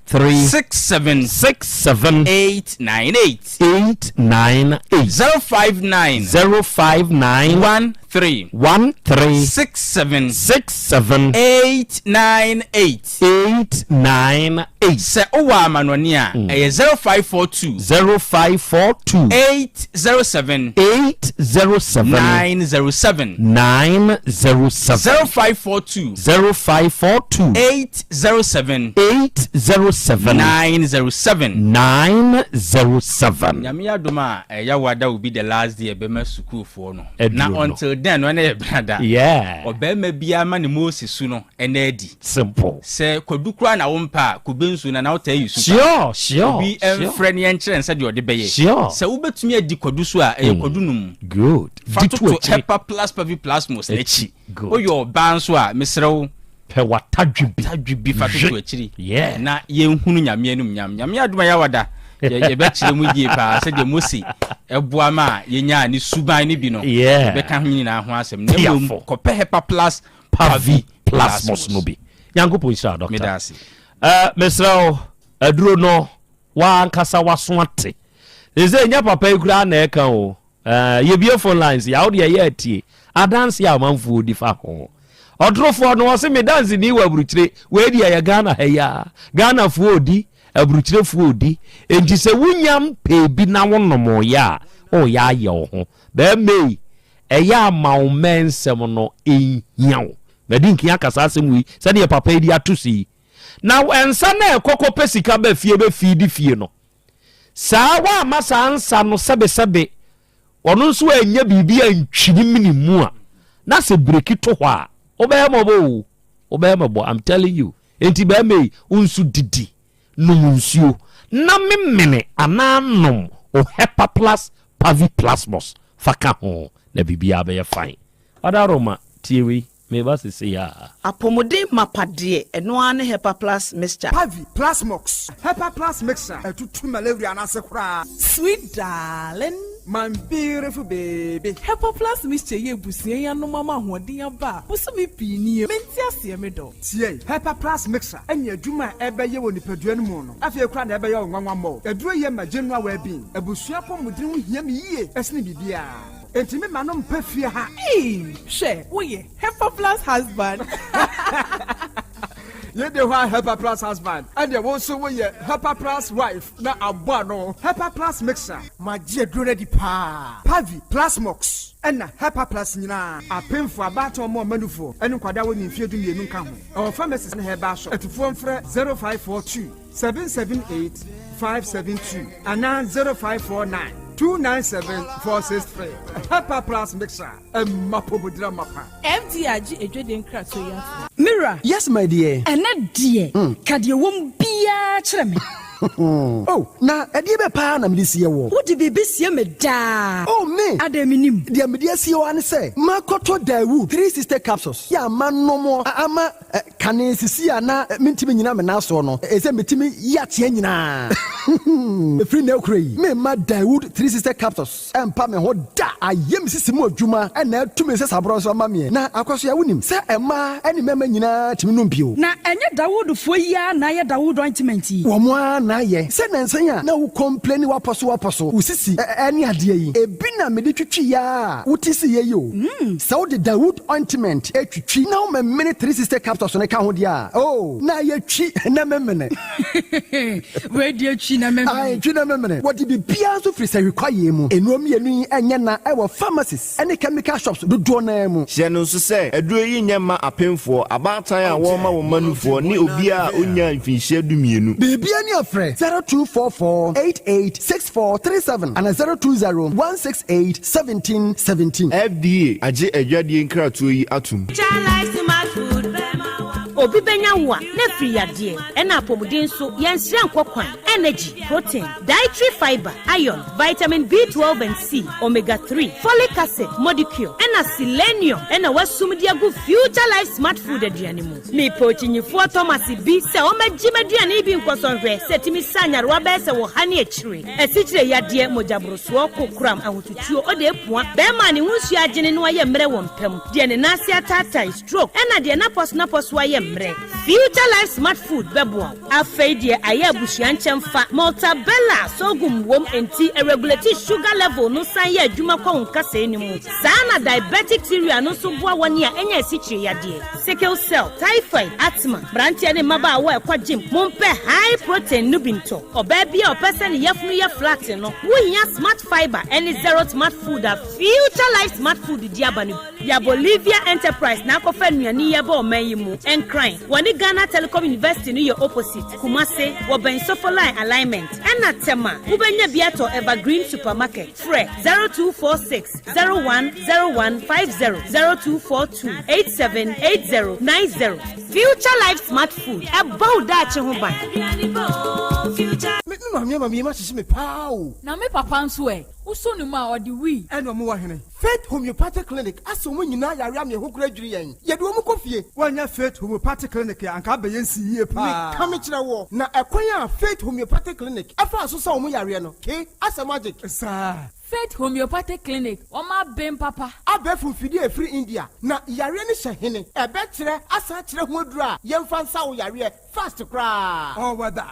13. 67. 67. 898. 898. 059. 059. 13. 13. 67. 67. 898. 898. Sɛ wowɔ amanɔne a, ɛyɛ 0542. 0542. 807. 807. 907. 907. 0542. 0542. 807. 807. 907. 907. Nyame adom a ɛyɛ wada will be the last day ɛbɛma sukuufoɔ no. Aduro Na no. until then no ɛna yɛ brada. Yeah. Ɔbarima biara ma ne Mose su no ɛna adi. Simple. Sɛ kwadu koraa na wompɛ a kube nsuo na na wotaa yi su paa. Sure, sure, Obi sure. mfrɛ ne yɛnkyerɛ no sɛdeɛ ɔde bɛyɛ. Sure. Sɛ wobɛtumi adi kwadu so a ɛyɛ kwadu nom. Good. Fa Di to toto akyire. Hepa Plus Pavi Plasmos Akyi. n'akyi. Good. Woyɛ ɔbaa nso a mesrɛ wo. Pɛ w'atadwe bi. Tadwe bi fa toto Hwe. akyiri. Yeah. Na yɛnhunu Nyame animuonyam. Nyame adom a yɛawada yɛbɛkyerɛ mu yie paa sɛdeɛ Mose ɛboa ma a yɛnyaa ne suban no bi no. Yeah. Yɛbɛka ho nyinaa ho asɛm. Na mmom Tiafo. kɔpɛ Hepa Plus Pavi Pavi Plasmos Plasmos. no bi. Nyankopɔn nhyira wo, Meda Doctor. ase. Eh, mesrɛ wo, aduro no w'ankasa w'aso ate. Sɛ nyɛ papa yi koraa na ɛka o. Eh, yɛbie phone lines yi a, wo deɛ yɛ atie. Adanse a amanfoɔ di fa ho. Ɔtorofoɔ no ɔse me danseni wɔ aburukyire, wei deɛ ɛyɛ Ghana ha yi a. Ghanafoɔ ɔdi, aburukyirefoɔ ɔdi. Enti sɛ wonya mpɛɛ bi na wonomoeɛ a, woyɛ ayɛ wo ho. Bɛrima yi, ɛyɛ a ma wo mmɛ nsɛm no nhia wo. Madi nkan aka saa asɛm wei sɛdeɛ papa yi de ato so yi. Na nsa no a ɛkɔ kɔpɛ sika ba fie bɛfiidi fie no, saa woamma saa nsa no sɛbesɛbe ɔno nso annya biribi antwi ne mene mu a, na sɛ breki to hɔ a, wobɛyɛ mmɔbɔ o, wobɛyɛ mmɔbɔ, I'm telling you. Enti bɛrima yi, wo nso didi, nom nsuo, na memene anaa nom o Hepaplus Paviplasmus fa ka ho, na biribiara bɛyɛ fine. Ɔdaroma, tie wei. Meba sesei aa. Apɔmuden mapa deɛ ɛno ara ne Hepa Plus mixture. Pavi, Plasmox, Hepa Plus mixture ɛtutu malaria no ase koraa. Sweet darling. My beautiful baby. Hepa Plus mixture yi abusua yi anom ama ahoɔden aba a bosome pii nie mente aseɛ me dɔ. Tie, Hepa Plus mixture ɛne adwuma a ɛbɛyɛ wɔ nipadua no mu no afei koraa na ɛbɛyɛ wo nwanwa mmɔ. Aduro yi ɛma general well being. Abusua apɔmuden ho hia me yie ɛsene biribiara. Enti me ma no mpɛ fie ha. Eii hwɛ wo yɛ Hepa plus husband. Yei de hɔ a Hepa plus husband ɛneɛ wo nso wo yɛ Hepa plus wife na abɔ ano. Hepa plus mixer. Magye aduro no adi paa. Pavi, Plasmox ɛna Hepa plus nyinaa. Apemfoɔ, abaatan ɔmo ɔma nufoɔ ɛne nkwadaa a wɔnni mfeɛ 12 nka ho. Ɛwɔ pharmacies ne herbal shop. Atufoɔ mfrɛ 0542 778 572 anaa 0549 297 463. Hepa Plus Mixer, ɛma apɔmuden amapa. FDA agye adwadie nkratoɔ yi atom. Me wura. Yes my dear. Ɛnnɛ deɛ, ka deɛ ɛwɔ mu biara kyerɛ me. Oh, na ɛdeɛ bɛ paa na mede sie woɔ? Wode biribi sie me daa. Oh, me! Adɛn mennim? Deɛ mede asie wo ara ne sɛ, makɔtɔ Daewoo 360 capsules yɛ a manom ama Kane sisi a na mentumi nnyina me nan soɔ no, ɛsɛ metumi yi ateɛ nyinaa. Ɛfiri nnɛ rekora yi, meremma Daewoo 360 Capsules mpa me ho da. Ayɛ me sisi mu adwuma na atu me nsasaborɔ nso ama meɛ. Na Akwasoa, wonim sɛ mmaa ne mmarima nyinaa tumi nom bio. Na ɛnyɛ Dawoodfoɔ yi ara na ayɛ Dawood ointment yi? Wɔn ara na ayɛ. Sɛ nnansa yi a na wo complaini w'apɔso w'apɔso, wo sisi ne adeɛ yi, ebi na mede twitwiiɛ ara a wote siiɛ yi o. Sɛ wode Dawood ointment twitwi na womemene 360 capsules no ka ho deɛ a, oh, na ayɛ twi na memene. Wei deɛ twi na memene. Ae, twi na memene. Wɔde biribiara nso firi sahwi kwaeɛ mu. Nnuro mmienu yi nyɛ na ɛwɔ pharmacies ne chemical shops dodoɔ no ara mu. Hyɛ no nso sɛ, aduro yi nyɛ mma apemfoɔ, abaatan a wɔrema wɔn mma nufoɔ, ne obiara a ɔnnyaa mfinhyia dumienu. Biribiara ni a frɛ 0244 88 6437 anaa 020 168 1717. FDA agye adwadie nkratoɔ yi atom. Obi bɛnya wo a, na afiri yadeɛ, ɛna apɔmuden nso, yɛnsrɛ nkɔ kwan, energy, protein, dietary fibre, iron, vitamin B12 and C, omega 3, folic acid, modicure, ɛna selenium ɛna wasum de agu Future Life Smart Food aduane mu. Mepɛ okyinyifoɔ Thomas bi sɛ ɔmmɛgye m'aduane yi bi nkɔsɔ nhwɛ sɛ ɛtumi sa nyarewa bɛyɛ sɛ wɔ ha ne akyire, asikyire yadeɛ, mogyaborosoɔ, kokoram, ahotutuo, ɔde apua, bɛrima a ne ho nsuo agyene na wayɛ mmerɛ wɔ mpa mu, deɛ ne nan ase ataatae, stroke, ɛna deɛ n'apɔso-n'apɔso ayɛ mmerɛ. Future Life Smart Food bɛboa wo. Afei deɛ ayɛ abusua nkyɛmfa, Maltabella sorghum wom enti ɛregulate sugar level no san yɛ adwuma kɔ wo nkasɛɛ no mu. Saa na diabetic cereal no nso boa wɔn a anya asikyire yadeɛ, sickle cell, typhoid, asthma. Mmeranteɛ ne mmabaawa a ɛkɔ gym, mompɛ high protein no bi ntɔ. Ɔbaa bi a ɔpɛ sɛ ne yafunu yɛ flat no, wohia Smart Fibre ne Zero Smart Food a Future Life Smart Food de aba no bi. Ya Bolivia Enterprise na akɔfa nnuane yi aba ɔman yi mu. Nkran, wɔne Ghana Telecom University no yɛ opposite. Kumase, wɔbɛn Sofoline Alignment. Ɛna Tema, wobɛnya bi atɔ Evergreen Supermarket. Frɛ 0246 010150, 0242 878090. Future Life Smart Food, ɛbɔ wo daakye ho ban. Me me maame ama me yam ahyehye me paa o. Na me papa nso ɛ? Wosɔ ne mu a, ɔde wii. Ɛna ɔmo wɔ hene? Faith Homeopathic Clinic asɛ ɔmo nyinaa yare ama ɛho koraa dwiri yɛn. Yɛde ɔmo kɔ fie. Woannya Faith Homeopathic Clinic a, anka abɛyɛ nsi yie paa. Meka mekyerɛ woɔ, na ɛkwan a Faith Homeopathic Clinic ɛfaa so sa ɔmo yareɛ no, ke, asɛ magic. Saa. Faith Homeopathic Clinic, wɔn aben papa. Abɛɛfo mfidie a ɛfiri India, na yareɛ no hyɛ hene? Ɛbɛkyerɛ asan akyerɛ ho aduro a yɛmfa nsa wo yareɛ fast koraa. All weather.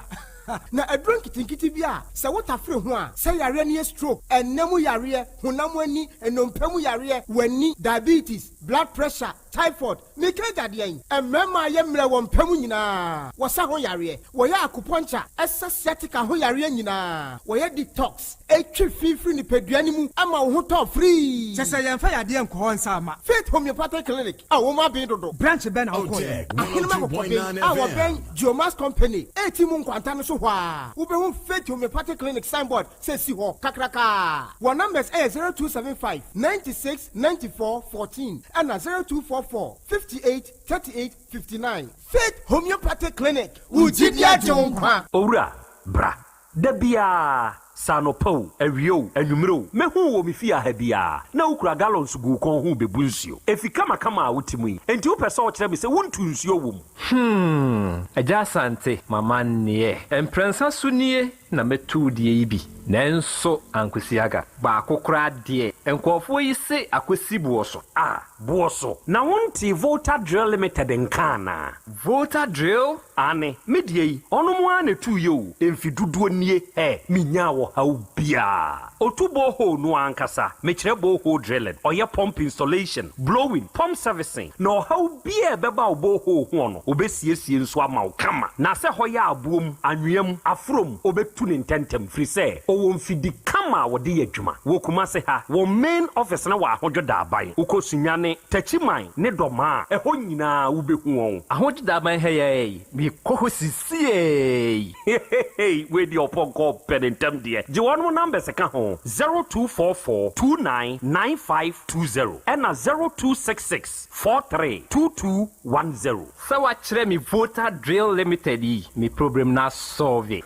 Na aduro nketenkete bi a sɛ wotafere ho a, sɛ yareɛ no yɛ stroke, ɛnna mu yareɛ, honam ani, nnompe mu yareɛ, w'ani, diabetes, blood pressure, Typhoid, Meka agya deɛn? Mmarima a yɛ mmerɛ wɔ mpa mu nyinaa, wɔsa ho yareɛ. Wɔyɛ akupɔnkya, ɛsa sciatica ho yareɛ nyinaa. Wɔyɛ detox, ɛtwe fi firi nipadua no mu ma wo ho tɔ firii. Kyɛ sɛ yɛmfa yadeɛ nkɔ hɔ nsa mma. Faith Homeopathic Clinic a wɔn aben dodo. Branch bɛn na wokɔeɛ? Ahenema Kɔkɔben a wɔbɛn Geomax Company a mu nkwanta no so hɔ ara. Wobɛhu Faith Homeopathic Clinic signboard sɛ si hɔ kakrakaa. Wɔn numbers yɛ 0275 96 94 14 ɛna 0244 58 38 59. Faith Homeopathic Clinic, wo gyidi agye wo nkwa. Owura, bra. Da biara, sɛ anɔpa o, awia o, anwummere o, mehu wo wɔ me fie ha biara, na wokura gallons gu wo kɔn ho rebebu nsuo. Efi kamakama a wote mu yi, enti wopɛ sɛ wokyerɛ me sɛ wontu nsuo wɔ mu? Hmm, Agya Asante, m'amanneɛ. Mprɛnsa so nie na mɛtu wo deɛ yi bi, nanso ankosi aga. Baako koraa deɛ, nkurɔfoɔ yi se akɔsi boɔ so. Ah, boɔ so? Na wontee Volta Drill Limited nka anaa? Volta Drill? Aane, me deɛ yi, ɔnom ara na ɛtuiɛ o, mfe dodoɔ nie, hɛ, menyaa ɔhaw biara. Ɔtu borehole no ara ankasa, mekyerɛ borehole drilling, ɔyɛ pump installation, blowing, pump servicing, na ɔhaw biara a ɛbɛba wo borehole hoɔ no, ɔbɛsiesie nso ama wo kama. Na sɛ hɔ yɛ aboɔ mu, anwea mu, aforɔ mu, ɔbɛtu no ntɛntɛm, firi sɛ ɔwɔ mfidi kama a wɔde yɛ adwuma. Wɔ Kumase ha, wɔn main office no wɔ Ahodwo Daaban. Wokɔ Sunyani, Techiman ne Dɔmaa a, ɛhɔ nyinaa wobɛhu wɔn. Ahodwo Daaban ha yi ara yi, mekɔ hɔ sisiei. Heheheey wei deɛ ɔpɔnkɔ pɛ ne ntɛm deɛ. Gye wɔnom numbers ka ho, 0244 29 9520 ɛna 0266 43 2210. Sɛ wakyerɛ me Volta Drill Limited yi, me problem no asɔlve.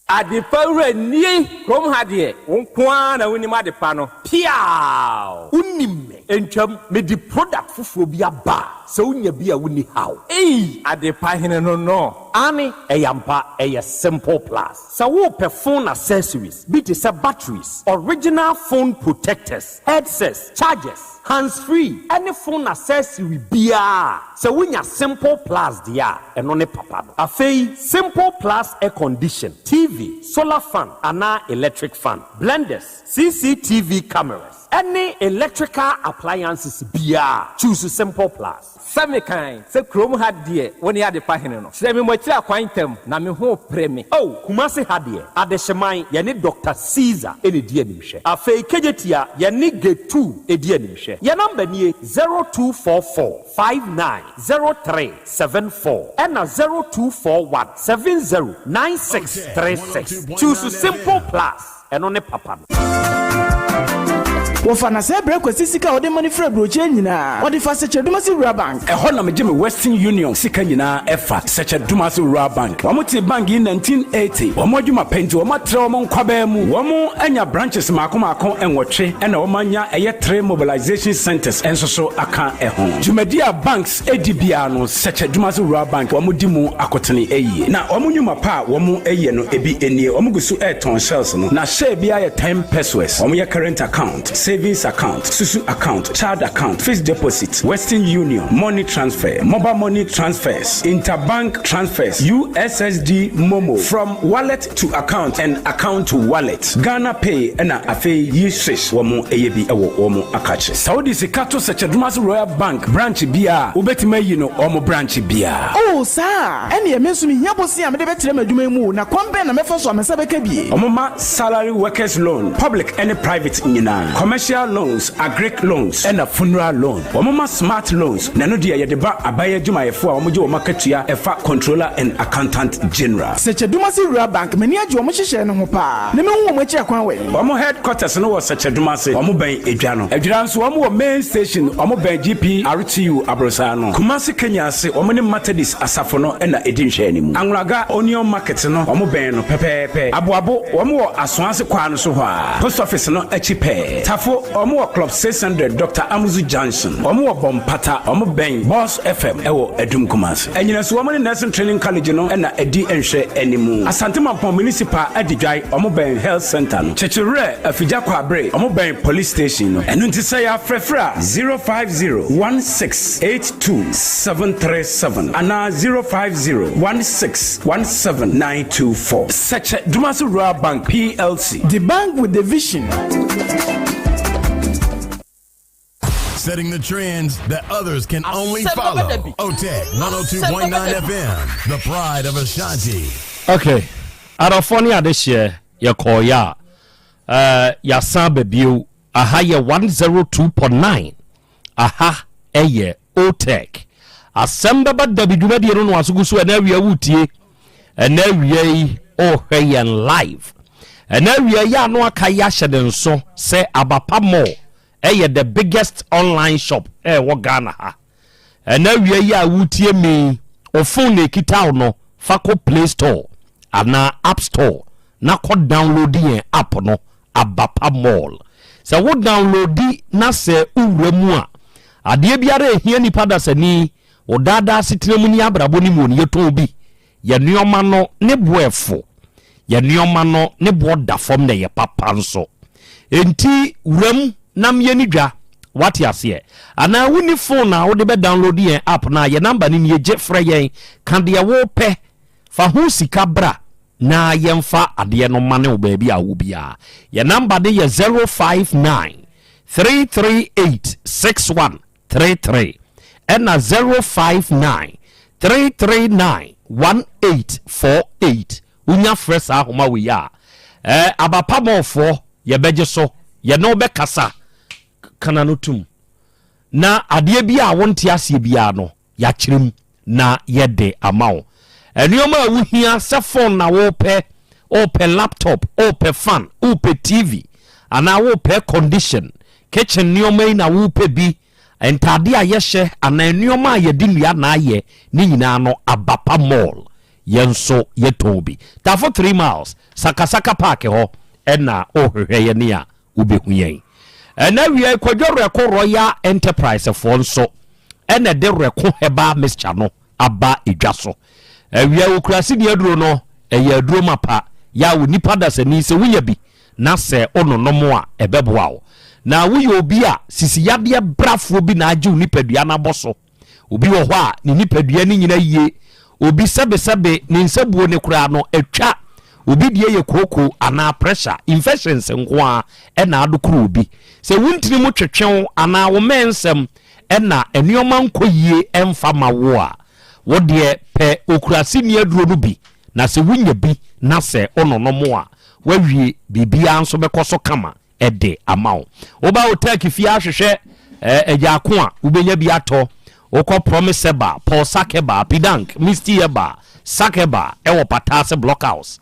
Adepa wura nie! Kurom ha deɛ, wo nko ara na wonim adepa no. Piaaw! Wonim me. Ntwam, mede product foforɔ bi aba a, sɛ wonya bi a wonni haw. Ei! Adepa hene no no. Aane, ɛyɛ ampa, ɛyɛ Simple Plus. Sɛ worepɛ phone accessories bi te sɛ batteries, original phone protectors, headsets, chargers, hands free ɛne phone accessory biara a, sɛ wonya Simple Plus deɛ a, ɛno ne papa no. Afei, Simple Plus air condition, TV, solar fan anaa electric fan, blenders, CCTV cameras, ɛne electrical appliances biara, choose Simple Plus. Sɛ mekan sɛ kurom ha deɛ wo ne adepa hene no. Kyerɛ me mo akyiri akwan ntɛm na me ho repere me. Oh, Kumasi ha deɛ, Adehyeman, yɛne Doctor Caesar na ɛdi animhwɛ. Afei Kejetia, yɛne Getu di animhwɛ. Yɛn number nie, 0244 59 03 74 ɛna 0241 70 96 36. Choose Simple Plus, ɛno ne papa no. Wɔfa no sɛ brɛ Kwasi sika a ɔde ma no firi aburokyire nyinaa. Ɔde fa Sɛkyɛ-Dumasi Rural Bank. Ɛhɔ na megye me Western Union sika nyinaa ɛfa, Sɛkyɛ-Dumasi Rural Bank. Wɔn tee bank yi 1980. Wɔn adwuma pɛ nti wɔn atrɛ wɔn nkwabaa mu. Wɔn anya branches mmaako mmaako nwɔtwe ɛna wɔn anya ɛyɛ three mobilization centers nso so aka ɛho. Dwumadi a banks di biara no Sɛkyɛ-Dumasi Rural Bank wɔn di mu akotene yie. Na wɔn nnwuma pa a wɔn yɛ no ebi nie, wɔn gu so retɔn shells no na share biara yɛ 10 pesewas. Wɔn yɛ current account, savings account, susu account, child account, fixed deposit, Western Union, money transfer, mobile money transfers, interbank transfers, USSD MoMo, from wallet to account and account to wallet, Ghana Pay ɛna afei yi swish wɔn yɛ bi wɔ wɔn akakye. Sɛ wode sika to Sɛkyɛ-Dumasi Royal Bank branch biara a, wobɛtumi ayi no wɔn branch biara. Oh, saa a? Ɛnneɛ me nso mehia bosea a mede bɛtrɛ m'adwuma yi mu o, na kwan bɛn na mɛfa so a me nsa bɛka bi? Wɔma salary workers loan, public ne private nyinaa, commercial loans, agric loans, ɛna funeral loan. Wɔma smart loans, na ɛno deɛ yɛde ba aban adwumayɛfoɔ a wɔgye wɔn akatua ɛfa Controller and Accountant General. Sɛkyɛ-Dumasi Rural Bank, m'ani agye wɔn nhyehyɛe no ho paa, na mehu wɔn akyi akwan wɛn. Wɔn headquarters no wɔ Sɛkyɛ-Dumase, wɔn bɛn Edwa no. Adwira nso wɔn wɔ main station, wɔn bɛn GPRTU aborosan no. Kumasi Kenya ase, wɔn ne Methodist asafo no na ɛdi nhwɛanimu. Anwulaga Onion Market no, wɔn bɛn no pɛpɛɛpɛ. Aboabo, wɔn wɔ Asoase kwan no so hɔ ara, Post Office no akyi pɛɛ. Tafo, wɔn wɔ Club 600, Doctor Amuzu Junction. Wɔn wɔ Bɔmpata, wɔn bɛn Boss FM wɔ Adum Kumasi. Anyinaso, wɔn ne Nursing Training College no na ɛdi nhwɛanimu. Asante Mampong Municipal Adidwae, wɔn bɛn Health Centre no. Kyekyewerɛ, Afigya Kwabre, wɔn bɛn Police Station no. Ɛno nti sɛ yɛafrɛfrɛ a, 050 16 82 737 anaa 050 16 17 924. Sɛkyɛ Dumasi Rural Bank PLC. The bank with the vision. Setting the trends that others can only follow. OTEC 102.9 FM, the pride of Ashanti. Okay, adɔfoɔ ne adehyeɛ yɛkɔɔeɛ a eh, yɛasan aba bio. Aha yɛ 102.9, aha ɛyɛ OTEC. Asɛm bɛba dabi dwumadie no no aso gu so ɛna awia wotie. Ɛna awia yi ɔrehwɛ yɛn live. Ɛna awia yi ano aka yi ahyɛ ne nso sɛ Abapa Mall ɛyɛ the biggest online shop ɛwɔ Ghana ha. Ɛna awia yi a wotie me wo phone na ekita wo no fa kɔ Play Store anaa App Store na kɔ download yɛn app no Abapa Mall. Sɛ wo downloadi na sɛ wowura mu a, adeɛ biara a ɛhia nipa dasani wɔ daadaa asetena mu ne abrabɔ no mu no yɛtɔn bi. Yɛn nneɛma no ne boɔ ɛfo. Yɛn nneɛma no ne boɔ da fam na ɛyɛ papa nso. Enti wuram na mmea ni dwa. Wate aseɛ? Anaa wonni phone a wode bɛ download yɛn app no a, yɛn number no nie, gye frɛ yɛn, ka deɛ wopɛ, fa ho sika bra na yɛmfa adeɛ no mane wo baabi a wowɔ biara. Yɛn number no yɛ 059 338 61 33 ɛna 059 339 1848. Wonya frɛ saa ahoma wei a, eh, abapamɔfoɔ yɛbɛgye so, yɛne wo bɛkasa kana no tum na adeɛ bi a wonte aseɛ biara no yɛakyerɛ mu na yɛde ama wo. Nneɛma a wohia sɛ phone na wopɛ, wopɛ laptop, wopɛ fan, wopɛ TV, anaa wopɛ condition, kitchen nneɛma yi na wopɛ bi, ntaade a yɛhyɛ anaa nneɛma a yɛde nnua na ayɛ ne nyinaa no Abapa Mall yɛn nso yɛtɔn bi. Tafo 3 miles, Sakasaka Park hɔ ɛna wohwehwɛ yɛn a wobɛhu yɛn. Ɛna awia yi Kwadwo Rɛko Royal Enterprise foɔ nso ɛna ɛde Rɛko Herbal Mixture no aba edwa so. Awia yi okura sini aduro no, ɛyɛ aduro mapa yɛ a onipa dasani sɛ wonya bi na sɛ wononom a ɛbɛboa wo. Na woyɛ obi a sisi yadeɛ brafoɔ bi na agye wo nipadua no abɔ so. Obi wɔ hɔ a ne nipadua no nyina yie. Obi sɛbesɛbe ne nsabuo no koraa no atwa. Obi deɛ yɛ kooko anaa pressure, infections nko ara na adokoro obi. Sɛ wo ntini mu twetwe wo anaa wo mmɛnsɛm na nneɛma nkɔ yie mfa ma wo a, wo deɛ pɛ okuraseni aduro no bi na sɛ wonya bi na sɛ wononom a, woawie, biribiara nso bɛkɔ so kama de ama wo. Woba wo Turkey fie ahwehwɛ agyaako a, wobɛnya bi atɔ. Wokɔ Promise Herbal, Paul Sack Herbal, Pidank, Misty Herbal, Sack Herbal ɛwɔ Pataase Block House,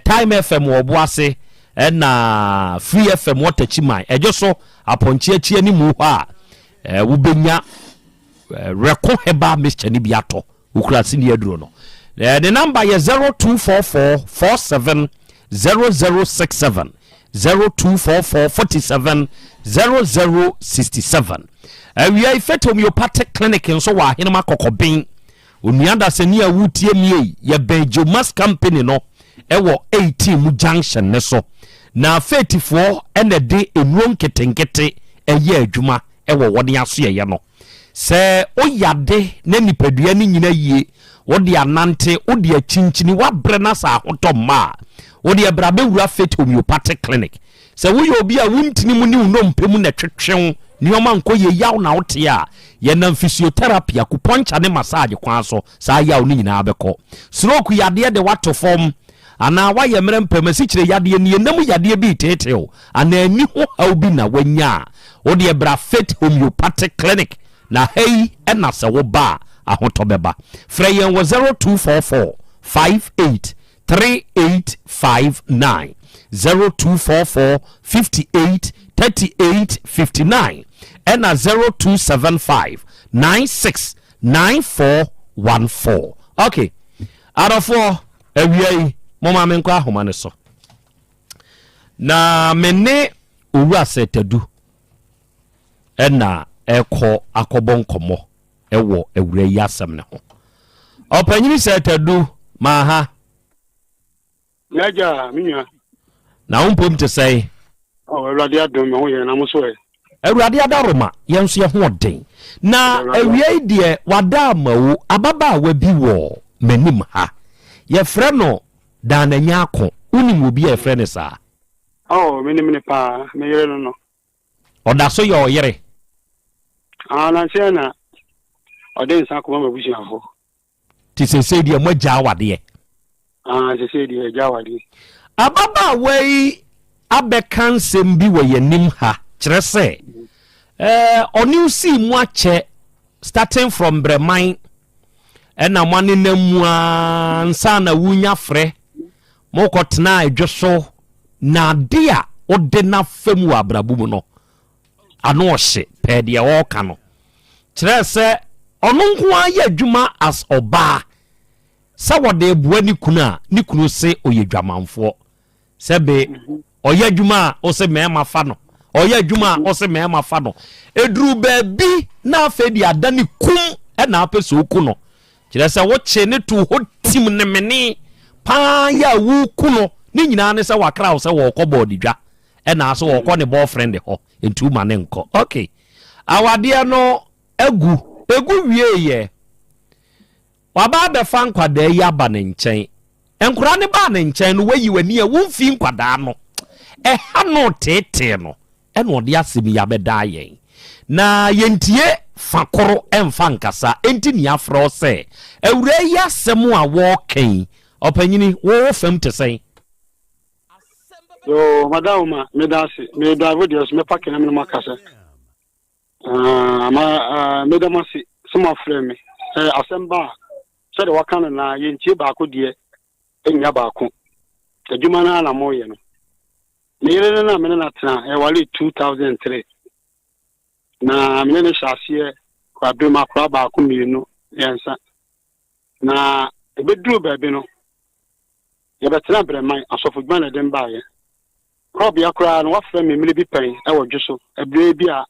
Time FM wɔ Ɔboase, ɛna Free FM wɔ Takyiman. Ɛdwo so, Apɔnkye akyi animu hɔ a, wobɛnya Reko Herbal Mixture no bi atɔ. Wokura sini aduro no. Ne namba yɛ 0244 47 0067 0244 47 0067. Awia yi Faith Homeopathic Clinic nso wɔ Ahenema Kɔkɔben. Onua dasani a wotie mie yi, yɛbɛn Jomas Company no ɛwɔ 18 mu junction ne so. Na Faithfoɔ ɛna ɛde nnuro nketenkete ɛyɛ adwuma ɛwɔ wɔn asoɛyɛ no. Sɛ woyɛ ade na nipadua no nnyina yie, wode anante, wode akyinkyini, woabrɛ na sɛ ahotɔ mma a, wodeɛ bra bɛwura Faith Homeopathic Clinic. Sɛ woyɛ obi a wo ntini mu ne wo nnompe mu na ɛtwetwe wo, nneɛma nkɔ yie, yaw na wote a, yɛnam physiotherapy, acupuncture ne massage kwan so, saa yaw no nyinaa bɛkɔ. Stroke yadeɛ de woato fam, anaa woayɛ mmerɛ mpam, asikyire yadeɛ, anienam yadeɛ bi reteetee wo, anaa ani ho haw bi na woanya a, wo deɛ bra Faith Homeopathic Clinic na ha yi na sɛ woba a ahotɔ bɛba. Frɛ yɛn wɔ 0244 58 3859, 0244 58 38 59 ɛna 0275 96 9414. Ok, adɔfoɔ, awia yi momma menkɔ ahoma no so. Na me ne Owura Sɛtadu na ɛrekɔ akɔbɔ nkɔmmɔ wɔ awura yi asɛm no ho. Ɔpanyini Sɛtadu, maa ha. N'agya, me nua. Na wo mpom te sɛn? Oh, Awurade adom, me ho yɛ, na mo so ɛ? Awurade adaworoma, yɛn nso yɛ ho ɔden. Na awiei deɛ, wada ama wo, ababaawa bi wɔ m'anim ha. Yɛfrɛ no Daana Nyarko, wonim obi a yɛfrɛ no saa? Oh, menim no paa, me yere no no. Ɔda so yɛ ɔyere? Ah, nansa na ɔde nsa akɔma m'abusuafoɔ. Nti seesei deɛ moagya awadeɛ? Ah, seesei deɛ yɛagya awadeɛ. Ababaawa yi abɛka nsɛm bi wɔ yɛn anim ha, kyerɛ sɛ eh, ɔne wo sii mu akyɛ starting from Brɛman ɛna mo anenam mu ara nsa na wonya frɛ mokɔtena adwo so na ade a wode no afa mu wɔ abrabɔ mu no ano ɔhye pɛɛ deɛ ɔreka no kyerɛ sɛ ɔno nko ara yɛ adwuma as ɔbaa sɛ wɔde boa ne kunu a ne kunu se ɔyɛ dwamanfoɔ sɛ be ɔyɛ adwuma a ɔsɛ mmarima fa no ɔyɛ adwuma a ɔsɛ mmarima fa no ɛduru baabi na afei de ada ne kum ɛna apɛ sɛ ɔku no kyerɛ sɛ wokye ne to hɔ tim ne mene paa yɛ a woku no ne nyinaa ne sɛ wakra wo sɛ wɔrekɔ bɔɔde dwa ɛna asɛ wɔrekɔ ne boyfriend hɔ nti woma ne nkɔ ok awadeɛ no agu egu wieeɛ Waba abɛfa nkwadaa yi aba ne nkyɛn. Nkwadaa no baa ne nkyɛn no, wayi w'ani a womfii nkwadaa no. Ɛha no teetee no, ɛna ɔde asɛm yi abɛdaa yɛn. Na yɛntie fa koro mfa nkasa, enti nea afrɛ wo sɛ, awuraa yi asɛm a wɔreka yi, ɔpanyini, wo wo fam te sɛn? Yoo, madam ma, meda ase. Me drive deɛ so mɛpa kena me no makasa. Ah, ma ah, meda mo ase sɛ moafrɛ me. Sɛ asɛm ba a, sɛdeɛ waka no na yɛntie baako deɛ ɛnnya baako. Adwuma no ara na moyɛ no. Me yere no na me ne no atena, yɛwaree 2003. Na me ne no hyɛ aseɛ kwadwom akora baako mmienu mmiɛnsa. Na ɛbɛduruu baabi no, yɛbɛtena Brɛman, asɔfodwuma na ɛde me baeɛ. Korɔbea koraa no, wɔafrɛ me mmerɛ bi pɛn wɔ dwo so, ɛberɛ bi a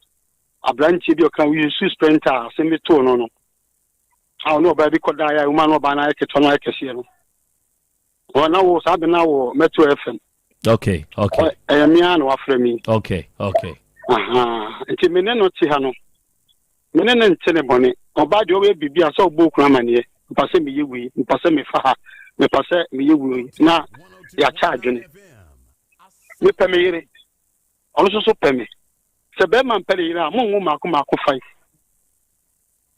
aberanteɛ bi a ɔka Yusu Sprinter a asɛm bi too no no, a ɔne ɔbaa bi kɔdaeɛ a ɛwom a na ɔbaa no ayɛ ketewa na ɔyɛ kɛseɛ no. Wɔ na wo saa bɛ na wɔ Metro FM. Okay, okay. Ɛyɛ me ara na wafrɛ me. Okay, okay. Aha, nti me ne no te ha no, me ne no nte ne bɔne. Ɔbaa deɛ ɔbɛyɛ biribi a sɛ ɔbɔ okunu amaneɛ, mpa sɛ meyɛ wei, mpa sɛ mefa ha, mepa sɛ meyɛ wei, na yɛakyɛ adwene. Mepɛ me yere, ɔno nso so pɛ me. Sɛ bɛrima mpɛ ne yere a, monwo mmaako mmaako five.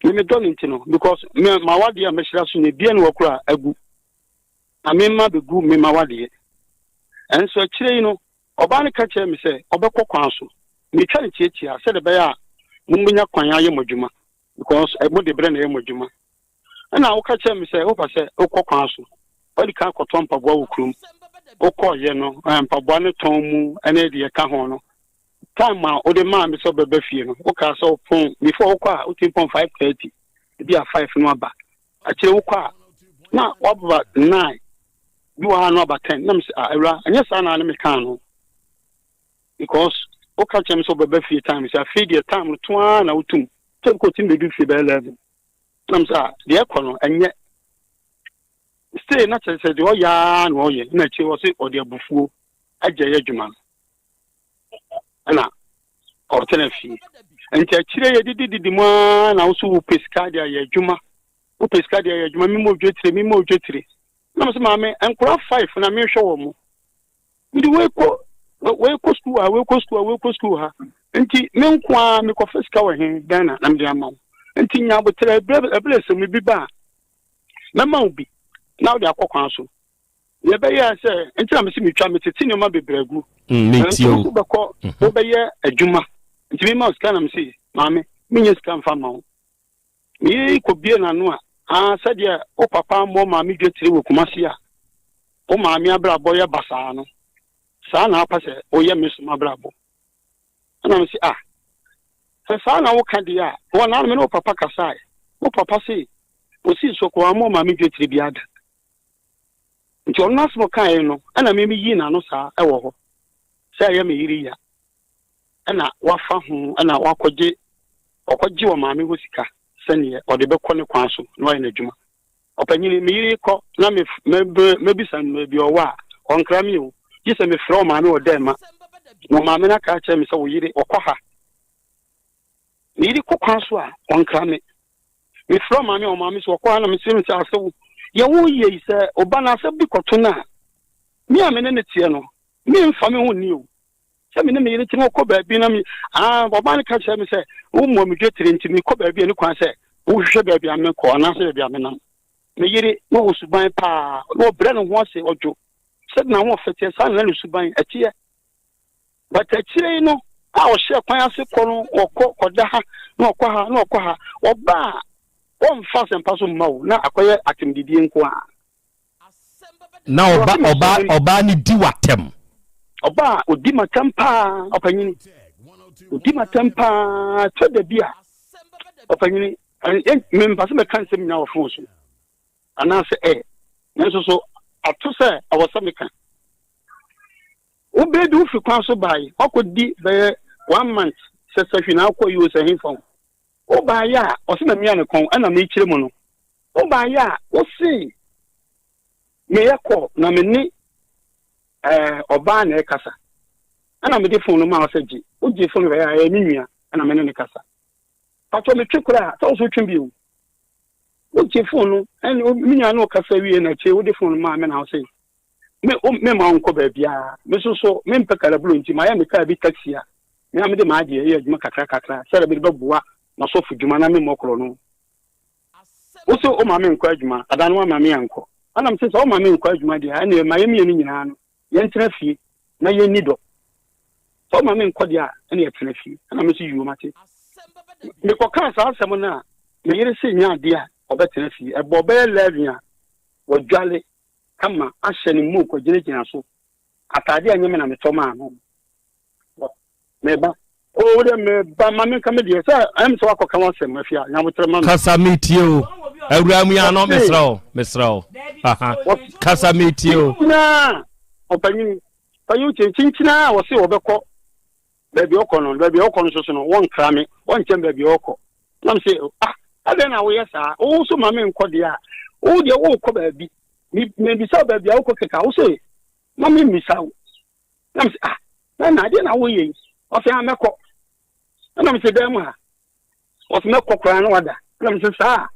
Me medɔ no nti no, because me m'awadeɛ a mɛhyira so no, ebia ne wɔ koro a agu. Na me mma bɛgu me m'awadeɛ. Ɛnso akyire yi no, ɔbaa no ka kyerɛɛ me sɛ ɔbɛkɔ kwan so. Metwa no tiatia sɛdeɛ ɛbɛyɛ a mobɛnya kwan ayɛ mo adwuma because mode berɛ na ɛyɛ mo adwuma. Ɛna woka kyerɛɛ me sɛ wopɛ sɛ wokɔ kwan so. Wadi kan akɔtɔ mpaboa wɔ kurom. Wokɔeɛ no, mpaboa no tɔn mu ne deɛ ɛka ho no, time a wode maa me sɛ wobɛba fie no, wokaa sɛ wopɔn, before wokɔ a wotumi pɔn 5:30, ebi a 5 no aba. Akyire wokɔ a na waba 9, bi wɔ ha no aba 10. Na mesɛ, ah, awura, ɛnyɛ saa na ne mekaa no. Because woka kyerɛ me sɛ wobɛba fie time sɛ afei deɛ time no to ara na wotum. Sɛ wokɔ tumi bɛdu fie bɛyɛ 11. Na mesɛ, ah, deɛ ɛkɔ no, ɛnyɛ. Stay na kyerɛ sɛ deɛ ɔyɛ ara na ɔyɛ. Na akyire wɔ se ɔde abufuo agya yɛ adwuma no. Ɛna ɔtena fie. Nti akyire yɛ didi didi mu ara na woso wopɛ sika de ayɛ adwuma. Wopɛ sika de ayɛ adwuma, mema odwetire, mema odwetire. Na mesɛ maame, nkora five na mehwɛ wɔn mo. Mede wei kɔ wei kɔ sukuu ha, wei kɔ sukuu ha, wei kɔ sukuu ha. Nti me nko ara mekɔfa sika wɔ he Ghana na mede ama wo. Nti nya aboterɛ, ɛberɛ sɛ mu bi ba a, mɛma wo bi na wode akɔ kwan so. Deɛ ɛbɛyɛ sɛ nti na mese metwa metete nneɛma bebree agu. Metie o. Wobɛkɔ wobɛyɛ adwuma nti mema wo sika na mese maame menyɛ sika mfa ma wo. Meyere kɔbie n'ano a aa sɛdeɛ wo papa mmɔ maame dwetire wɔ Kumasi a wo maame abrabɔ yɛ basaa no saa na apɛ sɛ woyɛ me so m'abrabɔ. Ɛna mese ah sɛ saa na woka deɛ a wɔ na me ne wo papa kasae wo papa se osii so kɔ wammɔ maame dwetire biara da. Nti ɔno n'asɛm a ɔkaeɛ no ɛna me meyii n'ano saa ɛwɔ hɔ sɛ ɛyɛ me yere ya ɛna wafa ho ɛna wakɔgye ɔkɔgye wɔ maame hɔ sika sɛneɛ ɔde bɛkɔ ne kwan so na wayɛ n'adwuma. Ɔpanyini me yere kɔ na me mɛbisa no baabi ɔwɔ a ɔnkra me o gye sɛ mefrɛ ɔmaame wɔ dɛn ma na ɔmaame no aka akyerɛ me sɛ wo yere ɔkɔ ha. Me yere kɔ kwan so a ɔnkra me. Mefrɛ ɔmaame a ɔmaame sɛ ɔkɔ ha na mesrɛ no sɛ asɛ wo yɛ wo yie yi sɛ ɔba no asɛm bi kɔto no a me a me ne no teɛ no memfa me ho nni o. Sɛ me ne me yere te na ɔkɔ baabi na me ah ɔbaa no ka kyerɛ me sɛ wommɔ me dwetire nti mekɔ baabi a ne kwan sɛ wohwehwɛ baabi a mekɔ anaasɛ baabi a menam. Me yere na ɔwɔ suban paa na ɔbrɛ ne ho ase ɔdwo sɛde n'ahoɔfɛ teɛ saa na ne suban ɛteɛ. But akyire yi no a ɔhyɛ kwan ase kɔ no ɔkɔ kɔda ha na ɔkɔ ha na ɔkɔ ha ɔba a ɔmfa asɛmpa so mma wo na akɔyɛ atɛmdidie nko ara. Na ɔba ɔba ɔbaa no di w'atɛm. Ɔba a odi m'atɛm paa ɔpanyini odi m'atɛm paa tɔ da bi a ɔpanyini mempa sɛ mɛka nsɛm nyinaa wɔ fon so anaasɛ ɛ nanso so ato sɛ ɛwɔ sɛ meka. Wo bere de wofi kwan so bae, woakɔdi bɛyɛ one month sɛ sahwi na akɔ yi o sɛ hefa o. Wobaeɛ a, ɔse mamia ne kɔn ɛna mekyerɛ mu no. Wobaeɛ a, wose meyɛ call na me ne ɛɛ ɔbaa na ɛkasa. Ɛna mede phone no maa wo sɛ gye. Wogye phone no bɛyɛ a ɛyɛ me nua ɛna me ne no kasa. Patrɔ metwe koraa sɛ wo so wotwe bio. Wogye phone no ɛne me nua ne wo kasa wie na akyire wode phone no maa me na wose Me, wo, memma wo nkɔ baabiara. Me nso so, mempɛ kalabulu nti, mayɛ me kaa bi taxi a me ara mede m'adeɛ yɛ adwuma kakra kakra sɛdeɛ mede bɛboa m'asɔfodwuma na memmɔ korɔno. Wo se woma me nkɔ adwuma, ada no woamma me ankɔ. Ɛna mese sɛ woma me nkɔ adwuma deɛ a, ɛnneɛ ma yɛn mmienu nyinaa no, yɛntena fie na yɛnni dɔ. Sɛ woma me nkɔ deɛ a, ɛnneɛ tena fie. Ɛna me nso yuu mate. Mekɔkaa saa asɛm no a, me yere se nyɛ adeɛ a ɔbɛtena fie. Ɛbɔɔ bɛyɛ 11 a, wadwale kama ahyɛ ne mu kɔgyinagyina so. Atade a ɛnyɛ me na metɔ maa no. Meba. O wo deɛ meba ma menka me deɛ sɛ ɛm sɛ wakɔka w'asɛm afia nyabotrɛ ma me. Kasa metie o. Awura mu ano mesrɛ wo mesrɛ wo. Kasa metie o. Kyinkyinaa ɔpanyin panyin kyinkyinaa wɔse wɔbɛkɔ Baabi a ɔkɔ no, baabi a ɔkɔ no nso so no, wɔnkra me, wɔnkyɛn baabi a ɔkɔ. Na me se, ah, adɛn na woyɛ saa? Wo nso ma menkɔ deɛ a, wo deɛ worekɔ baabi. Me, mebisa wo baabi a wokɔ kɛkɛ a, wo se, ma memmisa wo. Na me se, ah, na na adeɛ na woyɛ yi? Ɔse, ah, mɛkɔ. Ɛna me se, dan mu ha. Ɔse, mɛkɔ koraa na wada. Ɛna me se, saa?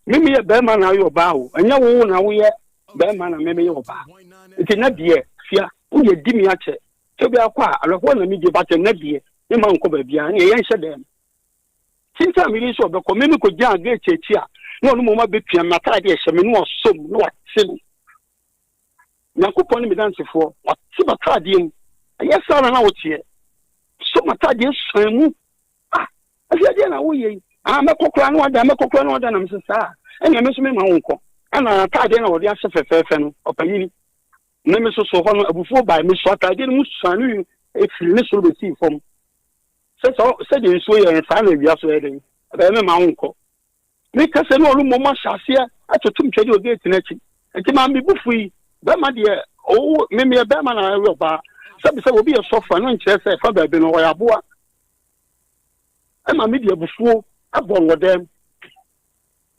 Me meyɛ bɛrima na woyɛ ɔbaa o. Ɛnyɛ wo na woyɛ bɛrima na me meyɛ ɔbaa. Nti na deɛ, fia, wo deɛ di me akyɛ. Sɛ obi akɔ a, awerɛhoɔ na medie, but ɛnnɛ deɛ, me mma nkɔ baabiara, ɛnneɛ yɛnhyɛ dan mu. Sinti a meyere sɛ ɔbɛkɔ, me mekɔgyinaa gate akyi a, na ɔno mmom abɛpia me, m'ataadeɛ ɛhyɛ me, na wasɔ mu, na wate me. Nyankopɔn ne me dansefoɔ, wate m'ataadeɛ mu. Ɛnyɛ saa na na woteɛ. Sɔ m'ataadeɛ suan mu. Ah, afei adeɛ na woyɛ yi. Ah, mɛkɔ koraa na wada, mɛkɔ koraa na wada, na mese saa. Ɛnneɛ me nso mema wo nkɔ. Ɛna ataadeɛ na wɔde ahyɛ fɛfɛɛfɛ no, ɔpanyini. Me mesosoo hɔ no, abufuo bae. Mesɔɔ ataadeɛ no mu suanee firii ne soro bɛsii fam. Sɛ sɛ sɛdeɛ nsuo yɛ no, saa na awia so yɛ den. Ɛbɛyɛ me ma wonkɔ. Meka sɛ ne ɔno mmom ahyɛ aseɛ atoto ntwɛdeɛ wɔ gate no akyi. Nti maa me bo fui. Bɛrima deɛ, ɔwo, me meyɛ bɛrima na ɛyɛ ɔbaa. Sɛbi sɛ obi yɛ sɔfo a, ɛno nkyerɛ sɛ fa baabi no ɔyɛ aboa. Ɛma mede abufuo bɔɔ no wɔ dɛm.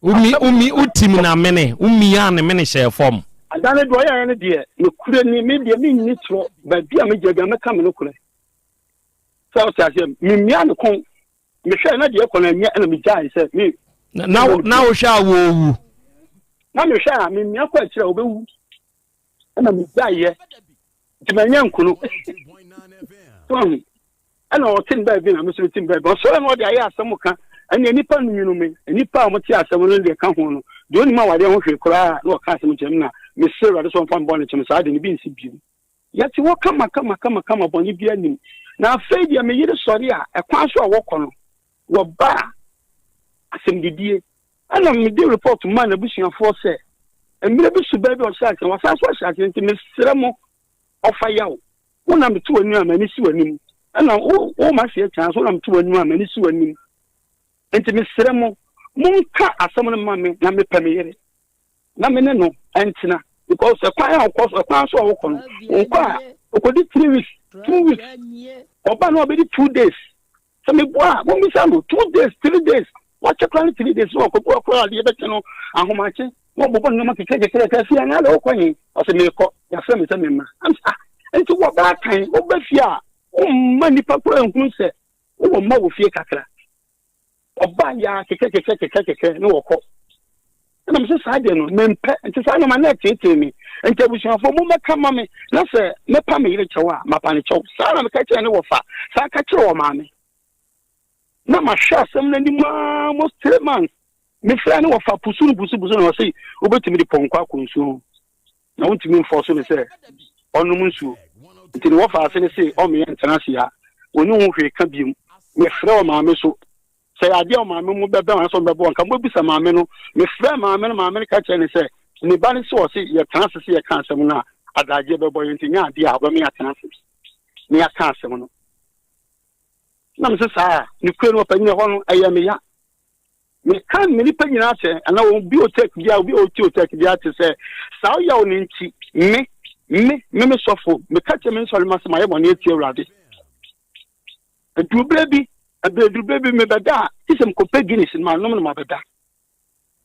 Wumi wumi wotim na mene womiaa ne mene hyɛɛ fam. Ada no deɛ ɔyɛeɛ no deɛ nokorɛ ni me deɛ menni torɔ baabi a megyina biara mɛka me nokorɛ sɛ wote aseɛ memiaa ne kɔn mehwɛɛ na deɛ ɛkɔ no ɛnyɛ ɛna megyae sɛ me na na wohwɛ a wɔwu na mehwɛ a memia kɔ akyirɛ a wɔbɛwu ɛna megyaeɛ nti manya nkono so ahu ɛna ɔte ne baabi na mesoro te ne baabi ɔsɔre na ɔde ayɛ asɛm ka ɛne nnipa no nwunu me nnipa a wɔte asɛm no deɛ ka ho no deɛ onim awadeɛ ho hwee koraa na ɔka asɛm kyerɛ me na mesrɛ awurade sɛ ɔmfa mbɔ ne kyɛm saa de ne bi nsi bio yɛte hɔ kama kama kama kama bɔne bi anim na afei deɛ me yere sɔre a ɛkwan so a wɔkɔ no wɔba a asɛmdidie Ɛna mede report maa n'abusuafoɔ sɛ mmerɛ bi so baa bi a ɔhyɛ aseɛ wasan so ahyɛ aseɛ nti mesrɛ mo ɔfa yaw wo na mete w'anim a m'ani si w'anim ɛna wo wo ma seɛ kyan so wo na mete w'anim a m'ani si w'anim nti mesrɛ mo monka asɛm no ma me na mepɛ me yere na me ne no ntena because ɛkwan a ɔkɔ so ɛkwan so a ɔkɔ no ɔkɔ a ɔkɔdi 3 weeks 2 weeks ɔba no ɔbɛdi 2 days Sɛ meboa a, mommisa no. 2 days, 3 days, wakyɛ koraa ne 3 days na wakɔbu akora adeɛ bɛkyɛ no ahomakye na ɔbobɔ nneɛma kekrekekrekre fie anaa deɛ wokɔ he? Ɔse meekɔ, yɛafrɛ me sɛ memma. Am sɛ ah, nti wɔbaatan woba fie a womma nnipa koraa nhunu sɛ wowɔ mma wɔ fie kakra. Ɔba yɛ a kekrekekrekekrekre ne wɔkɔ. Ɛna mese saa deɛ no mempɛ, nti saa nneɛma na ɛteetee me. Nti abusuafoɔ mommɛka ma me, na sɛ mɛpa me yere kyɛw a, mapa no kyɛw. Saa na meka kyerɛɛ ne wɔfa, saa ka kyerɛɛ ɔmaame. Na mahwɛ asɛm no anim ara almost 3 months. Mefrɛ ne wɔfa pusu no pusu pusu na ɔse wobɛtumi de pɔnkɔ akɔ nsuo ho na wontumi mfɔ so ne sɛ ɔnom nsuo. Nti ne wɔfa ase ne se ɔmmeyɛ ntena ase a ɔni ho hwee ka biom. Mefrɛ ɔmaame so sɛ yɛ adeɛ a ɔmaame mu bɛbɛn anaasɛ ɔmbɛbɔ nka mobɛbisa maame no. Mefrɛ maame no, maame no ka kyerɛ ne sɛ ne ba no sɛ ɔse yɛtena ase sɛ yɛka asɛm no a adagyeɛ bɛbɔ yɛn, nti nyɛ adeɛ a ɔbɛma yɛatena ase na yɛaka asɛm no. Na mese saa a ne kure no ɔpanyin ɛhɔ no ɛyɛ me ya. Meka me nipa nyinaa sɛ anaa obi otek bia obi ɔte otek bia te sɛ saa ɔyaw no nti me me me me sɔfo meka kyerɛ me nsɔre ma sɛ mayɛ bɔne atia Awurade. Aduru berɛ bi aduru berɛ bi mebɛda a gye sɛ mekɔpɛ Guinness no manom no mabɛda.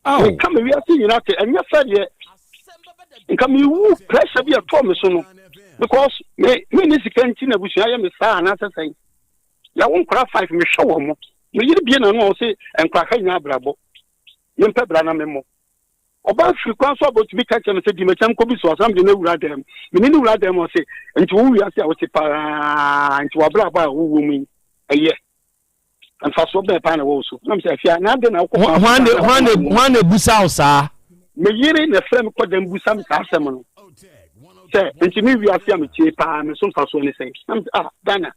Meka me wiase nyinaa te ɛnyɛ fɛ deɛ nka mewu pressure bi a ɛtɔɔ me so no because me me ne sika nti na abusua yɛ me saa anaasɛ sɛn. Yɛwo nkora 5 mehwɛ wɔn mo. Me yere bie n'ano a ɔse nkora ha nyɛ abrabɔ. Mempɛ bra na memmɔ. Ɔbaa firi kwan so abɔtumi ka kyerɛ me sɛ di m'akyi nkɔ bi so asam de no awura dan mu. Me ne no wura dan mu ɔse nti wo wiase a wote paa nti w'abrabɔ a wowɔ mu yi ɛyɛ mfasoɔ bɛn paa na ɛwɔ wo so. Na mesɛ afia na adɛn na wokɔ kwan so Hwan saa na hwan wokɔ hwan na ebusa wo saa? Me yere na ɛfrɛ me kɔ dan busa me saa asɛm no sɛ nti me wiase a metie paa me so mfasoɔ ne sɛn. Na mesɛ ah Dana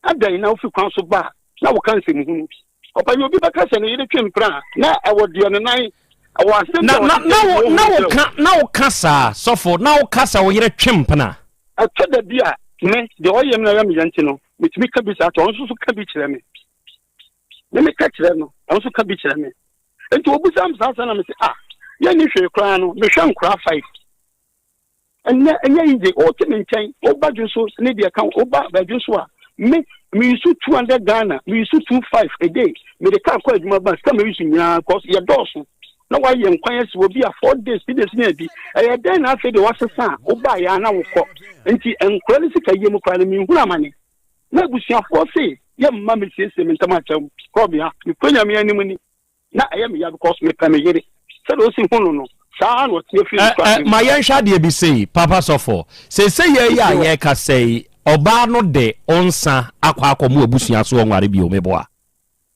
adɛn na wofi kwan so ba a na woka nsɛmhunu. Ɔpanyin obi bɛka sɛ ne yere twe mpena a, na ɛwɔ deɛ ne nan ɛwɔ asɛm bi Na a na ɔte na sɛ wo ne na honhom wo kyerɛ ka na wo ka saa sɔfo na wo ka sɛ wo yere twe mpena. Ɛtɔ da bi a me deɛ ɔyɛ me na ɛyɛ me ya nti no metumi ka bi saa kyerɛ ɔno nso so ka bi kyerɛ me. Me meka kyerɛ no ɔno nso ka bi kyerɛ me. Nti obisa me saa asɛm na me se ah yɛnni hwee koraa no mehwɛ nkoraa 5. Ɛnnɛ, ɛnyɛ easy. Wote me nkyɛn, woba dwo so ne deɛ ka ho, woba badwo so a, me, me use 200 Ghana, me use 25 a day. Mede car kɔ adwuma ba, sika me use nyinaa, cause yɛdɔɔso. Na wayɛ nkwan asi hɔ bi a 4 days, 3 days ne adi. Ɛyɛ dɛn na afei deɛ wasesa a, wobaeɛ a na wokɔ. Nti nkora ne sika yie mu koraa no, menhunu amane. Na abusuafoɔ se, yɛmma mesiesie me ntam akyɛw. Korɔbea, mekɔ Nyame anim ni. Na ɛyɛ me ya because mepɛ me yere. Sɛdeɛ ɔsi hu no no, saa ara na ɔteɛ firi ne kura Ma yɛnhwɛ adeɛ bi sei, Papa Sɔfo. Seesei yɛ yi a yɛrekasa yi, ɔbaa no de wo nsa akɔ akɔmo abusua so ɔnware bio, meboa?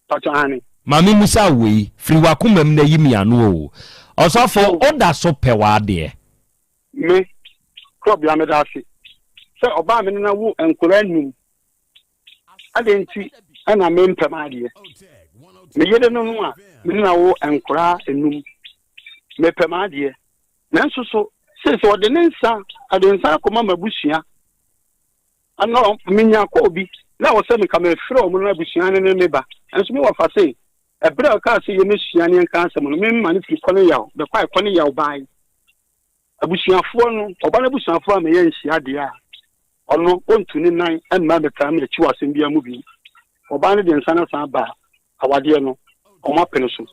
Pakyɛ aane. Ma me mmisa wo wei, firi w'akoma mu na yi me ano o. Ɔsɔfo, woda so pɛ w'adeɛ? Me, Korɔbea meda ase sɛ ɔbaa me ne no awo nkwadaa num. Adɛn nti na mempɛ m'adeɛ? Me yere no no a me ne no awo nkoraa nnum. Mepɛ m'adeɛ. Nanso so seesei ɔde ne nsa ɔde nsa akɔma m'abusua. Ana menya kɔɔ bi na wɔ sɛ nka mefrɛ wɔn no abusua no ne me ba. Nanso me wɔfa se ɛberɛ a ɔkaa sɛ yɛmmɛsua ne yɛnka asɛm no, memma no firi kɔ ne yaw bɛkɔ a ɛkɔ ne yaw bae. Abusuafoɔ no, ɔba no abusuafoɔ a meyɛ nhyia deɛ a, ɔno ɔntu ne nan mma mmɛtaa me akyi wɔ asɛm biara mu bio. Ɔbaa no de nsa no asan aba a, awadeɛ no, wɔapene so.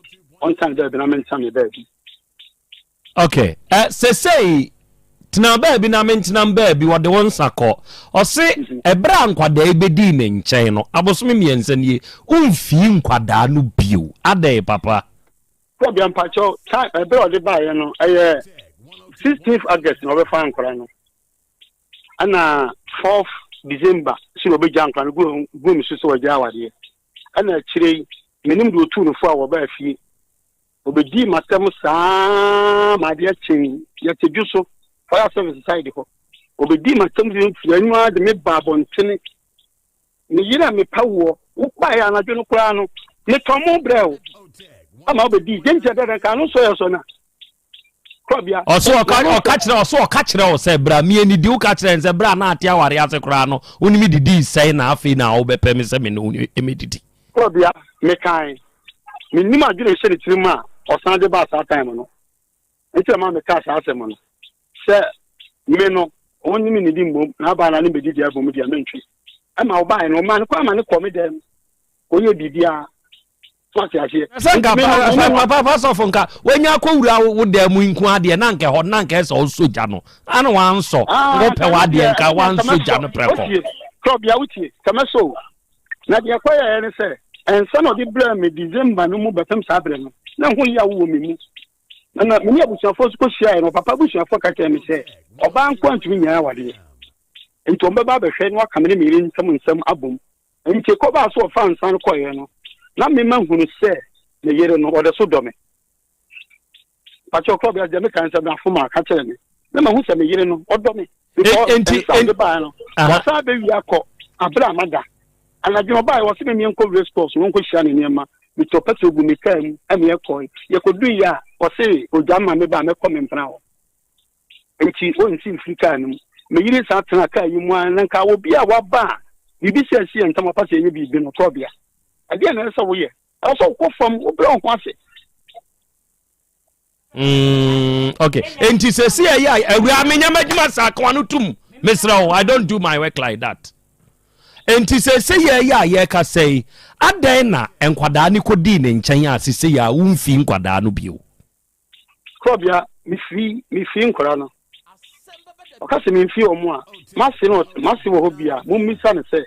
Ɔntena ne baabi na mentena me baabi. Ok, eh, sesei tena baabi na mentena baabi, ɔde wo nsa kɔ. Ɔse, ɛberɛ a nkwadaa yi bɛdii ne nkyɛn no, abosome 3 nie, womfii nkwadaa no bio. Adɛn papa? Kɔbea mpakyɛw, time ɛberɛ a ɔde baeɛ no ɛyɛ 16th August na ɔbɛfa nkora no, ɛna 4th December so na ɔbɛgya nkora no gu gu me so sɛ wɔagya awadeɛ. Ɛna akyire yi menim deɛ ɔtuu no fo a wɔbaa fie, ɔbɛdii m'asɛm saa ma adeɛ kyee, yɛte dwo so fire service side hɔ, ɔbɛdii m'asɛm firi anim ara de me baa abɔntene. Me yere a mepɛ woɔ, wobaeɛ anadwo no koraa no, metɔn mo brɛɛ wo ama wobɛdii. Gye nkyɛ dɛ nka ano nsɔ yɛ sɔ na korɔbea. Ɔso ɔka ɔka kyerɛ ɔso ɔka kyerɛ wo sɛ bra mi anidi woka kyerɛ n sɛ bra na ate aware ase koraa no wo ne me didii sɛn na afei na wobɛpɛ me sɛ me ne wo mɛdidi. Korɔbea, mekae. Mennim adwene a ɛhyɛ ne tirim a ɔsan de baa saa time no. Nti na ɛma mekaa saa asɛm no sɛ me no ɔnye me nnidi mmom na abaa na ne mbɛdidi abom deɛ mentwe. Ɛma ɔbaeɛ no ɔmaa no kwan ma no kɔɔ me dan mu kɔyɛɛ biribiara. So ate aseɛ? Sɛ nka Nti me no, me ne no. papa sɔfo nka wanya akɔwura wo dan mu nko adeɛ na nka ɛhɔ na nka ɛsɛ ɔsɔ gya no ana wansɔ Ah, wopɛ ɛno w'adeɛ deɛ, nka ɛno deɛ wansɔ nka gya mɛsɔ. no prɛko. Wotie, Krɔbea wotie, nka mɛsɔ o. Na deɛ ɛkɔyɛeɛ ne sɛ, nsa na ɔde brɛɛ me December no mu bɛpem saa berɛ no, na ɛho yaw wɔ me mu. Na na me ne abusuafoɔ nso kɔhyiaeɛ no, papa abusuafoɔ ka kyerɛɛ me sɛ, ɔbaa nko ara ntumi nnyae awadeɛ. Enti wɔbɛba abɛhwɛ na wɔaka me ne me yere ntam nsɛm abom. Enti ɛkɔbaa sɛ ɔfaa nsa no kɔeɛ no, na me mahunu sɛ me yere no, ɔda so dɔ me. Pakyɛ ɔkɔ bia deɛ meka nsɛm no afom a ka kyerɛ me. Na mahu sɛ me yere no, ɔdɔ me. Because Enti- nsa a ɔde baeɛ no, wasan abɛwie akɔ abere a mada. Anadwo no ɔbaeɛ, ɔse me menkɔ race course no nkɔhyia ne nneɛma. Metɔ petrol gu me kaa mu ɛna yɛkɔe. Yɛkɔduiɛ a, ɔse ogya ma me ba a mɛkɔ me mpena hɔ. Enti ɔnsi mfiri kaa no mu. Me yere san tenaa kaa yi mu ara na nka obi a waba a biribi sɛ asi yɛn ntam ɔpɛ sɛ yɛyɛ biribi no, tɔbea. Ɛdeɛn na ɛsɛ sɛ woyɛ? Ɛwɔ sɛ wokɔ fam, wobrɛ wo ho ase. Okay. Enti sɛsi ɛyɛ a awura menyɛ m'adwuma saa kawa no tum. Mesrɛ wo, I don't do my work like that. Enti sɛsɛ yɛ ɛyɛ a yɛka sɛ adɛn na nkwadaa no kɔdii ne nkyɛn a sesei a womfii nkwadaa no bio? Korɔbea, mefiri mefiri nkwadaa no. Ɔka sɛ memfiri wɔn a, m'ase no m'ase wɔ hɔ bi a, mommisa no sɛ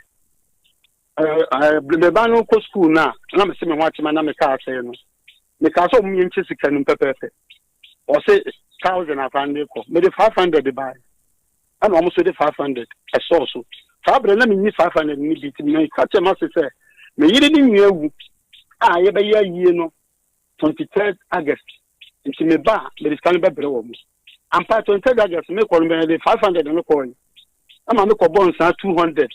ɛɛ me ba no kɔ sukuu no a, na mese me ho akyema na mekaa asɛe no. Mekaa sɛ wɔn yɛnkyɛ sika no pɛpɛɛpɛ. Ɔse 1000 akwan de kɔ. Mede 500 baeɛ. Ɛna wɔn nso de 500 ɛsɔɔ so. Saa berɛ na menni 500 no bi nti meka kyerɛ m'ase sɛ me yere ne nua awu a yɛbɛyɛ ayie no 23rd August nti me ba a mede sika no bɛbrɛ wɔn. Ampa 23rd August mekɔ no mede 500 no kɔe. Ɛma mekɔbɔ nsaa 200.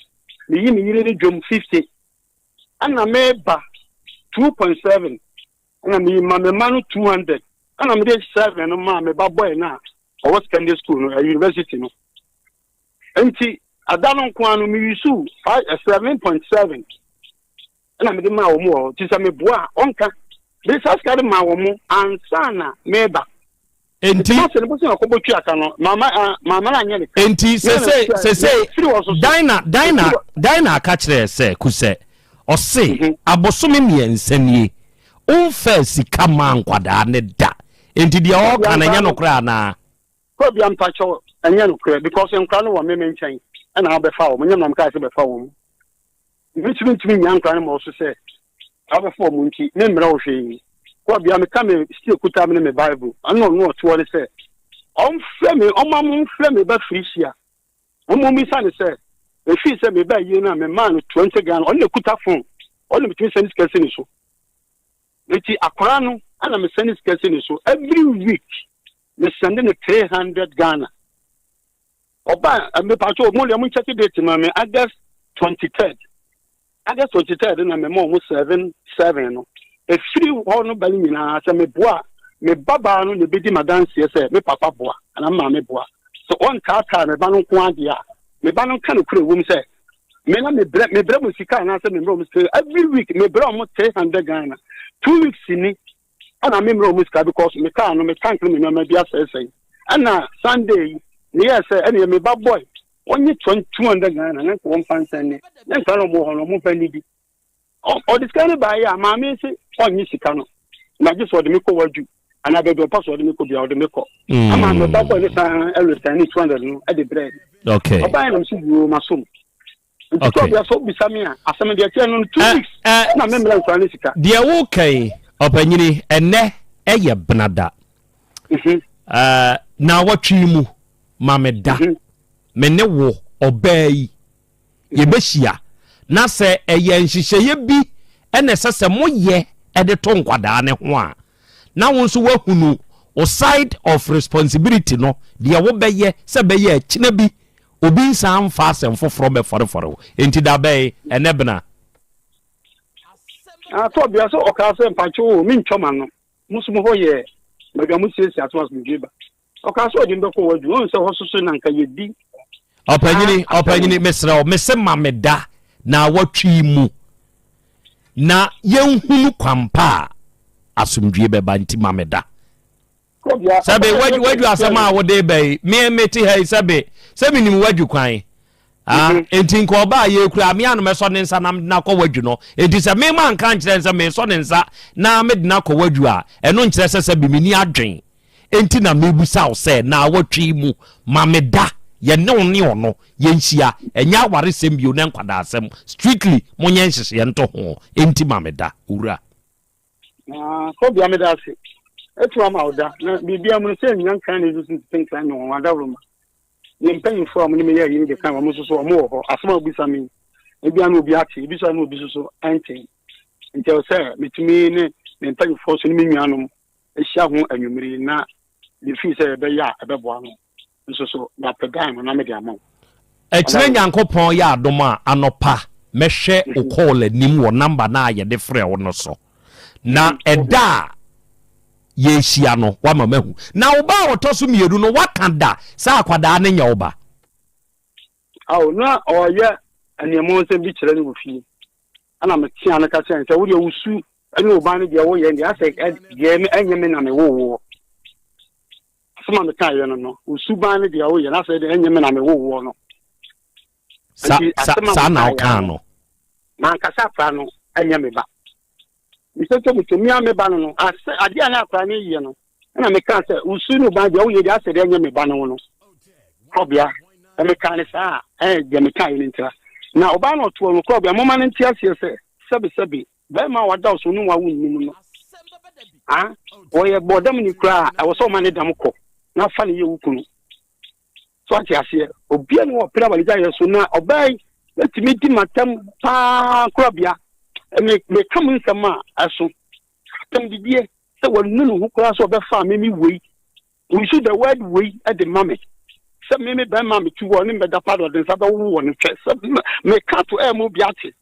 Meyi me yere ne dwom 50. Ɛna meba 2.7 ɛna meyi ma me ma no 200. Ɛna mede 7 no maa me ba bɔe no a ɔwɔ secondary school no, university no. Nti ada no nko ara no meyusu 7.7 ɛna mede maa wɔn wɔ hɔ nti sɛ meboa a ɔnka mede saa sika no maa wɔn ansa na meba nti sɛ ne bosea ɔkɔbɔ twi aka no mama ah, mama no anyɛ ne ka nti sese sese Dina Dina Dina aka kyerɛ sɛ kusɛ ɔse abosome mmiɛnsa nie ɔmfaa sika maa nkwadaa ne da nti deɛ ɔka no ɛnyɛ nokorɛ anaa? Kɔ bia mpakyɛw ɛnyɛ nokorɛ because nkwadaa no wɔ me me nkyɛn ɛna wabɛfa wɔn nyɛ nam kaa sɛ bɛfa wɔn. Mentumi ntumi nnya nkora no mmɔɔ so sɛ wabɛfa wɔn nti, memmrɛ wo hwee. Kɔ bia meka me still kuta me ne me Bible. Ɛna ɔno ɔte hɔ ne sɛ, ɔmfrɛ me, ɔma mo mfrɛ me ba Felicia. Ɔmo mmisa no sɛ, ɛfiri sɛ me ba yie no a memaa no 20 Ghana, ɔno na ɛkuta phone, ɔno na metumi sɛne sika si ne so. Nti akora no, ɛna mesɛne sika si ne so. Every week, mesɛnde no 300 Ghana. Ɔba a mepatwo mo deɛ mo nkyɛke date ma me August 23rd August 23rd na mema ɔmo 7 7 no efiri hɔ no ba no nyinaa sɛ meboa a me babaa no na ebedi m'adanseɛ sɛ me papa boa anaa me maame boa sɛ ɔntaataa me ba no nko adeɛ a me ba no nka no kura ewom sɛ me na mebrɛ mebrɛ mo sika anaasɛ mebrɛ ɔmo sika every week mebrɛ ɔmo 300 Ghana 2 weeks ni ɛna me mmerɛ ɔmo sika because me car no me tank no me nneɛma bi asɛesɛe ɛna Sunday yi meyɛɛ sɛ ɛna me ba boy ɔnye 200 Ghana na nka wɔmfa nsɛn ne na nka na ɔmo wɔ hɔ no ɔmo mfa nnidi ɔde sika no baeɛ a maame se ɔnye sika no na gye sɛ ɔde me kɔ wadu anaa baabi ɔpɛ sɛ ɔde me kɔ bia ɔde me kɔ ama me ba boy ne san ɛreturn ne 200 no ɛde brɛ okay ɔbaeɛ nam so wuo ma som nti kɔ bia sɛ wobisa me a asɛm deɛ ɛteɛ no 2 weeks na memmerɛ nkora ne sika. Deɛ woka yi ɔpanyini ɛnɛ ɛyɛ benada na wɔtwe mu ma me da me ne wo ɔbaa yi yɛbɛhyia na sɛ ɛyɛ nhyehyɛeɛ bi ɛna ɛsɛ sɛ moyɛ ɛde to nkwadaa ne ho a na wo nso woahunu wo side of responsibility no deɛ wobɛyɛ sɛ bɛyɛ akyina bi obi nsan mfa asɛm foforɔ mmɛfɔrefɔre wo. Enti da bɛn? Ɛnnɛ bena. Atɔ bia sɛ ɔkaa sɛ mpakyɛw o mentwa m'ano mo so mo hɔ yɛ baabi a mo siesie ato asomdwoe ba ɔkaa sɛ ɔde me bɛkɔ w'adwuma ɔhu sɛ hɔ soso na nka yɛdi Ɔpanyini, ɔpanyini, mesrɛ wo, mese ma me da na awɔtwe mu na yɛnhunu kwampa a asomdwoe bɛba nti ma me da. Sɛbe wadwu asɛm a wode ba yi, me mete ha yi sɛbe sɛ menim wadwu kwan. Ah, mhm. enti nka ɔbaa yɛ kura me ano mɛsɔ ne nsa na mede no akɔ wadwu no. Enti sɛ me ma nka nkyerɛ sɛ mesɔ ne nsa na mede no akɔ wadwu a, ɛno nkyerɛ sɛ sɛbe menni adwen. Enti na mebusa wo sɛ na awɔtwe mu ma me da yɛne wo ne ɔno yɛnhyia ɛnyɛ awaresɛm bio ne nkwadaasɛm strictly monyɛ nhyehyeɛ nto ho enti ma me da owura. Ah, Kɔbea meda ase. Ɛtu ama wo da na biribia mu no sɛ nnya nkran ne nso ntete nkran ne wɔn adaworoma. Ne mpanyimfoɔ a wɔne me yɛ ayi no de kan wɔn nso so wɔn wɔ hɔ. Asɛm a wobisa me yi, ebia na obi ate, ebi so a na obi nso so ɛnte. Nti ɛwɔ sɛ metumi ne me mpanyimfoɔ so ne me nuanom ahyia ho anwummere yi na mefii sɛ yɛbɛyɛ a ɛbɛboa no nso so mapɛ dan no na mede ama wo. Ɛkyena Nyankopɔn yɛ adom a anɔpa mɛhwɛ wo call anim wɔ number no a yɛde frɛ wo no so. Na ɛda a yɛrehyia no woama mahu. Na wo ba a ɔtɔ so mmienu no woaka da sɛ akwadaa no nyɛ wo ba? Ao, na ɔreyɛ aniammɔnsɛm bi kyerɛ no wɔ fie. Ɛna metea no ka kyerɛ no sɛ, wo deɛ wo su ne wo ban no deɛ woyɛ deɛ asɛ deɛ ɛnyɛ me na mewoo woɔ. Asɛm a mekaeɛ no no, wo suban no deɛ woyɛ no asɛ deɛ ɛnyɛ me na mewoo woɔ no. Sa, sa, saa na wokaa no? Mankasa akora no ɛnyɛ me ba. Mesɛ muto me a me ba no no, asɛ adeɛ a na akora no yɛ no, ɛna mekaa sɛ wo su ne wo ban deɛ woyɛ deɛ asɛ deɛ ɛnyɛ me ba no wo no. Korɔbea, na mekaa no saa a, ɛɛ deɛ mekaeɛ no ntira. Na ɔbaa no ɔtoɔ no, korɔbea, momma no nte aseɛ sɛ, sɛbesɛbe, barima a wada wo so ne wawo nnim no, a ɔyɛ bɔɔdamni koraa a, ɛwɔ sɛ ɔma ne dam kɔ na fa no yɛ wo kunu. So ate aseɛ? Obia ne ɔpere awaregyaeɛ so, na ɔbaa yi bɛtumi di matam paa korɔbea. Me, meka mu nsɛm a ɛso. Atam didie, sɛ wanu ne ho koraa sɛ ɔbɛfa me me wei Use the word wei de ma me sɛ me me bɛrima metu hɔ ne mbɛda pa de ɔde nsa bɛwo wɔ ne twɛ sɛ meka to ɛyɛ mo bi ate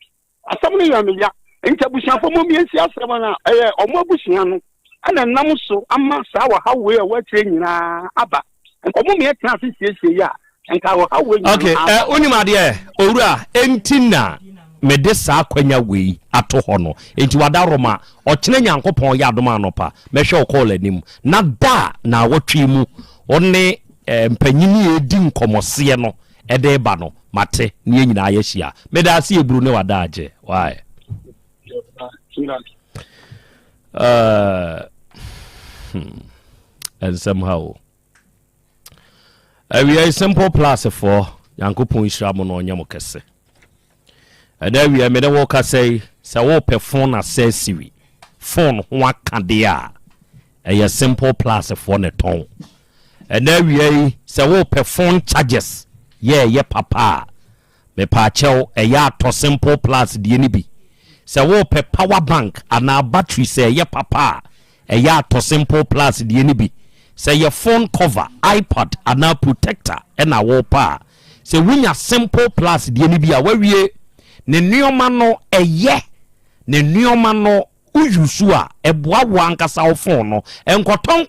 asɛm no yɛ me ya nti abusuafo mo mmiɛnsi asɛm no a ɛyɛ ɔmo abusua no ɛna nam so ama saa wɔhaw wei a wɔakyerɛ nyinaa aba nka ɔmo mmiɛ tena ase siesie yi a nka wɔhaw wei nyinaa okay ɛ wonim adeɛ owura enti na mede saa akwanya wei ato hɔ no enti wada roma ɔkyena nyankopɔn yɛ adom anɔpa mɛhwɛ wo kɔɔl anim Na da a naawɔtwe mu wo ne mpanyini a ɛredi nkɔmmɔseɛ no de reba no, mate ne yɛn nyinaa yɛahyia. Meda ase Eburu ne w'adaagye. Why? Uh, nsɛm ha o. Awia Simple Plus foɔ, Nyankopɔn nhyira mo na ɔnyɛ mo kɛse. Ɛnɛ awia me ne wo kasa yi, sɛ wopɛ phone accessory, phone ho akadeɛ a, ɛyɛ Simple Plus foɔ na ɛtɔn. Ɛnɛ awia yi, sɛ wopɛ phone chargers yɛ ɛyɛ papa a, mepaakyɛw ɛyɛ atɔ Simple Plus deɛ no bi. Sɛ wopɛ power bank anaa battery sɛ ɛyɛ papa a, ɛyɛ atɔ Simple Plus deɛ no bi. Sɛ ɛyɛ phone cover, iPad anaa protector ɛna wopɛ a, Sɛ wunya Simple Plus deɛ no bi a, wawie. Ne nneɛma no ɛyɛ. Ne nneɛma no wo use a, ɛboa wo ankasa wo phone no. Nkɔtɔ.